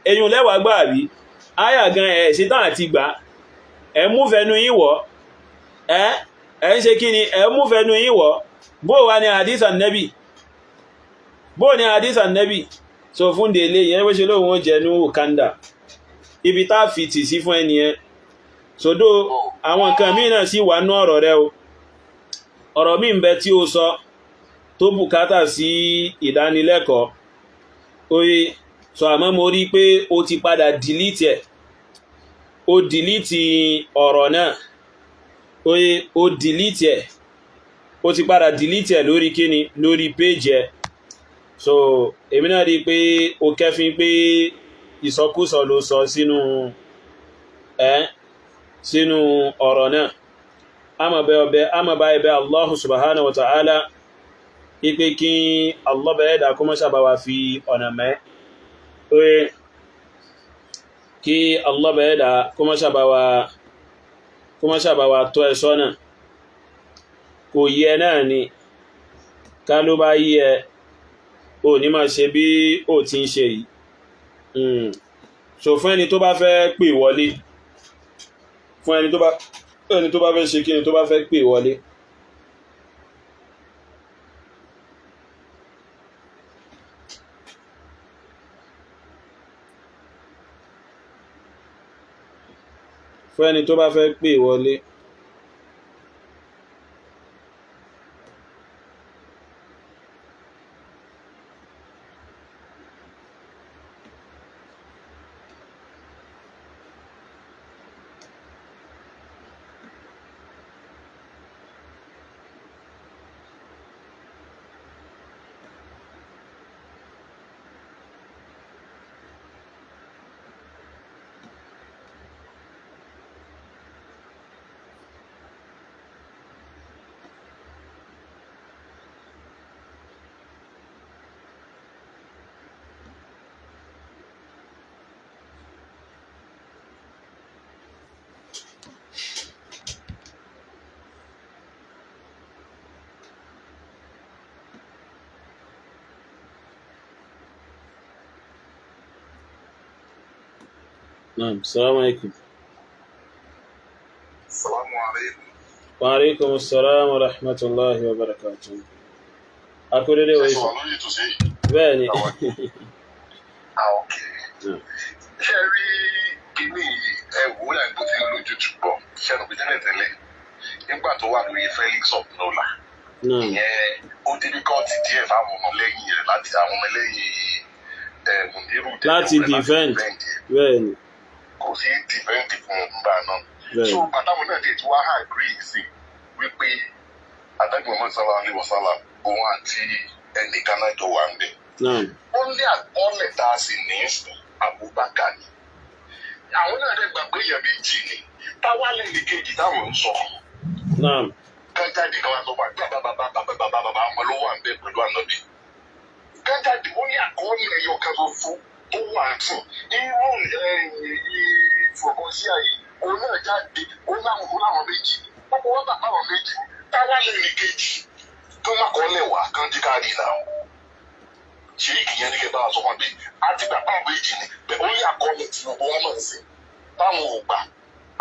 eyín lẹ́wàá gbà àbí áyà gan ẹ̀ ṣe tán àti gbà, ẹ̀ mú fẹnu yín wọ̀, ẹ̀ ń ṣe kí ni, ẹ̀ mú fẹnu yín wọ̀. Bó wà ní hadith Ànábì, bó ní hadith Ànábì. So fún délé yẹn bó ṣe lóun ó jẹ ní Uganda, ibi tá fi tì sí fún ẹni yẹn. Sódò àwọn nǹkan míì náà sì wà nú ọ̀rọ̀ rẹ o, ọ̀rọ̀ míì ń bẹ tí o sọ tó bùkátà sí ìdánilẹ́kọ̀ọ́. Oye sọ, àmọ́ mo rí pé o ti padà dìlítì ẹ̀, o dìlítì ọ̀rọ̀ náà. Oye o dìlítì ẹ̀, o ti padà dìlítì ẹ̀ lórí kíni, lórí péjì ẹ̀. So èmi náà rí pé o kẹ́fín pé ìsọkúsọ ló sọ sínú ẹ̀, sínú ọ̀rọ̀ náà. A máa bẹ ọbẹ̀, a máa bá ẹbẹ̀ Allahu subhanahu wa ta'ala ipe kí Allah bẹ̀rẹ̀ dà kó mọ́ sábà wá fi ọ̀nà mẹ́. Oye kí Allah bẹ̀rẹ̀ dà kó mọ́ sábà wá tọ́ ẹ sọ́nà. Kò yẹ náà ni, ká ló bá yí ẹ, ò ní máa ṣe bí ó ti ń ṣe yìí. So fún ẹni tó bá fẹ́ pè wọlé, fún ẹni tó bá fẹ́ ṣe kí ni, tó bá fẹ́ pè wọlé. Fún ẹni tó bá fẹ́ pè wọlé. Naam, salamu alaikum. Salamu alaikum. Wa alaikum assalam wa rahmatullahi wa barakatuh. Akúrédé Ṣé wòye sọ sọ. wà lórí ètò sí? Bẹ́ẹ̀ ni. Ah, ok. Naam. Ṣé ẹ rí kíní yìí, ẹ wò ó láì bó ti ń lójútùú bọ̀, ṣé ẹnu pé tẹ́lẹ̀ tẹ́lẹ̀ nígbà tó wà lórí Felix Opnola, Naam. ìyẹn ó difficult díẹ̀ fáwọn ọmọlẹ́yìn rẹ̀ láti àwọn ọmọlẹ́yìn Muniru Láti rẹ̀ láti defend. defend ẹ̀. Bẹ́ẹ̀ ni. Kò sí defend fún un gbà náà. Bẹ́ẹ̀ So ni. bàtàwọn náà dé tí wàá agree sí wípé Ànábì Muhammad sallallahu alaihi wasallam òun àti ẹnìkan náà jọ wà ń bẹ̀. Naam. Ó ní àkọọ́lẹ̀ tá a sì ní fún Abubakar ni. Àwọn náà dẹ̀ gbà pé èèyàn méjì ni. Táwa lẹ́yìn kejì táwọn ń sọ. Naam. Kán jáde kan wá sọ fún wa bàbá bàbá bàbá bàbá bàbá wọn ló wà ń bẹ̀ pẹ̀lú ànábì. Kán jáde ó ní àkọọ́lẹ̀ ẹyọ kan ṣoṣo tó wà fún. Irú ìfọ̀kànsí àyè òun náà jáde ó láwọn ó láwọn méjì. Gbogbo wọn gbà páwọn méjì. Táwa lẹ́yìn kejì kán má kọ́lẹ̀ wá kán jí káàdì náà ṣèyí yẹn ní kí n bá wa sọ fún wa pé a ti gbà báwọn méjì ni bẹ́ẹ̀ ó ní àkọọ́lẹ̀ tí gbogbo wọn mọ̀ sí táwọn ò gbà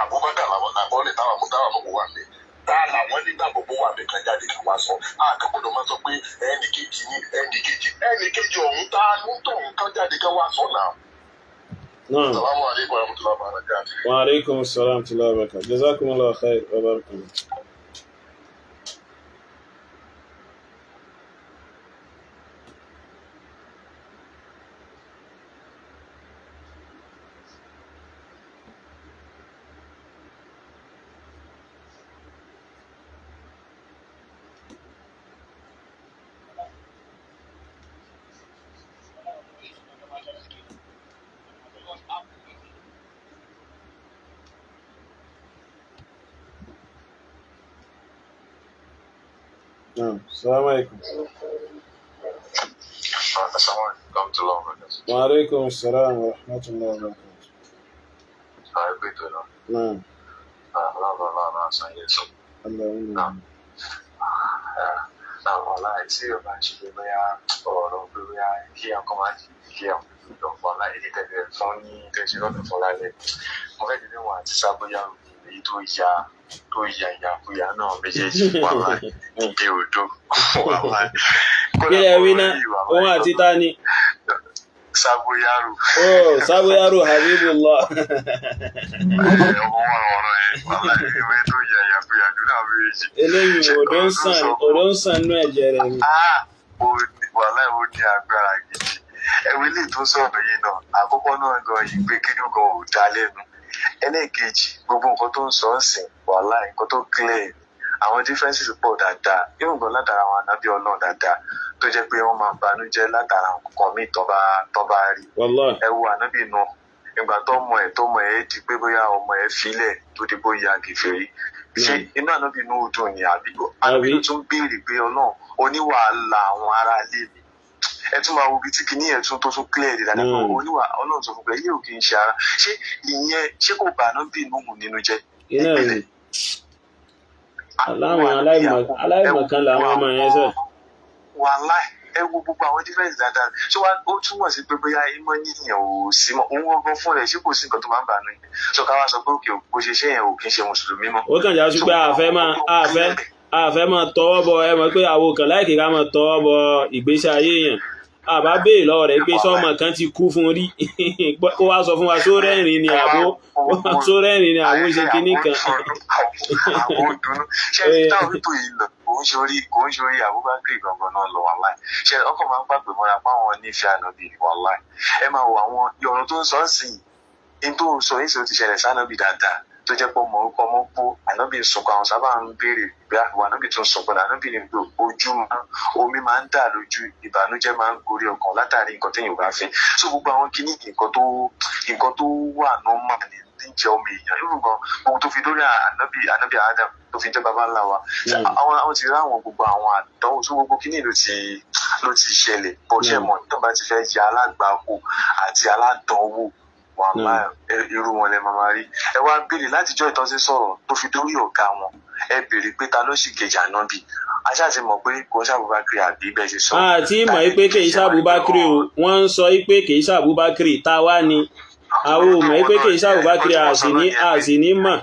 Abubakar làwọn àkọọ́lẹ̀ táwọn mú táwọn mọ̀ wà mí tá làwọn nígbà gbogbo wà mí kan jáde kan wá sọ àkàgbọ́dọ̀ máa sọ pé ẹnì kejì ni ẹnì kejì ẹnì kejì ọ̀hún tá a ń tọ̀ nǹkan jáde kan wá sọ náà. Naam. Salamu alaikum warahmatullahi wabarakatuh. Wa alaikum assalam wa rahmatullahi wa barakatuh. Jazakumullahu khair wa barakallah. Naam. Salamu alaikum. Assalamu alaikum warahmatullahi wabarakatuh. Wa alaikum assalam wa rahmatullahi wa barakatuh. Naam. Allahumma. Wàhálà tí o bá ń ṣe pé bóyá ọ̀rọ̀ pé bóyá kí ọkọ máa ń kí àwọn ìlú ọ̀la èyí tẹ̀lé fún ní tẹ̀sí lọ́dún fún lálẹ́ mo fẹ́ di níwọ̀n àti sábóyá èyí tó ya tó ya ìyàkuyà náà méjèèjì wàhálà níbi odò wàhálà. Kí lẹ wí náà? Òun àti ta ni? Sábóyárò. Oh, Sábóyárò Habibullah. Ọmọ wọn ọ̀rọ̀ yẹn wàhálà ìwé tó ya ìyàkuyà jù náà méjèèjì. Eléyìí odò ń sàn odò ń sàn nú ẹ̀jẹ̀ rẹ̀ ni. Wàhálà ó ní agbára gidi. Ẹ̀wọ̀n ilé tó sọ̀rọ̀ yìí náà àkọ́kọ́ náà gan ìgbé kínú gan ò dá lẹ́nu. Ẹlẹ́ẹ̀kejì gbogbo nǹkan tó ń sọ ń sìn wàhálà nǹkan tó clear àwọn differences pọ̀ dáadáa yóò gan látara àwọn ànábì Ọlọ́run dáadáa tó jẹ́ pé wọ́n máa banújẹ́ látara nǹkan míì tó bá rí. Wallahi. Ẹ wo ànábì náà ìgbà tó mọ ẹ di pé bóyá ọmọ ẹ filẹ̀ tó di bóyá kèfèrí. Ṣé inú ànábì inú dùn ni àbí? Ànábì ló tún béèrè pé Ọlọ́run oníwàhálà àwọn ará ilé mi. Ẹ tún máa wo ibi tí kinní yẹn tún tó tún clear dáadáa pé oníwà Ọlọ́run sọ fún pé yóò kì í ṣe ara. Ṣé ìyẹn ṣé kò bá ànábì inú nínú jẹ́? Iná ni. Aláwọn aláìmọ̀kan làwọn ọmọ yẹn sọ. Wàláì ẹ wo gbogbo àwọn difference dáadáa. Ṣé wàá ó túmọ̀ sí pé bóyá ìmọ̀ yíyan ò sí mọ́ òun gangan fún rẹ̀ ṣé kò sí nǹkan tó máa ń bà nù yẹn. Sọ ká wá sọ pé òkè bó ṣe ṣe yẹn ò kí ń ṣe mùsùlùmí mọ́. Ó kàn já sí pé àfẹ́ máa tọwọ́ bọ ẹ mọ̀ pé àwọn kan láìkí ká máa tọwọ́ bọ ìgbésí ayé yẹn. Àbá béèrè lọ́wọ́ rẹ̀ pé sọ́mọ kan ti kú fún rí kó wá sọ fún wa só rẹ́rìn ni àbó só rẹ́rìn ni àbó ṣe kinní kan. Àbó dùnú. Ṣé táwọn pípò yìí lọ kò ń ṣe orí Abubakar gangan náà lọ wàláì. Ṣé ọkọ̀ máa ń pàpè mọ́ra páwọn onífẹ́ ànábì wàláì. Ẹ máa wo àwọn ọ̀rọ̀ tó ń sọ sí i tó ń sọ yìí sì ó ti ṣẹlẹ̀ sànábì dáadáa tó jẹ́ pé ọmọ orúkọ ọmọ kú ànábì sunkún àwọn sábà ń béèrè pé àwọn ànábì tún sunkún ànábì ní pé ojú omi máa ń dà lójú ìbànújẹ́ máa ń gorí ọkàn látàrí nǹkan téèyàn ò bá fẹ́ so gbogbo àwọn kinní nǹkan tó wà nọ́mà ní jẹ́ ọmọ èèyàn irú gan gbogbo tó fi lórí ànábì Adam tó fi jẹ́ baba ńlá wa àwọn ti rí àwọn gbogbo àwọn àdánwò tó gbogbo kinní ló ti ṣẹlẹ̀ bó ṣe mọ̀ tó bá ti fẹ́ jẹ́ alágbàkó àti aládánwò wàhálà irú wọn lẹ máa rí. Ẹ wá béèrè látijọ́ ìtọ́sí sọ̀rọ̀ tó fi dórí ọ̀gá wọn ẹ béèrè pé ta ló sì kejì ànábì a ṣáà ti mọ̀ pé kò ń ṣàbùbákiri àbí bẹ́ẹ̀ ṣe sọ. Àti mọ̀ pé kì í ṣàbùbákiri o wọ́n ń sọ pé kì í ṣàbùbákiri tá a wá ni. Àwọn ò mọ̀ pé kì í ṣàbùbákiri, àsì ní mọ̀.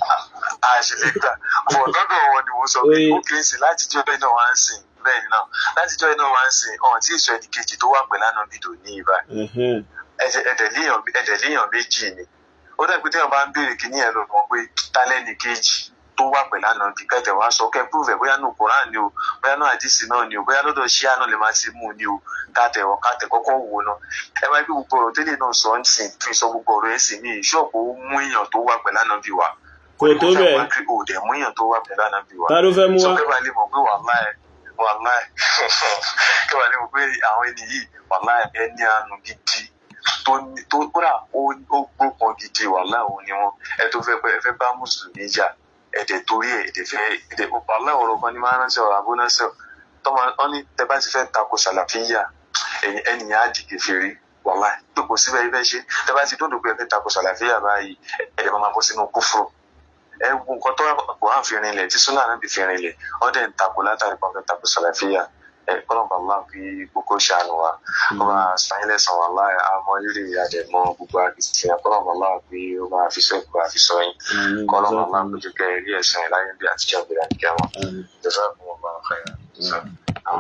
Àṣìlẹ́gbà bọ̀ lọ́dọ̀ wọn ni mo sọ pé ó kì í sìn látijọ́ iná wa ń sìn bẹ́ẹ̀ náà, látijọ́ iná wa ń sìn ọ̀hún tí ìsọ ẹnì kejì tó wà pẹ̀lú ànábì dò ní ibà. Ẹ̀dẹ̀ léèyàn méjì ni ó dàgbé téèyàn bá ń béèrè kíní ẹ̀ lọ́wọ́ pé tálẹ́nì kejì tó wà pẹ̀lú ànábì, kẹtẹ̀ wá sọ kẹ́ prove ẹ̀, bóyá nù Kùránì ni o, bóyá nù àdìsí náà ni o, bóyá lọ́dọ̀ ṣíà náà lè máa ti mú ni o, kàtẹ̀ wọ́n kàtẹ̀ kọ́kọ́ wò náà. Ẹ máa gbé gbogbo ọ̀rọ̀ tẹ́lẹ̀ náà sọ ń sìn fi sọ gbogbo ọ̀rọ̀ ẹ̀ sì ní ìṣọ́ọ̀pù ó mú èèyàn tó wà pẹ̀lú ànábì wa. Kò tó bẹ́ẹ̀. Kò dẹ̀ mú èèyàn tó wà pẹ̀lú ànábì wa. Ta ló fẹ́ mú wa? Sọ pé balẹ̀ mọ̀ pé wàláì wàláì kí balẹ̀ mọ̀ pé àwọn ẹni yìí wàláì ẹni àánú gidi tó kódà ó gbópọn gidi, wàláì òun ni wọn. Ẹ tó fẹ́ ẹ fẹ́ bá mùsùlùmí jà, ẹ̀dẹ̀ torí ẹ̀ ẹ̀dẹ̀ fẹ́ ẹ̀dẹ̀ wàláì ọ̀rọ̀ kan ní máa rántí ọ̀rọ̀ abúnáṣẹ́ tọ́mọ ọ́n ní tẹ bá ti fẹ́ tako sàlàfíyà ẹnìyàn á di kèfèrí, wàláì tó kò síbẹ̀ ibẹ̀ ṣe tẹ bá ti dúndùn pé ẹ fẹ́ tako sàlàfíyà báyìí ẹ̀dẹ̀ máa bọ́ sínú kúfùrù. Ẹ wo nǹkan tó Kùránì fi rinlẹ̀ tí súnà náà fi rinlẹ̀, ọ́ dẹ̀ ń tako látàrí pé wọ́n fẹ́ tako sàlàfíyà. Ẹ kọ́nà bàbá kí gbogbo ṣàánú wa, ó bá sanyí lẹ́sàn wà láì àmọ́ rírì àdẹ̀mọ́ gbogbo akitiyan. Kọ́nà bàbá kí ó bá fi sọ ìkó àfi sọ yín. Kọ́nà bàbá kó jẹ́ kẹ́ rí ẹ̀sán ẹ̀ láyé bí àtijọ́ ìgbéra ní kíámà. Jazakumullahu khairan.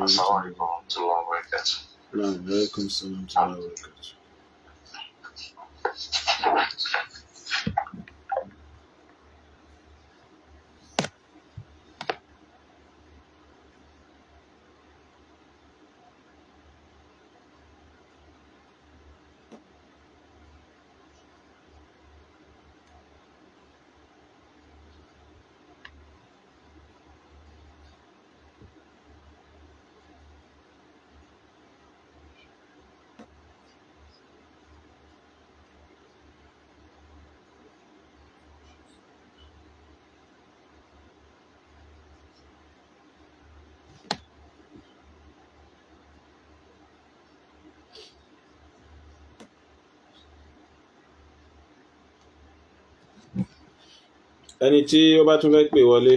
Assalamu alaikum warahmatullahi wabarakatuh. Naam, alaikum salam wa rahmatullahi wa barakatuh. Ẹni tí ó bá tún fẹ́ pè wọlé.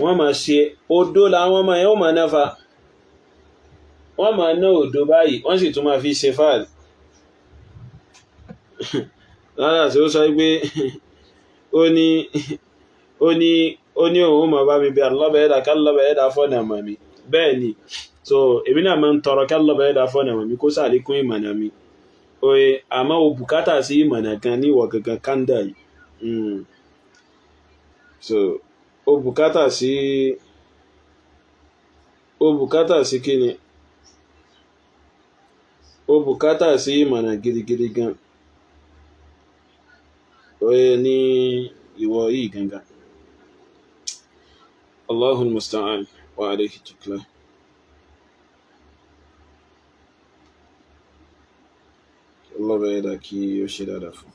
Wọ́n máa ṣe odó làwọn ọmọ yẹn ó máa náfa, wọ́n máa ná odó báyìí, wọ́n sì tún máa fi ṣe fáàlì lára tí ó sọ pé ó ní òun máa bá mi bí alábẹ̀ẹ́dà kálọ́bẹ̀ẹ́dà fọ́nà mọ̀ mi. Bẹ́ẹ̀ ni, so èmi náà máa ń tọrọ kálọ́bẹ̀ẹ́dà fọ́nà mọ̀ mi kó sàlékún ìmọ̀nà mi. Oye, àmọ́ o bùkátà sí ìmọ̀nà kan ní ìwọ̀ gangan kándà yìí. So o bùkátà sí kíni, o bùkátà sí ìmọ̀nà gidigidi gan. Oye ní ìwọ yìí gangan. Allahul musta'an wa alayhi tukla. Allah bẹ̀rẹ̀ dà kí ó ṣe dáadáa fún.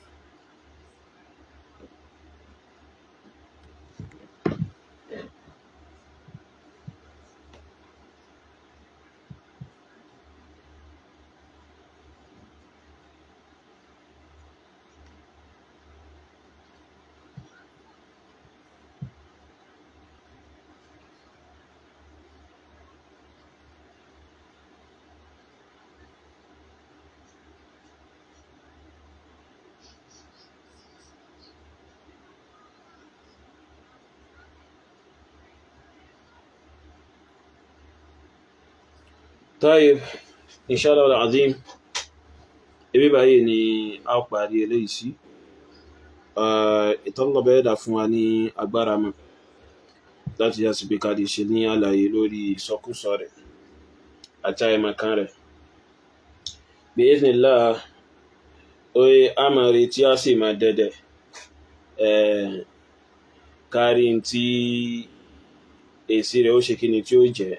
Tayyib, inshallah al-azim, ibi báyìí ni a ó parí eléyìí sí. Ìtọ́lọ́bẹ̀ ẹ̀dà fún wa ní agbára mọ́ láti yá sí pé ká lè ṣe ní àlàyé lórí ìsọkúsọ rẹ̀ àti àìmọ̀kan rẹ̀. Bi idhnillah, oye a máa retí a sì máa dẹ̀dẹ̀ kárí tí èsì rẹ̀ ó ṣe kí ni tí ó jẹ́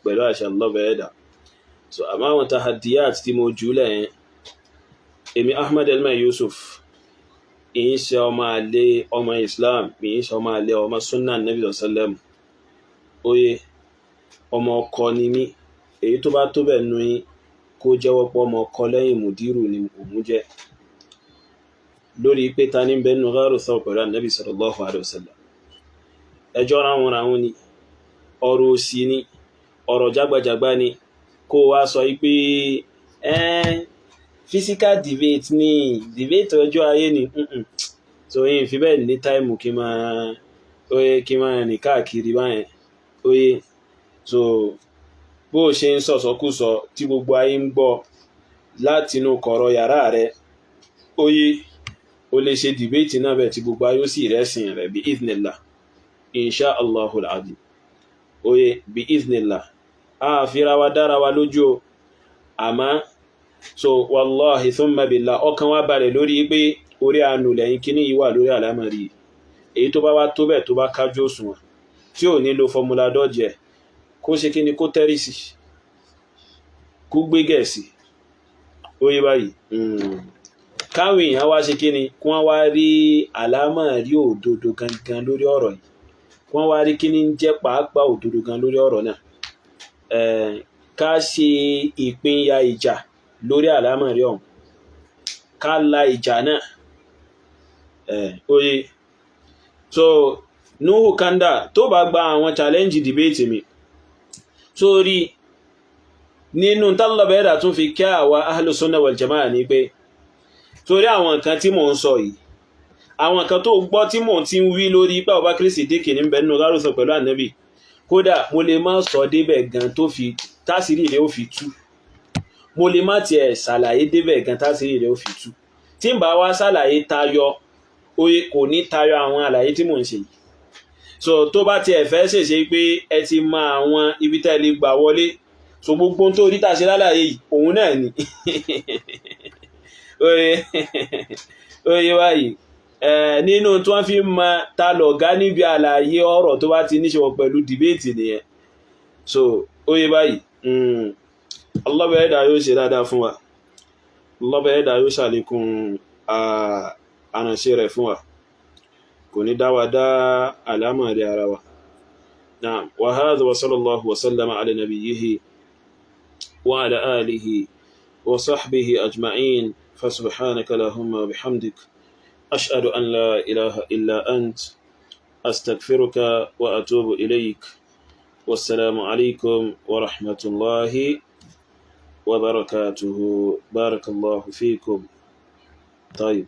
pẹ̀lú àṣà lọ́bẹ̀ ẹ̀dà. So àmọ́ àwọn tahadiyat tí mo jù lẹ̀ yẹn, Èmi Ahmad Elmai Yusuf ìyín ṣe ọmọ àlè ọmọ Islam, ìyín ṣe ọmọ àlè ọmọ sunna nabi sallam. Oye, ọmọ ọkọ ni mí. Èyí tó bá tó bẹ̀ nu yín kó jẹ́wọ́ pé ọmọ ọkọ lẹ́yìn mùdírù ni òun jẹ́, lórí pé ta ní bẹ́ẹ̀ nu gáàrú sọ pẹ̀lú ànábì sallallahu alaihi wasallam. Ẹjọ́ ráhùn ráhùn ni, ọ̀rọ̀ òsì ni, ọ̀rọ̀ jágbajàgba ni. Kó wá sọ pé physical debate ni, debate ọjọ́ ayé ni. So yín fi bẹ́ẹ̀ ní táìmù kí máa oye kí máa rìn káàkiri báyẹn. Oye, so bó o ṣe ń sọ̀sọ́kùsọ tí gbogbo ayé ń gbọ́ látinú kọ̀rọ̀ yàrá rẹ̀, oye, o lè ṣe debate náà bẹ̀ tí gbogbo ayé ó sì rẹ́sìn rẹ̀ bí idhnillah, insha Allahul azim. Oye, bí idhnillah, a fira wa dára wa lójú o. Àmọ́ so wallahi thumma billah, ọkàn wa balẹ̀ lórí pé orí àánú lẹ́yìn kíní yìí wà lórí àlámọ̀rí. Èyí tó bá wá tó bẹ̀ tó bá kájú òṣùwọ̀n tí ò ní lo fọmúlà dọ́jẹ̀, kó ṣe kíni, kó tẹ́rì sí, kó gbé gẹ̀ẹ́sì. Oye báyìí, káwọn èèyàn wá ṣe kíni, kí wọ́n wá rí àlámọ̀rí òdodo gangan lórí ọ̀rọ̀ yìí, kí wọ́n wá rí kíní ń jẹ́ pàápàá òdodo gan lórí ọ̀rọ̀ náà. Ká ṣe ìpínyà ìjà lórí àlámọ̀rí ọ̀hún, ká la ìjà náà. Oye, so Nuhu Kanda, tó bá gba àwọn challenge debate mi sórí nínú tálọ́bẹ̀ẹ́dà tún fi kí àwa Ahlus Sunnah wal Jama'ah ní pé torí àwọn nǹkan tí mò ń sọ yìí, àwọn nǹkan tó gbọ́ tí mò ń ti ń wí lórí pé Abubakar Siddiq ní bẹ́ẹ̀ nínú gárùsọ pẹ̀lú ànábì, kódà mo lè má sọ débẹ̀ gan tó fi tásìrì rẹ̀ ó fi tú, mo lè má tiẹ̀ ṣàlàyé débẹ̀ gan tásìrì rẹ̀ ó fi tú. Tí n bá wá ṣàlàyé tayọ, oye, kò ní tayọ àwọn àlàyé tí mò ń ṣe yìí. So tó bá tiẹ̀ fẹ́ ṣèṣe pé ẹ ti mọ àwọn ibi tẹ́ lè gbà wọlé, so gbogbo tó rí tàṣe lálàyé yìí òun náà ni. Oye, oye báyìí, nínú tí wọ́n fi mọ ta lọ̀gá níbi àlàyé ọ̀rọ̀ tó bá ti níṣe wọ pẹ̀lú dìbéètì nìyẹn. So oye báyìí, Allah ẹ̀dá yóò ṣe dáadáa fún wa, Allah ẹ̀dá yóò ṣàlékún àránṣẹ́ rẹ̀ fún wa, kò ní dá wa dá àlámọ̀rí ara wa. Naam, wa hadha wa sallallahu wa sallama ala nabiyyihi wa ala alihi wa sahbihi ajma'in. Fa subhanaka lahumma wa bihamdik, ashhadu an la ilaha illa ant, astaghfiruka wa atubu ilayk. Wassalamu alaikum wa rahmatullahi wa barakatuhu. Barakallahu fikum. طيب.